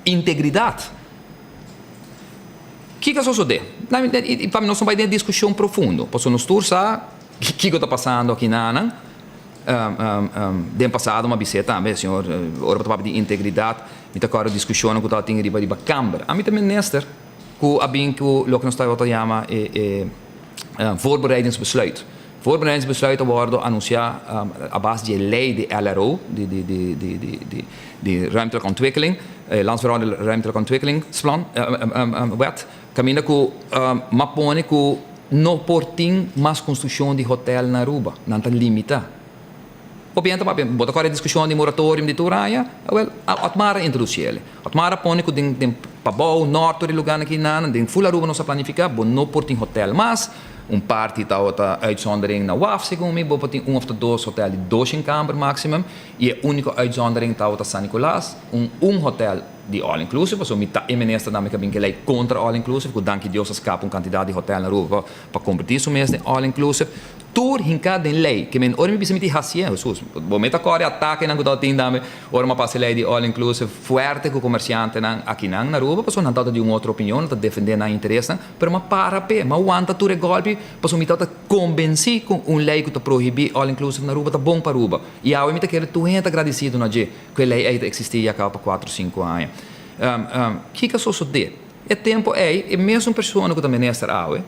Integridat. Kiko a sosodé? I pa mi nos no bai den e diskushon profundo, pasobra nos tur sa kiko ta pasando aki nanan. Den pasado mi a bis'é tambe, señor, ora bo ta papia di integridat, mi ta kòrda diskushonnan ku tabatin riba riba kamber. Ami ta minister ku a bin ku loke nos tabata yama e e voorbereidingsbesluit. Voorbereidingsbesluit a wòrdu anunsiá a base di e lei di LRO, di di di di di di di Ruimtelijke Ontwikkeling, Landsverordening Ruimtelijke Ontwikkelingsplan, wet, kaminda ku m'a pone ku no por tin mas konstrukshon di hotel na Aruba, nan ta limitá. Hopi hende ta papia, bo ta kòrda e diskushon di moratorium di tur aña? Awel, Otmar a introdusi el. Otmar a pone ku den den pabou, nòrt, tur e lugánan aki nan, den ful Aruba nos a planifiká, bo no por tin hotel mas. Un parti tabata uitzondering na waf, segun mi, bo por tin un òf ta dos hotel di doshen kamber máksimum. I e úniko uitzondering tabata San Nicolas, un un hotel di all inclusive, pasobra mi ta e minister tambe ku a bin ku e lei kontra all inclusive, ku danki Dios a skapa un kantidat di hotel na Aruba pa pa kombertí su mes den all inclusive. Tur hinká den lei, ke men ora mi bisa mi tin hasié, Hesus, bo meta kòrda e atakenan ku tabatin tambe ora mi a pasa e lei di all inclusive fuerte ku komersiantenan akinan na Aruba, pasobra nan tabata di un otro opinion, nan ta defendé nan interesnan, pero mi a para p'e, mi a wanta tur e gòlpi, pasobra mi tabata kombensí ku un lei ku ta prohibí all inclusive na Aruba ta bon pa Aruba. I awe mi ta kere tur hende ta gradisido na dje ku e lei ei ta eksistí ya kaba pa kuatro sinku aña. Kiko a sosodé? E tempu ei e mesun persona ku ta minister awe,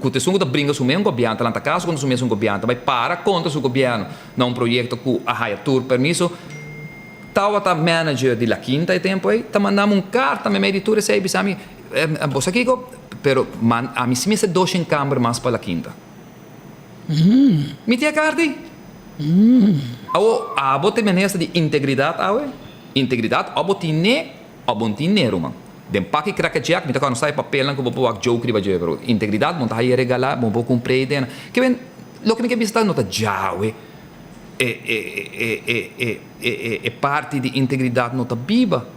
ku ta esun ku ta bringa su mes gobièrnu, ta lanta kaso kontra su mesun gobièrnu, ta bai para kontra su gobièrnu na un proyekto ku a haya tur permiso, tabata manager di La Quinta e tempu ei, ta manda mi un karta meimei di tur esei bisa mi, Bo sa kiko? Pero ami si mester doshen kamber mas pa La Quinta. Mi tin e karta ei. Awo, abo ta e minister di integridat awe? Integridat o bo tine o bo no tine, ruman. Den paki cracker jack mi ta kòrda sa e papelnan ku bo por wak joke riba dje, pero integridat bo no ta haye regalá, bo no por kumpr'é ei den. Ke men, loke mi ke bisa ta no ta djawe e e e e e e e parti di integridat no ta biba.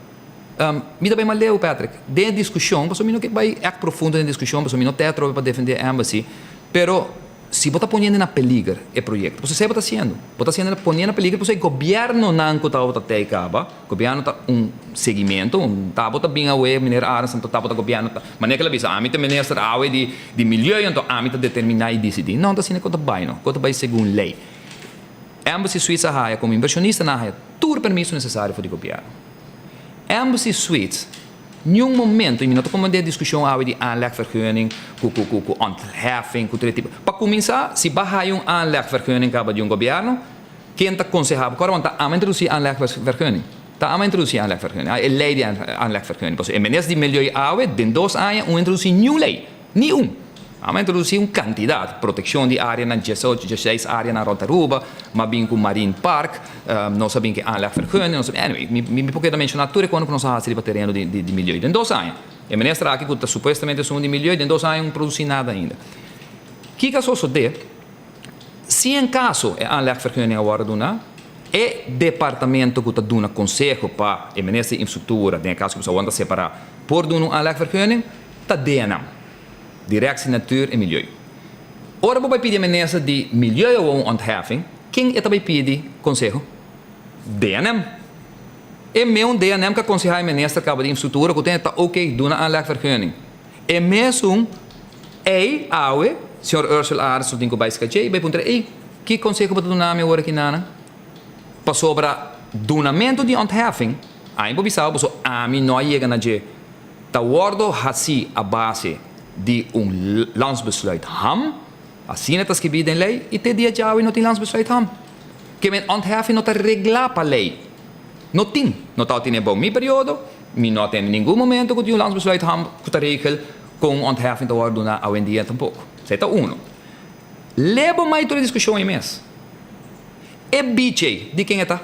Mi ta bai mas leu, Patrick, den e diskushon, pasobra mi no ke bai ègt profundo den e diskushon, pasobra mi no ta atrobe pa defendé Embassy, pero si bo ta poniendo na peliger e proyekto, pasobra esei bo ta hasiendo, bo ta hasiendo poniendo na peliger pasobra e gobièrnunan ku tabata tei kaba, gobièrnu ta un seguimento, un tabata bin awe, meneer Arends, anto tabata gobièrnu ta, manera ku el a bisa, ami ta minister awe di di milieu, anto ami ta determiná i disidí. No, ta asina ku ta bai no, ku ta bai segun lei. Embassy Suites a haya komo invershonista nan a haya tur permiso nesesario for di gobièrnu. Embassy Suites, niun momento, y mi no ta comprende e discusion awe di aanlegvergunning cu cu cu cu ontheffing cu tur e tipo. Pa cuminsa, si bo a haya un aanlegvergunning caba di un gobierno, ken ta conseha bo? Cora bo ta ama introduci aanlegvergunning. Ta ama introduci aanlegvergunning. E ley di aanlegvergunning. Pasobra e minister di Milieu awe, den dos aña, un introduci niun ley. Ni un. Amo a introduci un cantidad, proteccion di areanan, diesocho, diesseis areanan rond Aruba, m'a bin cu Marine Park, nos a bin cu e aanlegvergunning, nos a bin, anyway, mi mi por keda menciona tur e cosnan cu nos a haci riba tereno di di milieu den dos aña. E minister aki cu ta supuestamente esun di milieu, den dos aña no produci nada ainda. Kico a sosode? Si en caso e aanlegvergunning a wordo duna, e departamento cu ta duna conseho pa e minister di infrastructura, den e caso cu nos awor ta separa, por duna un aanlegvergunning, Ta DNA, Directie Natuur en Milieu. Ora bo bai pidi e minister di Milieu awor un ontheffing, ken e ta bai pidi conseho? DNM. E meun DNM ku a konsehá e minister kaba di infrastruktura ku tin e ta oké duna aanlegvergunning. E mesun ei awe, señor Ursel Arends lo tin ku bai skach'é i bai puntra ei, ki konseho bo ta duna mi awor aki nana? Pasobra dunamentu di ontheffing, ami por bisa bo pasobra ami no a yega na dje. Ta wordo haci a base di un landsbesluit ham, asina ta skibi den ley, y te dia djawe no tin landsbesluit ham. Ke men ontheffing no ta regla pa ley. No tin. No tabatin e bou mi periodo, mi no a tende ningun momento cu tin un landsbesluit ham cu ta regel con un ontheffing ta wordo duna awendia tampoco. Esey ta uno. Lebo mai tur e discusion ey mes. E beach ey, di ken e ta?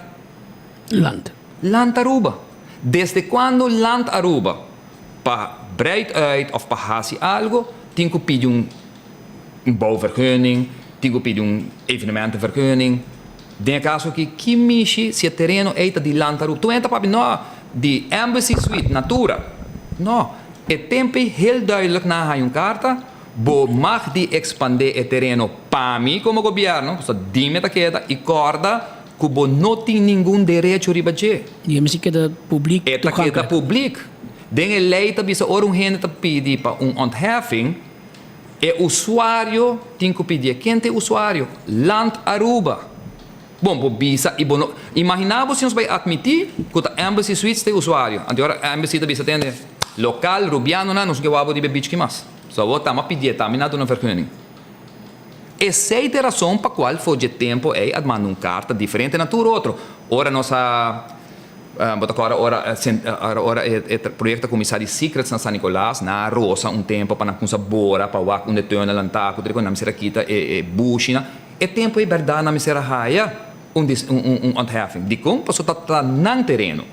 Land. Land Aruba. Desde cuando Land Aruba pa breid uit of pa haci algo tin cu pidi un bouwvergunning, tin cu pidi un evenementenvergunning? Den e caso aki ki mishi si e tereno ey ta di Land Aruba? Tur hende ta papia no di Embassy Suite, Natura. No, e tempo ey heel duidelijk nan a haya un carta. Bo mag di expande e tereno pa mi como gobierno, pasobra di mi ta keda y corda cu bo no tin ningun derecho riba dje. Y e mester keda publiek E ta keda toegankelijk. publiek. Den e ley ta bisa ora un hende ta pidi pa un ontheffing, e usuario tin cu pidié. Ken ta e usuario? Land Aruba. Bon, bo bisa y bo no. Imagina bo si nos bay admiti cu ta Embassy Suites ta e usuario. Anto ora Embassy ta bisa tende, local Rubianonan nos ke wak bo riba e beach ki mas. So awor tama pidié tambe na duna vergunning. Esey ta e rason pa cual for dje tempo ey a manda un carta diferente na tur otro. Ora nos a, bo ta corda ora ora e proyecto a cuminsa di Secrets na San Nicolas, nan a rosa un tempo pa nan cuminsa bora pa wak unda e tunnel nan ta cu tur e cos, nan mester a kita e bushinan. E tempo ei berdad nan mester a haya un un ontheffing. Dikon? Pasobra ta ta nan tereno.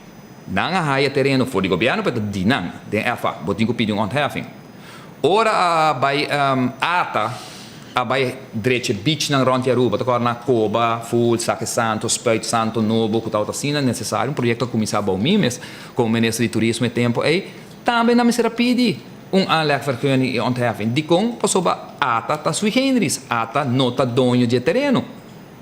Nan a haya tereno for di gobierno pero ta di nan. Den FA bo tin ku pidi un ontheffing. Ora a bai ata a bai drecha beachnan rond di Aruba ta kòrda nan Koba, Ful, Sake Santo, Spuit Santo Nobo ku tabata asina nesesario un proyekto a kuminsá bou mi mes komo minister di turismo e tempo ei tambe nan mester a pidi Un aanlegvergunning i ontheffing. Dikon? Pasobra ata ta sui generis. Ata no ta doño di e tereno.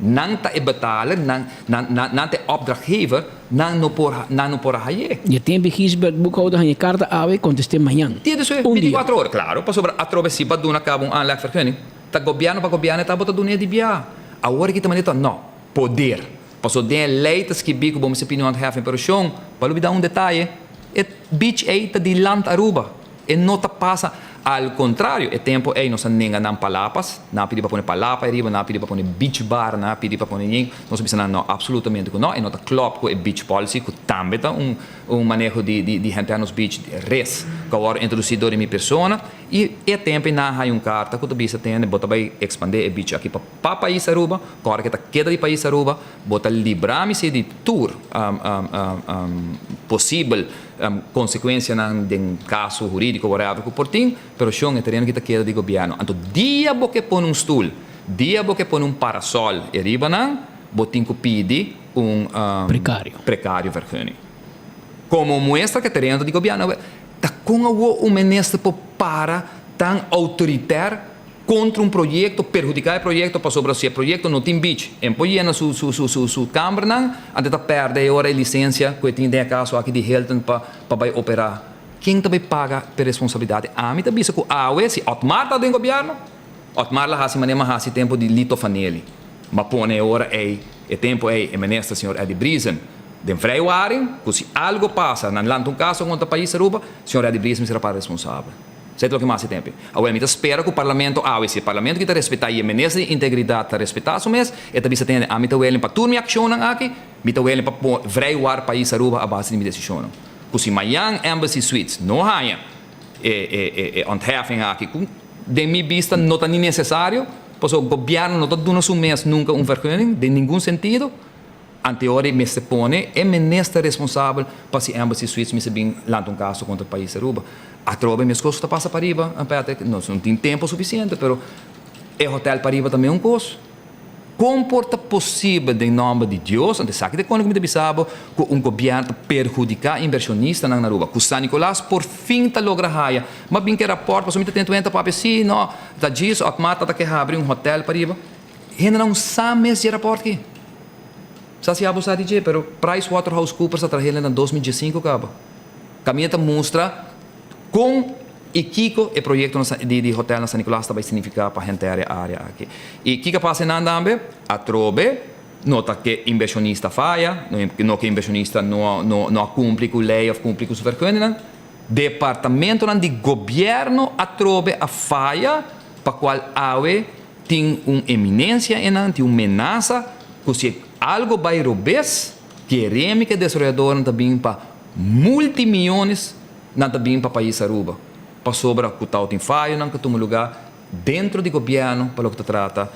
Nan ta e betaler, nan, nan, nan, nan ta e opdrachtgever, nan no por, nan no por a haye. Dje tempu Gisbert Boekhouder haña e karta awe, kontest'é mañan. Dia despues, Un dia. 24 ora. Klaro, pasobra atrobe si bo a duna kaba un aanlegvergunning, ta gobièrnu pa gobièrnu e tabata dun'é di bia. Awor aki ta manera ta, no, poder. Pasobra den e lei ta skibí ku bo mester pidi un ontheffing, pero shon, bo a lubidá un detaye. E beach ei ta di Land Aruba. E no ta pasa. Al contrario, e tempo ei nos a nenga nan palapas. Nan a pidi pa pone palapa ariba, nan a pidi pa pone beach bar, nan a pidi pa pone ñen. Nos a bisa nan no, absolutamente cu no. E no ta klop cu e beach policy, cu tambe ta un un maneho di di di henter nos beach res cu a worde introduci door di mi persona. Y e tempo ei nan a haya un carta cu ta bisa tende bo ta bay expande e beach aki pa pa pais Aruba, cu ora cu e ta keda di pais Aruba. Bo ta libra mi si di tur posibel konsekuensianan den kaso hurídiko whatever ku por tin, pero shon e tereno ki ta keda di gobièrnu. Anto dia bo ke pone un stul, dia bo ke pone un parasòl e riba nan, bo tin ku pidi un prekario vergunning. Komo muestra ku e tereno ta di gobièrnu. Ta kon awor un minister por para tan outoritèr Contra un proyecto, perhudica e proyecto pasobra si e proyecto no tin beach en por yena su su su su su cambernan, antes ta perde e ora e licencia cu e tin den e caso aki di Hilton pa pa bay opera. Ken ta bay paga p'e responsabilidad? Ami ta bisa cu awe si Otmar ta den gobierno, Otmar la haci manera m'a haci tempo di Lito Fanelli. M'a pone e ora ey, e tempo ey, e minister señor Eddie Briesen den vrijwaring cu si algo pasa, nan lanta un caso contra pais Aruba, señor Eddie Briesen mester a para responsabel. Esei ta loke mas e tempu. Awor, mi ta spera ku Parlamento awe, si e Parlamento ki ta respetá i e Minister di Integridat ta respetá su mes, e ta bisa tende, ami ta welen pa tur mi akshonnan aki, mi ta welen pa vrijwaar pais Aruba a base di mi desishonnan. Ku si mayan Embassy Suites no haña e e e ontheffing aki, ku den mi bista no ta ni nesesario, pasobra gobièrnu no ta duna su mes nunka un vergunning den ningun sentido, Anteori mester pone e minister responsabel pa si Embassy Suites mester bin lanta un caso contra pais Aruba. Atrobe mes cos ta pasa pariba, Patrick, nos no tin tempo suficiente, pero e hotel pariba ta meun cos. Con por ta posibel den nomber di Dios, anto esaki ta e cona cu mi ta bisa bo, cu un gobierno ta perhudica inversionistanan na Aruba, cu San Nicolas por fin ta logra haya, ma bin cu e rapport, pasobra mi ta tene tuenta papia, si, no, ta djis, Otmar ta ta ke habri un hotel pariba. Hendenan sa mes dje raport ki. Sa si abo sa di dje, pero Price Waterhouse Coopers a traha hende na 2015 kaba. Kaminda ta mustra kon i kiko e proyekto di di hotel na San Nicolas ta bai signifiká pa henter e área aki. I kiko a pasa einan tambe? Atrobe no ta ke invershonista faya, no ke invershonista no no no a kumpli ku lei òf kumpli ku su vergunningan. Departamentonan di gobièrnu atrobe a faya pa kual awe Tin un eminencia enan, tin un menasa cu si algo bay robes, keremi cu e desaroyadornan ta bin pa multimillones nan ta bin pa pais Aruba, pasobra cu tao tin fayonan cu tuma lugar dentro di gobierno pa loke ta trata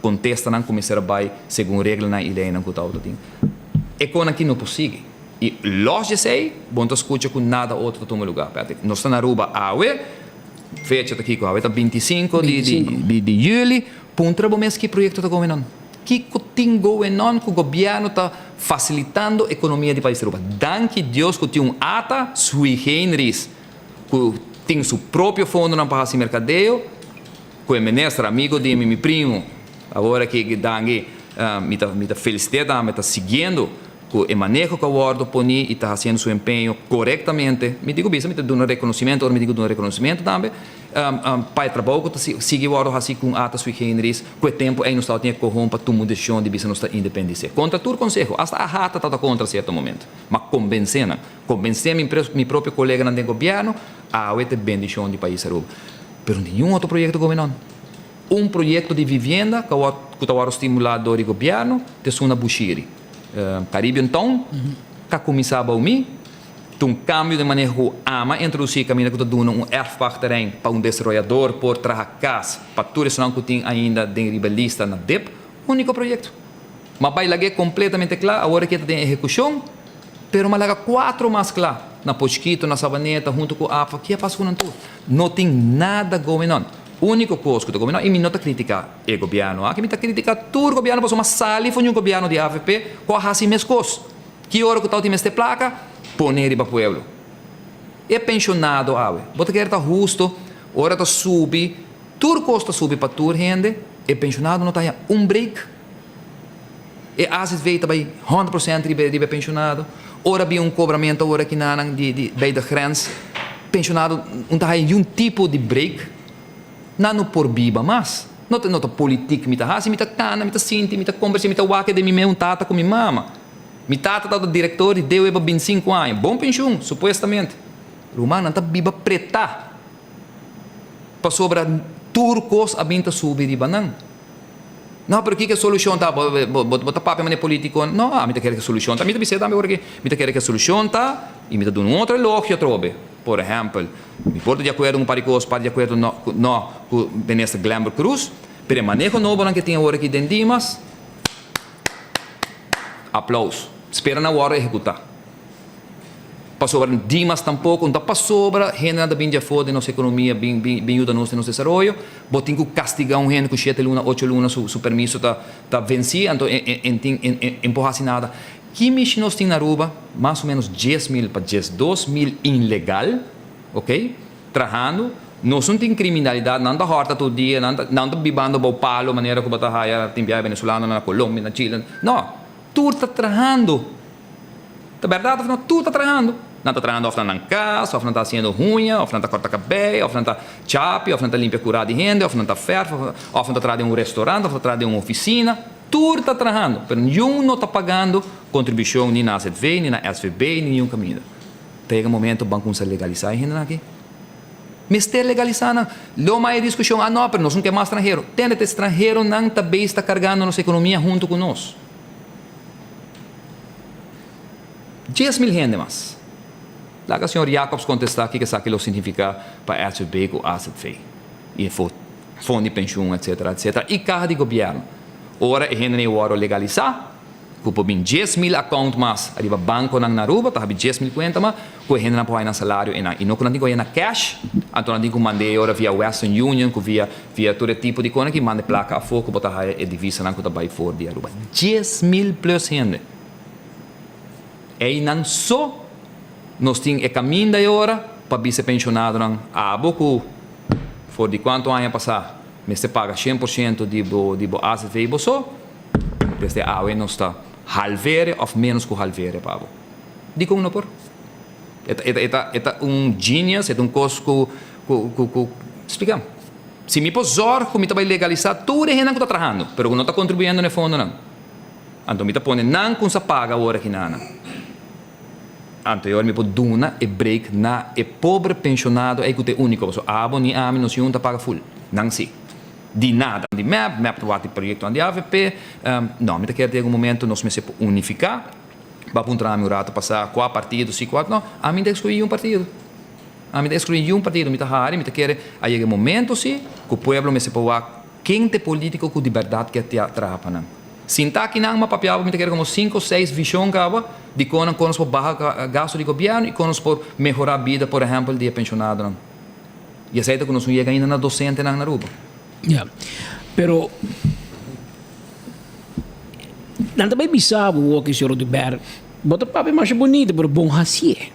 contestanan cu mester a bay segun reglanan y leynan cu tao ta tin. E conan aki no por sigui. Y los di esey, bo no ta scucha cu nada otro ta tuma lugar, Patrick. Nos ta na Aruba awe. Fecha ta kiko? Awe ta 25 di di di juli. Puntra bo mes ki proyekto ta going on. Kiko tin going on ku gobièrnu ta fasilitando ekonomia di pais Aruba? Danki Dios ku tin un ata sui generis ku Tin su propio fondonan pa hasi merkadeo, ku e minister, amigo di mi, mi primo, awor aki danki, mi ta mi ta felisit'é tambe, ta siguiendo ku e maneho ku a wòrdu poní i ta hasiendo su empeño korektamente. Mi tin ku bisa mi ta duna rekonosimento ora mi tin ku duna rekonosimento tambe pa e trabou ku ta sigui wòrdu hasi ku un ata sui generis ku e tempu ei nos tabatin e kohon pa tuma un desishon di bisa nos ta independisé. Kontra tur konseho, asta AHATA tabata kontra sierto momento, ma kombensé nan. Kombensé mi mi propio koleganan den gobièrnu, awe ta e bendishon di pais Aruba. Pero ningun otro proyekto komo e non. Un proyekto di vivienda ku ta wòrdu stimulá dor di gobièrnu ta esun na Bushiri. Caribbean Town ta kuminsá bou mi. Ta un kambio den maneho ku ama introdusí kaminda ku ta duna un erfpachtterrein pa un desaroyador por traha kas pa tur esnan ku tin ainda den riba lista na dip. Úniko proyekto. Ma bai lag'é kompletamente kla, awor aki e ta den ehekushon, pero ma laga kuatro mas kla, na Pochkito, na Sabaneta, huntu ku APFA, ke a pasa ku nan tur? No tin nada going on. Úniko kos ku ta going on, i mi no ta kritiká e gobièrnu aki, mi ta kritiká tur gobièrnu pasobra mi a sali for di un gobièrnu di avp ku a hasi meskos. Ki ora ku tabatin mester plaka, pone riba pueblo. E penshonado awe, bo ta kere ta husto ora ta subi, tur kos ta subi pa tur hende, e penshonado no ta haña un break? E azv ta bai honderd procent riba riba e penshonado. Ora bin un kobramento awor aki nanan di di bij de grens, penshonado no ta haña niun tipo di break. Nan no por biba mas. No ta no ta politiek mi ta hasi, mi ta kana, mi ta sinti, mi ta kombersá, mi ta wak den mi mes un tata ku mi mama. Mi tata tabata direktor di DOE pa bintisinku aña. Bon penshun, supuestamente. Ruman, nan ta biba pretá pasobra tur kos a bin ta subi riba nan. No, pero kiko e solushon ta? Bo, bo, bo ta papia manera politico? No, ami ta kere ku e solushon ta. Mi ta bis'é tambe ora ki mi ta kere ku e solushon ta i mi ta duna un otro elogio atrobe. Por ehèmpel, mi por ta di akuerdo ku un par di kos, par di akuerdo no, ku no ku Minister Glenbert Croes, pero e maneho nobonan ke tin awor aki den Dimas, aplaus. Spera nan wòrdu ehekutá. Pasobra Dimas tampoco no ta pasobra hendenan ta bin di afó den nos economia bin bin bin yuda nos den nos desaroyo, bo tin cu castiga un hende cu shete luna, ocho luna su su permiso ta ta venci anto e e en tin en en en por haci nada. Ki mishi nos tin na Aruba? Mas o menos 10,000 pa 12,000 inlegal, ok, trahando. Nos no tin criminalidad, nan ta horta tur dia, nan ta nan ta bibando bou palo manera cu bo ta haya tin biaha venezolanonan na Colombia, na Chile, no, tur ta trahando. Ta bèrdat òf no? Tur ta trahando. Nan ta trahando òf na nan kas, òf nan ta hasiendo huña, òf nan ta kòrta kabei, òf nan ta chapi, òf nan ta limpia kurá di hende, òf nan ta fèrf, òf nan ta traha den un restorant, òf ta traha den un ofisina. Tur ta trahando, pero niun no ta pagando kontribushon ni na AZV, ni na SVB, ni niun kaminda. Ta yega momento ban kuminsá legalisá e hendenan aki. Mester legalisá nan. Lo mas e diskushon, ah no, pero nos no ke mas stranhero. Tende, ta e stranheronan ta beis ta kargando nos ekonomia huntu ku nos. 10,000 hende mas. Laga señor Jacobs contesta kiko esaki lo significa pa SVB cu AZV y e fondo di pensioen etcetera etcetera y caha di gobierno. Ora e hendenan e worde legalisa cu por bin 10,000 account mas ariba banconan na Aruba ta habi 10,000 cuenta mas cu e hendenan por haya nan salario eynan y no cu nan tin cu haya na cash anto nan tin cu manda e ora via Western Union cu via Via tur e tipo di kona ki manda e plaka afó ku bo ta haya e divisanan ku ta bai for di Aruba. 10,000 plus hende. Einan so nos tin e kaminda e ora pa bisa e penshonadonan abo ku for di kuantu aña pasá mester paga 100% di bo di bo azv bo so, desde awe nos ta halvere òf ménos ku halvere pa bo. Dikon no por? E ta e ta e ta un genius, e ta un kos ku ku ku ku splika. Si mi por zorg ku mi ta bai legalisá tur e hendenan ku ta trahando, pero ku no ta kontribuyendo na e fondonan, anto mi ta pone nan kumsa paga awor aki na nan. Anto e ora mi por duna e break na e pobre penshonado ei ku ta e úniko, pasobra abo ni ami nos yun ta paga ful, nan si. Di nada. Di mep, mep ta wak di proyektonan di avp. No, mi ta kere den algun momento nos mester por unifiká. Bo a puntra ami un rato pasá kua partido si kua no, ami no ta ekskluí niun partido. Ami ta exclui niun partido, mi ta hari, mi ta kere a yega e momento si cu pueblo mester por wak ken ta e politico cu di berdad kier traha pa nan. Sinta aki nan, m'a papiaba mi ta kere como cinco o seis vision caba di con nan con nos por baha gasto di gobierno y con nos por mehora bida por ehempel di e pensionadonan. Y esey ta cu nos no yega ainda na docentenan na Aruba. Ya, pero nan ta bay bisa bo, señor Oduber, bo ta papia masha bonito pero bon hacié.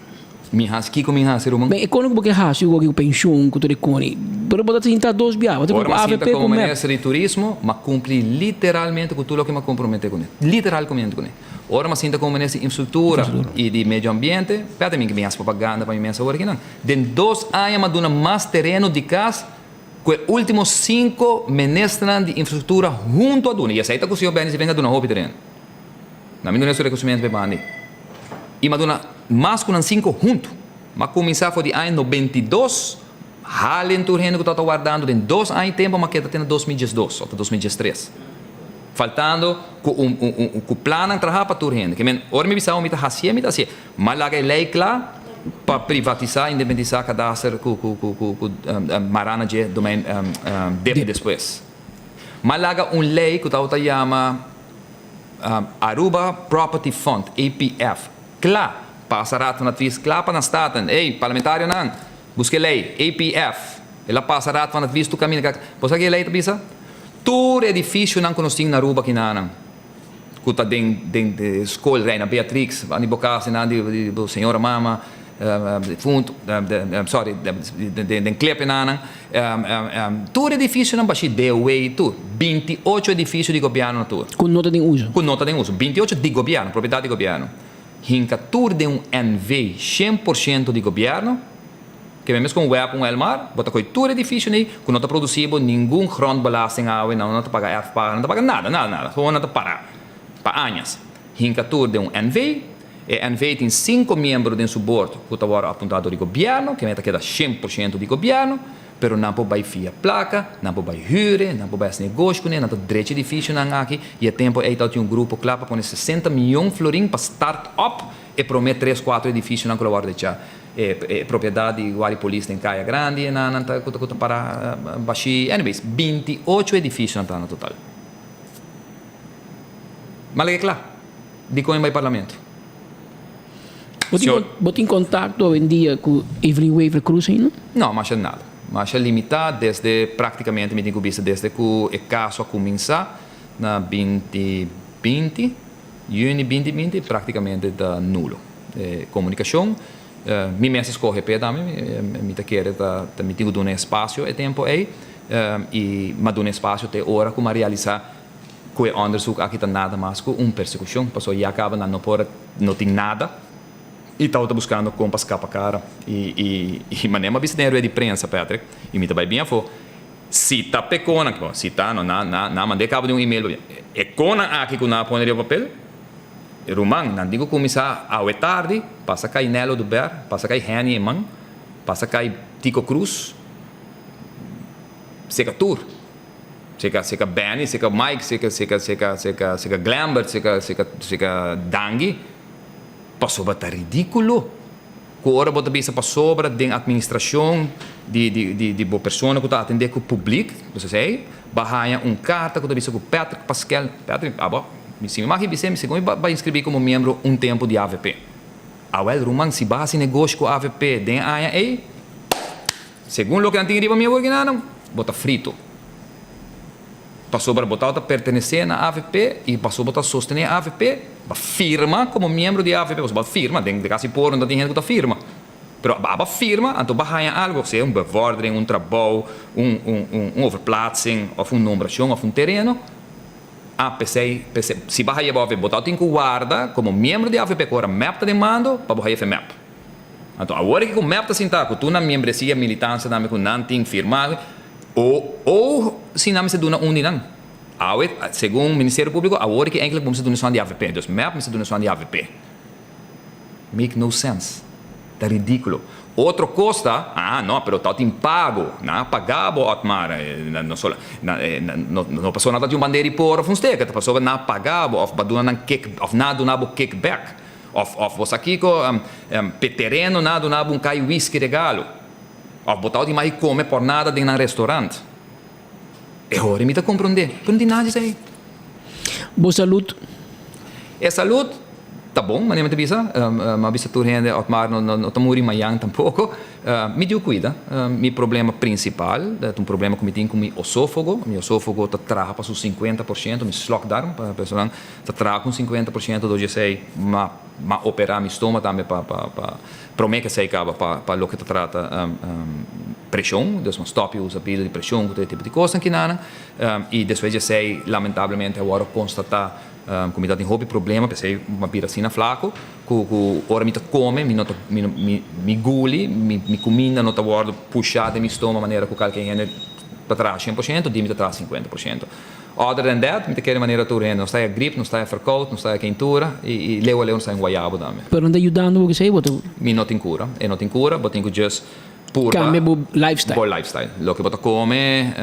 Mi hasi kiko mi hasi ruman? Ben e kono ku bo ke hasi ku ku penshun ku tur e koni. Pero bo ta sinta dos bia, bo ta Ora ku mi sinta avp komo ku mep. minister di turismo, m'a kumpli literalmente ku tur loke m'a komprometé kuné. Literalmente kuné. Ora m'a sinta komo minister di infrastruktura i di medio ambiente, p'e mi ke bin hasi propaganda pa mi mes awor akinan. Den dos aña m'a duna mas tereno di kas ku e ultimo sinku ministernan di infrastruktura huntu a duna. I esei ta ku señor Benny Sevinger a duna hopi tereno. Na mi duna su rekonosementu pa e banda ei. I m'a duna mas ku nan sinku huntu. M'a kuminsá for di aña 92, halen tur hende ku tabata wardando den dos aña i tempu m'a keda te na 2012 òf 2013. Faltando ku un un un ku plannan traha pa tur hende. Ke men, ora mi bisa mi ta hasié, mi ta hasié. M'a laga e lei kla pa privatisá, indepentisá kadaster ku ku ku ku ku mará na dje domein dip despues. M'a laga un lei ku tabata yama Aruba Property Fund, APF, kla pasa Raad van Advies, kla pa nan Staten. Ey, parlamentarionan, buska e lei, APF. El a pasa Raad van Advies tur kaminda. Bo sa ke e lei ta bisa? Tur edificionan ku nos tin na Aruba kinanan, ku ta den den skol Reina Beatrix, di bo kas nan di bo señora mama, difunto, sorry, den klepenanan, tur edificionan bashi DOW tur, 28 edificio di gobierno na tur. Ku no ta den uso. Ku no ta den uso, 28 di gobierno, propiedad di gobierno. Hinka tur den un NV 100% di gobierno, ke men mes ku un web, un Elmar, bo ta koy tur edificio nei ku no ta produci bo ningun grondbelasting awe, nan no ta paga erfpacht, nan no ta paga nada, nada, nada, gewoon nan ta para pa añas. Hinka tur den un NV. E NV tin sinku miembro den su bord ku ta wòrdu apuntá dor di gobièrnu, ke meta keda 100% di gobièrnu, pero nan por bai fia plaka, nan por bai hür, nan por bai hasi negoshi kuné, nan ta drecha edifisionan aki i e tempu ei tabatin un grupo kla pa pone 60 mion florin pa start up e promé tres kuatro edifisionan ku lo wòrdu drechá. E propiedat di Guardia Polis den Kaya Grandi e nan ta ku ta pará bashí. Anyways, 28 edifisionan ta na total. Ma lege kla. Dikon e bai parlamento? Bo tin bo tin kontakto awendia ku Evelyn Wever Croes ainda? No, masha nada. Masha limitá desde praktikamente mi tin ku bisa desde ku e kaso a kuminsá na binti binti, yüni binti binti, praktikamente ta nulo. E komunikashon, mi mes a skohe p'e tambe, mi ta kere ta mi tin ku duna espasio e tempu ei i mi a duna espasio te ora ku mi a realisá Ku e onderzoek aki ta nada mas ku un persekushon, pasobra ya kaba nan no por no tin nada i tabata buskando kon pa skapa kara. I i i manera mi a bisa den e rueda di prensa, Patrick, i mi ta bai bin afó, si ta p'e konan, bon, si ta no, nan nan nan mand'é kaba di un email pabia e konan aki ku nan a pone riba papel, ruman, nan tin ku kuminsá awe tardi, pasa kai Nelo Duber, pasa kai Henny Eman, pasa kai Tico Cruz, seka tur. Seka seka Benny, seka Mike, seka seka seka seka seka Glembert, seka seka seka Dangui. Pasobra ta ridíkulo ku ora bo ta bisa pasobra den atministrashon di di di di bo persona ku ta atendé ku publik, bo sa esei, bo a haña un karta ku ta bisa ku Patrick Paskel, Patrick, abo, mi si mi mag bis'é, mi segun mi bai inskribí komo miembro un tempu di avp. Awèl ruman, si bo a hasi negoshi ku avp den e aña ei, Segun loke nan tin riba mi aboriginanan, bo ta frito. Pasobra bo tabata pertenesé na avp i pasobra bo ta sostené avp, bo a firma komo miembro di avp, pasobra bo a firma, den kasi pueblo no ta tin hende ku ta firma, pero abo a firma, anto bo a haña algu, sea un bevordering, un trabou, un un un un overplaatsing òf un nombrashon òf un tereno, a p'esei p'esei si bo a haña bo avp, bo tabatin ku warda komo miembro di avp ku ora mep ta den mando pa bo haña efe mep. Anto awor aki ku mep ta sintá ku tur nan miembresia, militansia tambe ku nan tin firmá o o si nan mester duna un di nan. Awe segun Ministerio Públiko awor aki enkele ku bo mester duna esun di avp. Dus mep mester duna esun di avp. Make no sense. Ta ridíkulo. Otro kos ta, ah no, pero tò tin pago. Nan a pagá bo Otmar. No sola no no pasobra nan ta tin un bandera di por òf un steka, ta pasobra nan a pagá bo òf bo a duna nan kick òf nan a duna bo kickback. Of of bo sa kiko, p'e tereno nan a duna bo un kai whisky regalo. Of bo tawata imagi kome por nada den nan restaurant. E hori mi ta komprondé, pero no tin nada di esei. Bo salud? E salud ta bon, manera mi ta bisa. Mi a bisa tur hende, Otmar no no ta muri mayan tampoko. Mi diu cuida. Mi problema principal ta un problema cu mi tin cu mi osofogo. Mi osofogo ta traha pa su 50%, mi slokdarm pa personanan ta traha cu un 50% dor di esey ma ma opera mi stoma tambe pa pa pa prome cu esey caba pa pa loke ta trata presion. Dus mi a stop di usa pila di presion cu tur e tipo di cosnan kinanan y despues di esey lamentablemente a worde constata Ku mi ta tin hopi problema, p'esei mi a bira asina flaku, ku ku ora mi ta kome mi no ta mi mi mi guli, mi mi kuminda no ta wòrdu pushá den mi stoma manera ku kalke hende ta traha 100%, di mi ta traha 50%. Other than that, mi ta kere manera tur hende, nos ta haya grip, nos ta haya verkoud, nos ta haya keintura i i leu a leu nos ta haya un guayabo tambe. Pero no ta yudando bo esei bo ta. Mi no tin kura, e no tin kura, bo tin ku just purba. Kambia bo lifestyle. Bo lifestyle, loke bo ta kome,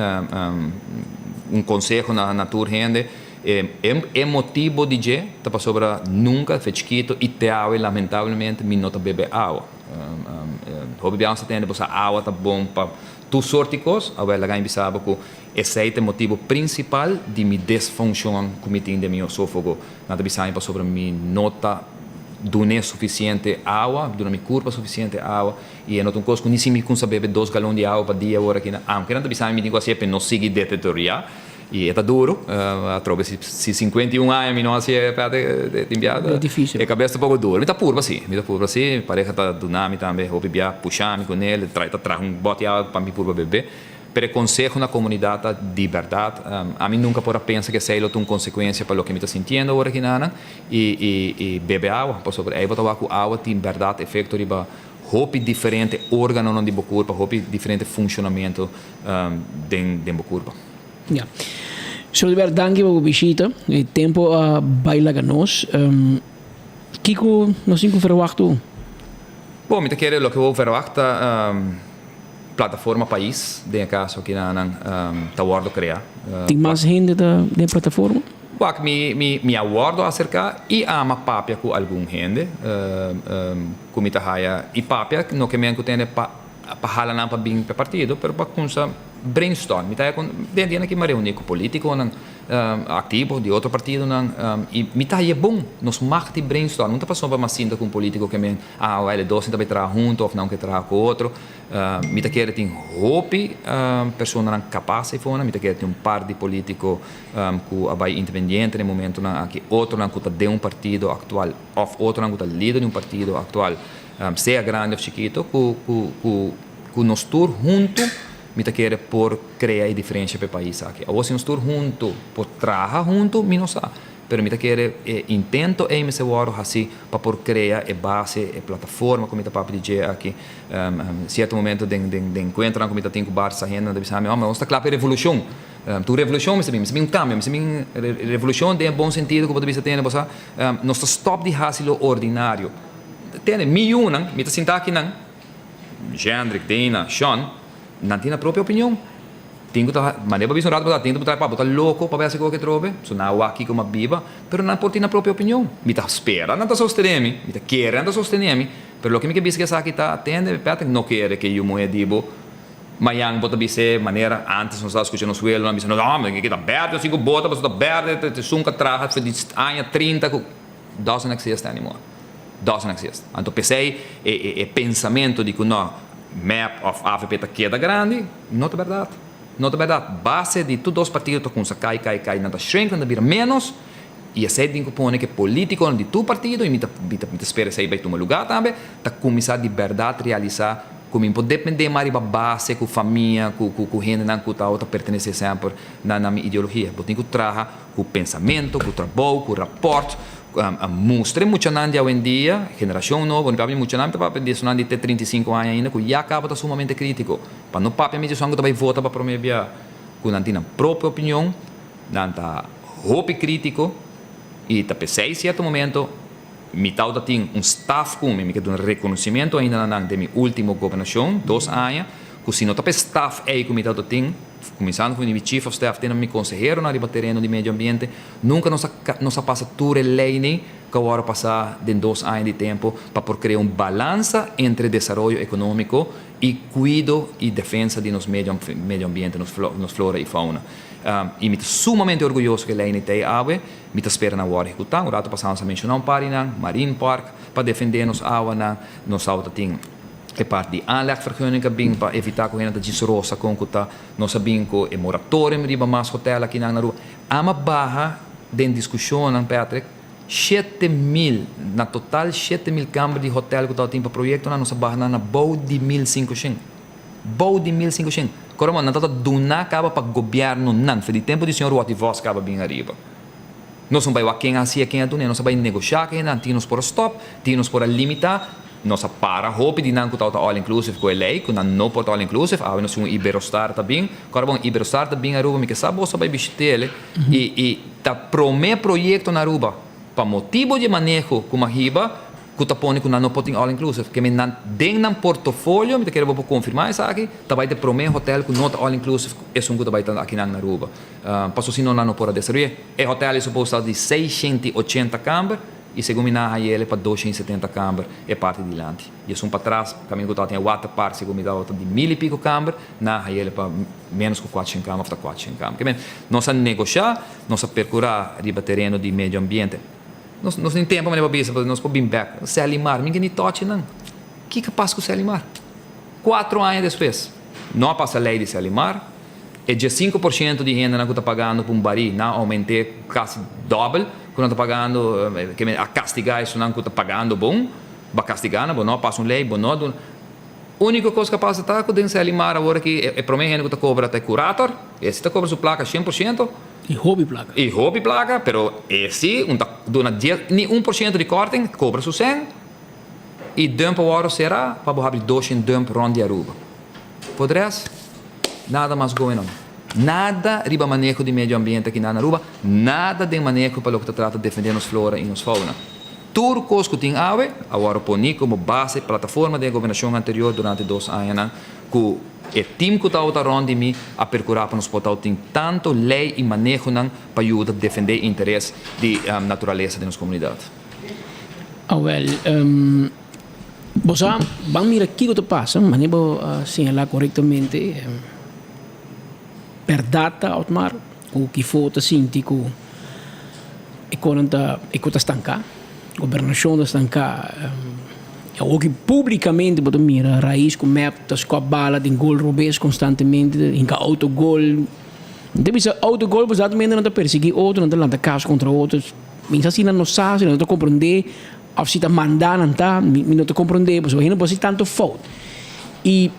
un konseho na na tur hende. E motibo di dje ta pasobra nunca fe chikito y te awe lamentablemente mi no ta bebe awa. Hopi bia nos ta tende bosa awa ta bon pa tur soort di cos, awel laga mi bisa bo cu esey ta e motibo principal di mi desfuncion cu mi tin den mi osofogo. Nan ta bisa mi pasobra mi no ta dune suficiente awa, duna mi curpa suficiente awa y e no ta un cos cu ni si mi cunsa bebe dos galon di awa pa dia awor aki, aunke nan ta bisa mi mi tin cu haci'e pe no sigui deterioria. I e ta duru, atrobe si 51 aña mi no hasi e pète tin bia e kabes ta poko duru. Mi ta purba si, mi ta purba si, mi pareha ta duna mi tambe hopi bia pusha mi ku el, ta traha un bòti awa pa mi purba bebe. Pero e konseho na komunidat ta di bèrdat, ami nunka por a pensa ku esei lo ta un konsekuensia pa loke mi ta sintiendo awor aki nanan, i i bebe awa, pasobra ei bo ta wak ku awa tin bèrdat efekto riba hopi diferente órganonan di bo kurpa, hopi diferente funshonamentu den den bo kurpa. Ya. Sodebert danki pa bo bishita. E tempo a bai laga nos. Kiko nos tin ku verwagt u? Bon, mi ta kere loke bo verwagt ta plataforma pais den e kaso aki nan ta wòrdu krea. Tin mas hende ta den e plataforma? Wak, mi mi mi a wòrdu aserká i ama papia ku algun hende ku mi ta haya i papia no ke men ku tene pa pa hala nan pa bin pa e partido, pero pa kumsa brainstorm. Mi ta haya kon den dia aki mi a reuni ku politikonan aktivo di otro partidonan i mi ta haya bon nos mag di brainstorm. No ta pasobra mi a sinta ku un politiko ke men ah wèl e dos ta bai traha huntu òf nan ke traha ku otro. Mi ta kere tin hopi personanan kapas eifonan. Mi ta kere tin un par di politiko ku a bai independiente den momentonan aki, otronan ku ta den un partido aktual òf otronan ku ta lider di un partido aktual. Sea grandi of chikito, ku ku ku ku nos tur huntu mi ta kere por krea e diferensha pa e pais aki. Awor si nos tur huntu por traha huntu mi no sa, pero mi ta kere e intento ei mester wòrdu hasi pa por krea e base, e plataforma ku mi ta papia di dje aki. Sierto momento den den den enkuentronan ku mi ta tin ku Barça hende nan ta bisa mi, oh, nos ta kla pa e revolushon. Tur revolushon mester bin, mester bin un kambio, mester bin revolushon den e bon sentido ku bo ta bisa tene bo sa, nos ta stòp di hasi lo ordinario. Tene, mi yunan, mi ta sinta akinan, Jendrick, Dana, Sean, nan tin nan propio opinion. Tin ku ta, manera bo a bisa un rato pasá, tin ku ta puntra, bo ta loko pa bai hasi koke trobe? So nan a wak kiko mi a biba, pero nan por tin nan propio opinion. Mi ta spera nan ta sostené mi, mi ta kere nan ta sostené mi, pero loke mi ke bisa ku esaki ta, tende, Patrick no kere ke yu muhé di bo mañan bo ta bis'é manera antes nos ta skucha nos welonan bisa nos, oh, mi ke ta bèrdè, nos tin ku bota pasobra ta bèrdè, esun ku a traha for di aña trinta ku. Doesn't exist anymore. Doesn't exist. Anto p'esei e e e pensamento di ku no, mep òf avp ta keda grandi, no ta bèrdat. No ta bèrdat. Base di tur dos partido ta kumsa kai, kai, kai, nan ta shrink, nan ta bira ménos, i esei tin ku pone ku e polítikonan di tur partido, i mi ta mi ta mi ta spera esei bai tuma lugá tambe, ta kuminsá di bèrdat realisá ku mi por dependé mas riba base ku famia, ku ku ku hendenan ku ta pertenesé semper na na mi ideologia. Bo tin ku traha Ku pensamentu, ku trabou, ku rapòrt, a mustra e muchanan di awendia, generashon nobo, no papia di muchanan, mi ta papia di esunnan di te 35 aña ainda ku ya kaba ta sumamente krítiko. Pa no papia mi di esunnan ku ta bai vota pa promé bia, ku nan tin nan propio opinion, nan ta hopi krítiko i ta p'esei sierto momento mi tabata tin un staf ku mi, mi ke duna rekonosimentu ainda na nan den mi último gobernashon, dos aña, ku si no ta pa e staf ei ku mi tabata tin, Kuminsando ku mi chief of staff te na mi konseheronan riba tereno di medio ambiente, nunka nos a nos a pasa tur e leinan ku a wòrdu pasá den dos aña di tempu pa por krea un balansa entre desaroyo ekonómiko i kuido i defensa di nos medio medio ambiente, nos nos flora i fauna. I mi ta sumamente orguyoso ku e leinan ta ei awe. Mi ta spera nan wòrdu ehekutá. Un ratu pasá nos a menshoná un par di nan, Marine Park pa defendé nos awanan, nos awa ta tin. E parti di aanlegvergunning a bin pa evitá ku hende ta djis rosa kon ku ta. Nos a bin ku e moratorium riba mas hotel akinan na Aruba. Ama baha den diskushonnan, Patrick, 7000, na total 7000 kamber di hotel ku tabatin pa proyektonan, nos a baha nan na bou di 1500. Bou di 1500. Koromo, nan tabata duna kaba pa gobièrnunan, for di tempu di señor Watty Vos kaba bin ariba. Nos no bai wak ken a hasié, ken a dun'é, nos a bai negoshá ku hendenan, tin nos por a stòp, tin nos por a limitá. Nos a para hopi di nan ku tabata all inclusive ku e lei, ku nan no por ta all inclusive. Awe nos tin un Iberostar ta bin. Kòrda bon, Iberostar ta bin Aruba, mi ke sa boso a bai bishit'el i i ta promé proyekto na Aruba pa motibu di e maneho ku Mahiba ku ta pone ku nan no por tin all inclusive. Ke men nan den nan portofolio, mi ta kere bo por konfirmá esaki, ta bai ta e promé hotel ku no ta all inclusive esun ku ta bai ta akinan na Aruba. Paso si no nan no por a desaroy'é. E hotel ei supos ta di 680 kamber i segun mi nan a hañ'el pa 270 kamber e parti dilanti. I esun patras kaminda ku tabatin e waterpark segun mi tabata di mil i piko kamber, nan a hañ'el pa ménos ku kuatshen kamber òf ta kuatshen kamber. Ke men, nos a negoshá, nos a perkurá riba tereno di medio ambiente. Nos nos tin tempu manera pa bisa pasobra nos por bin bèk. Selimar, mi ke ni tòchi nan. Kiko a pasa ku Selimar? Kuatro aña despues no a pasa lei di Selimar. E 15% di hendenan ku ta pagando pa un barí nan a oument'é kasi dòbel ku nan ta pagando, ke men a kastigá esunnan ku ta pagando bon, bo a kastigá nan, bo no a pasa un lei, bo no a duna. Úniko kos ku a pasa ta ku den Selimar awor aki e promé hende ku ta kobra ta e kurator, ese ta kobra su plaka 100%. I hopi plaka. I hopi plaka, pero e si un ta duna dies, ni 1% di kòrting, kobra su sèn i dùmp a wòrdu será pa bo habri doshen dùmp rònt di Aruba. Podres? Nada mas going on. Nada riba maneho di medio ambiente aki na Aruba, nada den maneho pa loke ta trata defende nos flora y nos fauna. Tur cos cu tin awe a worde poni como base, plataforma den e gobernacion anterior durante dos añanan cu e team cu tabata rond di mi a percura pa nos por tabatin tanto ley y manehonan pa yuda defende interes di naturalesa den nos comunidad. Awel, Bo sa, ban mira kiko ta pasa, manera bo a señalá korektamente, bèrdat ta, Otmar, ku kifo ta sinti ku e konan ta, e ku ta stanká, gobernashon ta stanká. Awoki públikamente bo ta mira Rais ku mep ta skòp bala den gol robes konstantemente, hinka outogol. No ta bisa outogol pasobra nan ta persiguí otro, nan ta lanta kas kontra otro. Mi sa si nan no sa, si nan no ta komprondé. Of si ta manda nan ta, mi no ta comprende, pasobra hende no por haci tanto fout. Y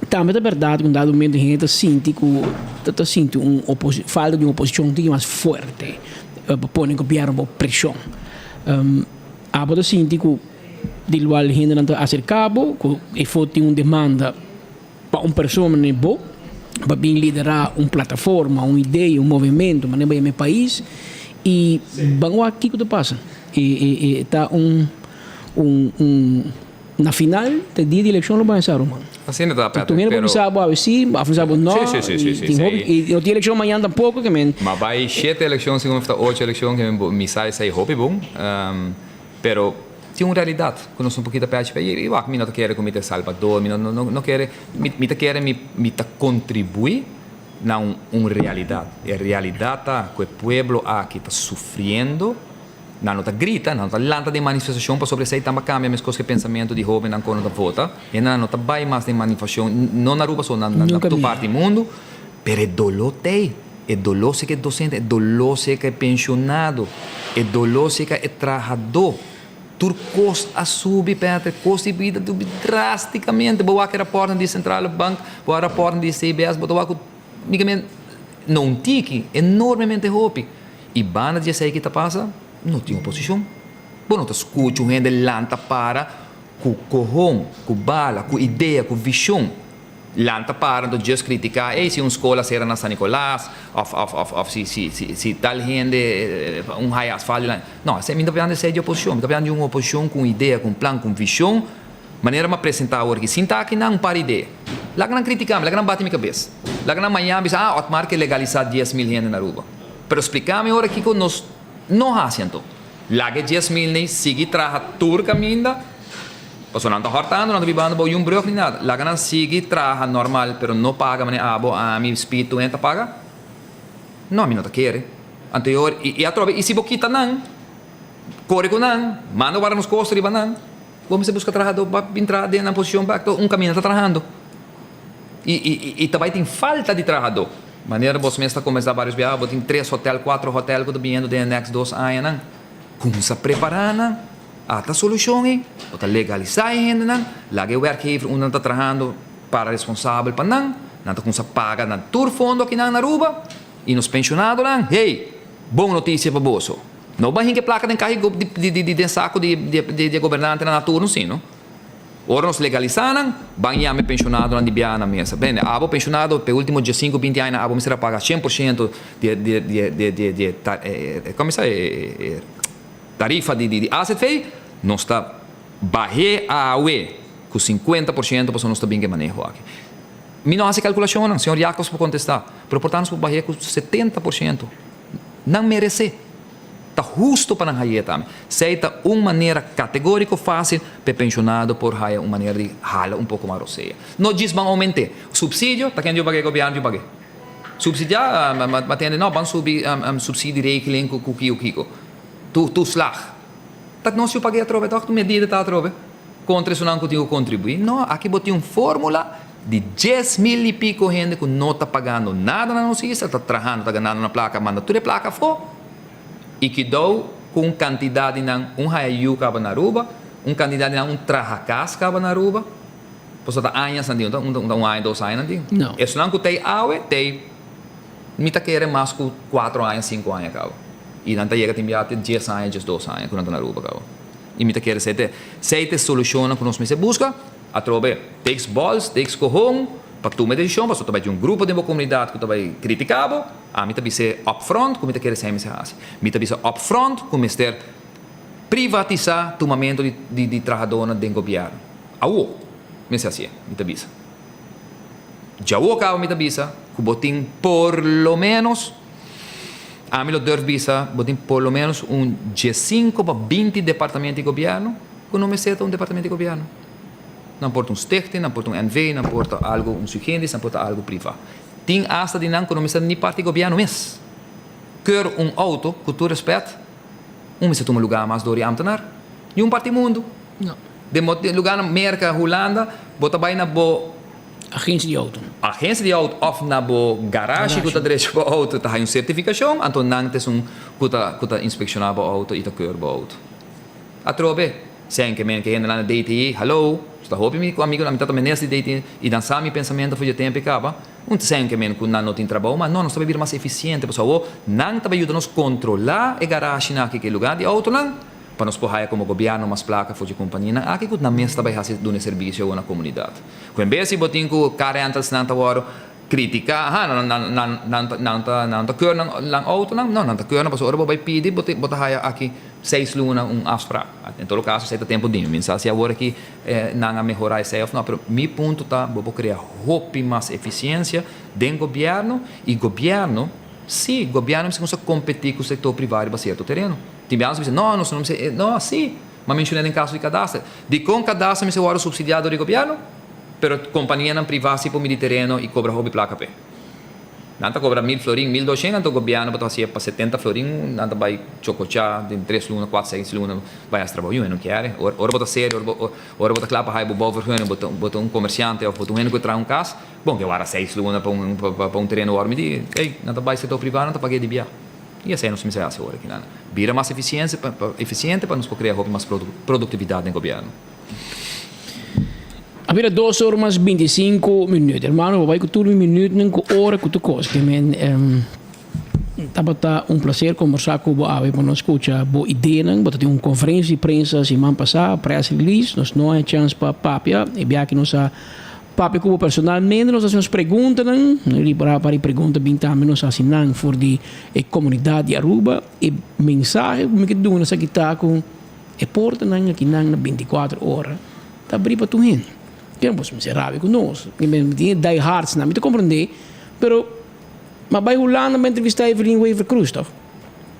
tambe ta berdad cu un dado momento hende ta sinti cu ta sinti un falta di un oposicion un tiki mas fuerte pa pone gobierno bo presion. Abo ta sinti cu di lual hendenan ta acerca bo cu e for tin un demanda pa un persona manera bo pa bin lidera un plataforma, un idea, un movimento manera bo yama e pais y ban wak kico ta pasa. E ta un un un na final ta dia di eleccion lo bay sa ruman. Asina ta Patrick, pero. Tur hende por bisa bo awe si, of bisa bo no. Si si si si si. Y no tin eleccion mañana tampoco ke men. Ma bay shete eleccion segun mi ta ocho eleccion ke men mi sa esey hopi bon. Pero tin un realidad cu nos un poquito pechi pe y wak mi no ta kere cu mi ta e salbador mi no no kere mi ta kere mi mi ta contribui na un un realidad. E realidad ta cu e pueblo aki ta sufriendo. Nan no ta grita, nan no ta lanta den manifestacion pasobra esey tamba cambia mescos cu e pensamento di hobennan cu no ta vota. Hendenan no ta bay mas den manifestacion, no na Aruba so, na tur parti di mundo. Pero e dolor t'ey, e dolor si cu e docente, e dolor si cu e pensionado, e dolor si cu e trahador. Tur cos a subi, Peter, cos di bida a subi drasticamente. Bo wak e raportnan di Centrale Bank, bo wak e raportnan di CBS, bo ta wak cu no un tiki, enormemente hopi. I banda di esei ki ta pasa? No tin oposishon. Bo no ta skucha un hende lanta para ku kohon, ku bala, ku idea, ku vishon. Lanta para anto djis kritiká, ey si un skol a sera na San Nicolas, òf òf òf òf si si si si tal hende un haya asfalt dilanti. No, esei mi no ta pidiendo esei di oposishon. Mi ta pidiendo di un oposishon ku un idea, ku un plan, ku un vishon. Manera mi a presentá awor aki, sinta akinan un par idea. Laga nan kritiká mi, laga nan bati mi kabes. Laga nan mañana bisa, ah, Otmar ke legalisá 10,000 hende na Aruba. Pero spliká mi ora kiko nos no hasi anto. Laga e 10,000 nei sigui traha tur kaminda, pasobra nan ta hòrtando, nan ta bibando bou yun brùg ni nada. Laga nan sigui traha normal, pero no paga manera abo, ami, Speed, tur hende ta paga. No, mi no ta kere. Anto e ora, i atrobe, i si bo kita nan, kore ku nan, manda wara nos kos riba nan. Bo mester buska trahadó pa bin traha den nan posishon bak un kaminda ta trahando. I i i ta bai tin falta di trahadó. Manera bos mes ta komensá varios biaha bo tin tres hotel, kuater hotel ku ta biniendo den e next dos añanan. Kumsa prepará nan. Ata solushon ei. Bo ta legalisá e hendenan, laga e werkgever unda nan ta trahando para responsabel pa nan. Nan ta kumsa paga nan tur fondo akinan na Aruba. I nos penshonadonan, hey! Bon notisia pa boso. No bahin ke plaka den kaha di den sako di e gobernantenan na turno sino ora nos legalisá nan, ban yama e penshonadonan di biaha na mesa. Bene, abo penshonado p'e ultimo diesinku, binti añanan abo mester a paga 100% di e di e di e di e komo sa e tarifa di di azv, nos ta bah'é awe ku 50% pasobra nos ta bin ku e maneho aki. Mi no hasi kalkulashonnan, señor Jacobs por kontestá, pero por ta nos por bah'é ku 70%. Nan meresé. Ta husto pa nan hay'é tambe. Esei ta un manera kategóriko fásil pa e penshonado por haya un manera di hala un poko mas rosea. No djis ban oument'é. Supsidio, ta ken diu pag'é? Gobièrnu diu pag'é. Supsidiá, ma tende no, ban subi supsidieregeling ku kiko kiko. Toeslag. Ta nos diu pag'é atrobe tòg? Tu medida ta atrobe kontra esunnan ku tin ku kontribuí? No, aki bo tin un fórmula. Di 10,000 i piko hende ku no ta pagando nada na nos isla, ta trahando, ta ganando nan plaka, manda tur e plaka afó. I kidou ku un kantidat di nan un haya yu kaba na Aruba, un kantidat di nan un traha kas kaba na Aruba. Pasobra ta añas nan tin, no ta un aña, dos aña nan tin. Esunnan ku t'ei awe, t'ei mi ta kere mas ku kuatro aña, sinku aña kaba. I nan ta yega tin bia te dies aña, diesdos aña ku nan ta na Aruba kaba. I mi ta kere esei ta esei ta e solushonnan ku nos mester buska. Atrobe, takes balls, takes kohon pa tuma e desishon, pasobra ta bai tin un grupo den bo komunidat ku ta bai kritiká bo. Ami ta bis'é upfront ku mi ta kere esei mester hasi. Mi ta bisa upfront ku mester privatisá tumamentu di di trahadónan den gobièrnu. Awor mester hasié, mi ta bisa. Djawo kaba mi ta bisa ku bo tin por lo ménos, ami lo durf bisa, bo tin por lo ménos un diesinku pa 20 departamento di gobièrnu ku no mester ta un departamento di gobièrnu. Nan por ta un stichting, nan por ta un NV, nan por ta algu un sui generis, nan por ta algu privá. Tin asta di nan ku no mester ni parti di gobièrnu mes. Keur un outo, ku tur rèspèt, un mester tuma lugá mas dor di ámtenar. Ni un parti mundu. Den bo lugá na Merka, Hulanda, bo ta bai na bo. Agensia di outo. Agensia di outo òf na bo garashi ku ta drecha bo outo ta haña un sertifikashon, anto nan ta esun ku ta ku ta inspekshoná bo outo i ta keur bo outo. Atrobe, sen ke men ke hendenan na DTI, hallo, ta hopi mi ku amigunan, mi ta ta minister di DTI i nan sa mi pensamentu for dje tempu e kaba, un ta sen ke men ku nan no tin trabou, ma no, nos ta bai bira mas efisiente, pasobra awor nan ta bai yuda nos kontrolá e garashinan aki, ke lugá di outonan, pa nos por haya komo gobièrnu mas plaka for dje kompanianan aki ku nan mes ta bai hasi duna e servisio awor na komunidat. Ku en bes di bo tin ku car rentalsnan ta wòrdu kritiká, aha, nan nan nan nan ta nan ta nan ta keur nan nan outonan, no, nan ta keur nan pasobra ora bo bai pidi bo ta bo ta haya aki seis luna un afsprak. En todo kaso esei ta tempu di mi. Mi no sa si awor aki nan a mehorá esei òf no, pero mi punto ta bo por krea hopi mas efisiensia den gobièrnu i gobièrnu, sí, gobièrnu mester kuminsá kompetí ku sektor privá riba sierto tereno. Tin biaha nos ta bisa, no, nos no mester, no, sí, m'a menshoná den kaso di kadaster. Dikon kadaster mester wòrdu supsidiá dor di gobièrnu? Pero kompanianan privá sí por midi tereno i kobra hopi plaka p'e. Nan ta kobra mil florin, mil doshen, anto gobièrnu por ta hasié pa setenta florin, nan ta bai chokochá den tres luna, kuater, seis luna bai hasi trabou. Yu hende no kier. Ora ora bo ta serio, ora bo ora bo ta kla pa haya bo bouwvergunning, bo ta bo ta un komersiante òf bo ta un hende ku traha un kas, bon ke wara seis luna pa un pa un tereno wòrdu midí, ey, nan ta bai sektor privá, nan ta pag'é di bia. I esei nos mester hasi ora ki nan bira mas efisiensia pa pa efisiente pa nos por krea hopi mas produktividat den gobièrnu. A bira dos ora mas 25 minuut. Hermano, bo bai ku tur mi minuutnan ku ora ku tur kos. Ke men tabata un placer kombersá ku bo awe pa nos skucha bo ideanan. Bo ta tin un konferensia di prensa siman pasá, press release. Nos no a chèns pa papia. E biaha nos a papia ku bo personalmente, nos a hasi nos preguntanan. No ripará par di pregunta bin tambe nos a hasi nan for di e komunidat di Aruba. E mensahe ku mi ke duna esaki ta ku E portanan akinan na 24 ora ta abrí pa tur hende. Ke no por mester rabia ku nos. Mi tin e die hardsnan, mi ta komprendé, pero m'a bai Hulanda pa entrevistá Evelyn Wever Croes tòg?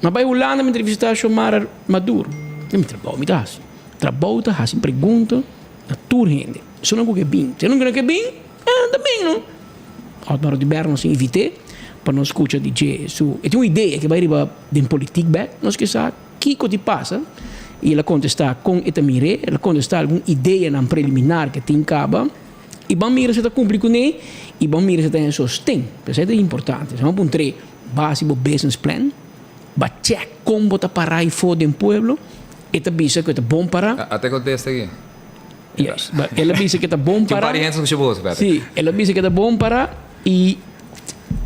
M'a bai Hulanda pa entrevistá Xiomara Maduro. E mi trabou mi ta hasi. Trabou ta hasi pregunta na tur hende. Esun nan ku ke bin. Si nan ku no ke bin, eh, ta bin no. Otmar Oduber nos a invit'é pa nos skucha di dje su. E tin un idea ke bai riba den politik bèk, nos ke sa. Kiko di pasa? I el a kontestá kon e ta mir'é, el a kontestá algun ideanan preliminar ku e tin kaba. I ban mira si e ta kumpli kuné i ban mira si e ta haña sosten. P'esei ta importante. Sa bo puntr'é, Bo hasi bo business plan? Bo a chèk kon bo ta pará afó den pueblo? E ta bisa ku e ta bon pará. A te kontesta aki? Yes, but el a bisa ku e ta bon Tin un pará. par di hende skucha bo, Pepe. Sí, el a bisa ku e ta bon pará i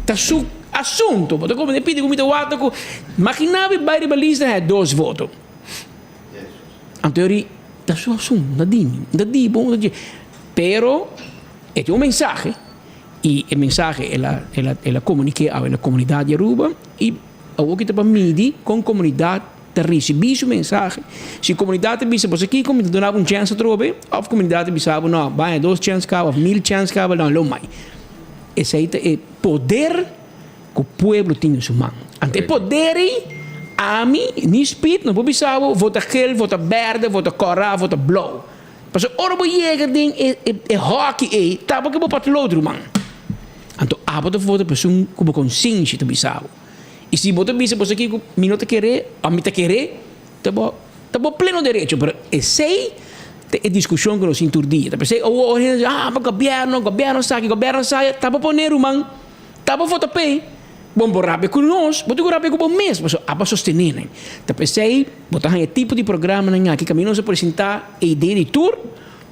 ta su asuntu. Bo ta komprende? Pidi ku mi ta wak ku Maginá bo e bai riba lista haña dos voto. Anto yori ta su asuntu, no ta di mi, no ta di bo, no ta di. Pero e tin un mensahe i e mensahe el a el a el a komuniké awe na komunidat di Aruba i awor ki ta pa midi kon komunidat ta risibí su mensahe. Si komunidat ta bisa boso kiko mi ta duna bo un chèns atrobe òf komunidat ta bisa bo no baña dos chèns kaba òf mil chèns kaba no lo mai. Esei ta e poder ku pueblo tin den su man. Anto e poder ei ami ni Speed no por bisa bo vota gel, vota berde, vota kòrá, vota blou. Pasobra ora bo yega den e e hòki ei ta bo ke bo patlood ruman. Anto abo ta vota pa esun ku bo konsenshi ta bisa bo. I si bo ta bisa boso aki ku mi no ta kere òf mi ta kere ta bo ta bo pleno derecho. Pero esei ta e diskushon ku nos tin tur dia. Ta p'esei awor hende ta bisa ah pa gobièrnu, gobièrnu esaki, gobièrnu esaya. Ta bo pone ruman. Ta bo vota p'e, bon bo rabia ku nos, bo tin ku rabia ku bo mes, pasobra abo a sostené nan. Ta p'esei bo ta haña e tipo di programanan aki kaminda nos a presentá e idea di tur,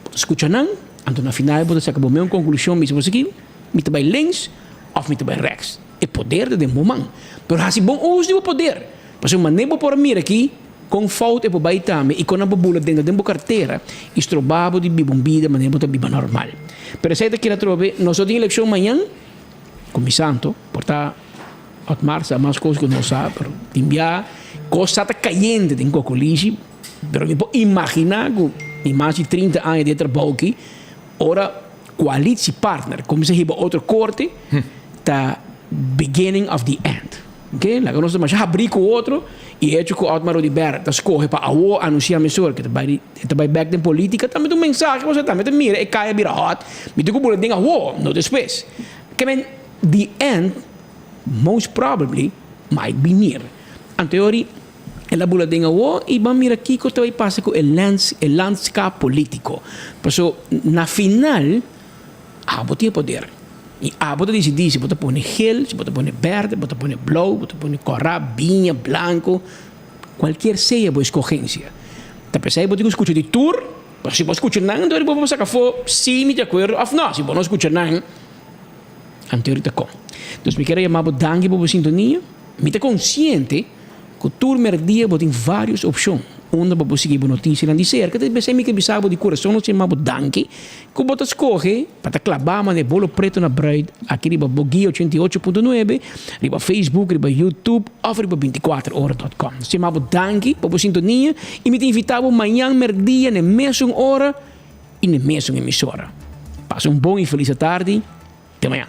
bo ta skucha nan, anto na final bo ta saka bo mes un konklushon, bisa bo esaki, mi ta bai links òf mi ta bai rèks. E poder ta den bo man. Pero hasi bon uso di bo poder, pasobra manera bo por a mira aki kon fout e por bai tambe i kon nan por bula dentro den bo kartera i stroba bo di biba un bida manera bo ta biba normal. Pero esei ta keda atrobe, nos no tin elekshon mañan. Ku mi santo, por ta Otmar sa mas kos ku nos sa, pero tin bia kos sa ta kayente den Kokolishi, pero mi por imaginá ku mi mas di trinta aña di e trabou aki, ora koalitiepartner kuminsá hiba otro korte, ta beginning of the end. Oke, laga nos ta masha habrí ku otro i e hecho ku Otmar Oduber ta skohe pa awo anunsiá mesora ku e ta bai e ta bai bèk den polítika tambe ta un mensahe pasobra tambe ta mira e kaya bira hòt mi tin ku bula den awo no despues. Ke men the end most probably might be near. Anto e ori el a bula den awo i ban mira kiko ta bai pasa ku e lens e landskap polítiko. Paso na final Abo tin e poder. I abo ta disidí si bo ta pone gel, si bo ta pone berde, bo ta pone blou, bo ta pone kòrá, biña, blanko, kualkier sea bo eskogensia. Ta p'esei bo tin ku skucha di tur, pasobra si bo skucha nan anto bo por saka afó si mi di akuerdo òf nò. Si bo no skucha nan, anto ta kon. Dus mi kier a yama bo danki pa bo sintonia. Mi ta konsiente. Ku tur merdia bo tin vários opshon unda bo por sigui bo notisianan di serka. Ta p'esei mi ke bisa bo di kurason nos yama bo danki ku bo ta skohe pa ta klabá manera bolo preto na bruid aki riba bo Guia 88.9, riba Facebook, riba YouTube òf riba 24 ora dòt kòm. Nos yama bo danki pa bo sintonia i mi ta invitá bo mañan merdia na e mesun ora i na e mesun emisora. Pasa un bon i felis atardi. Te mañan.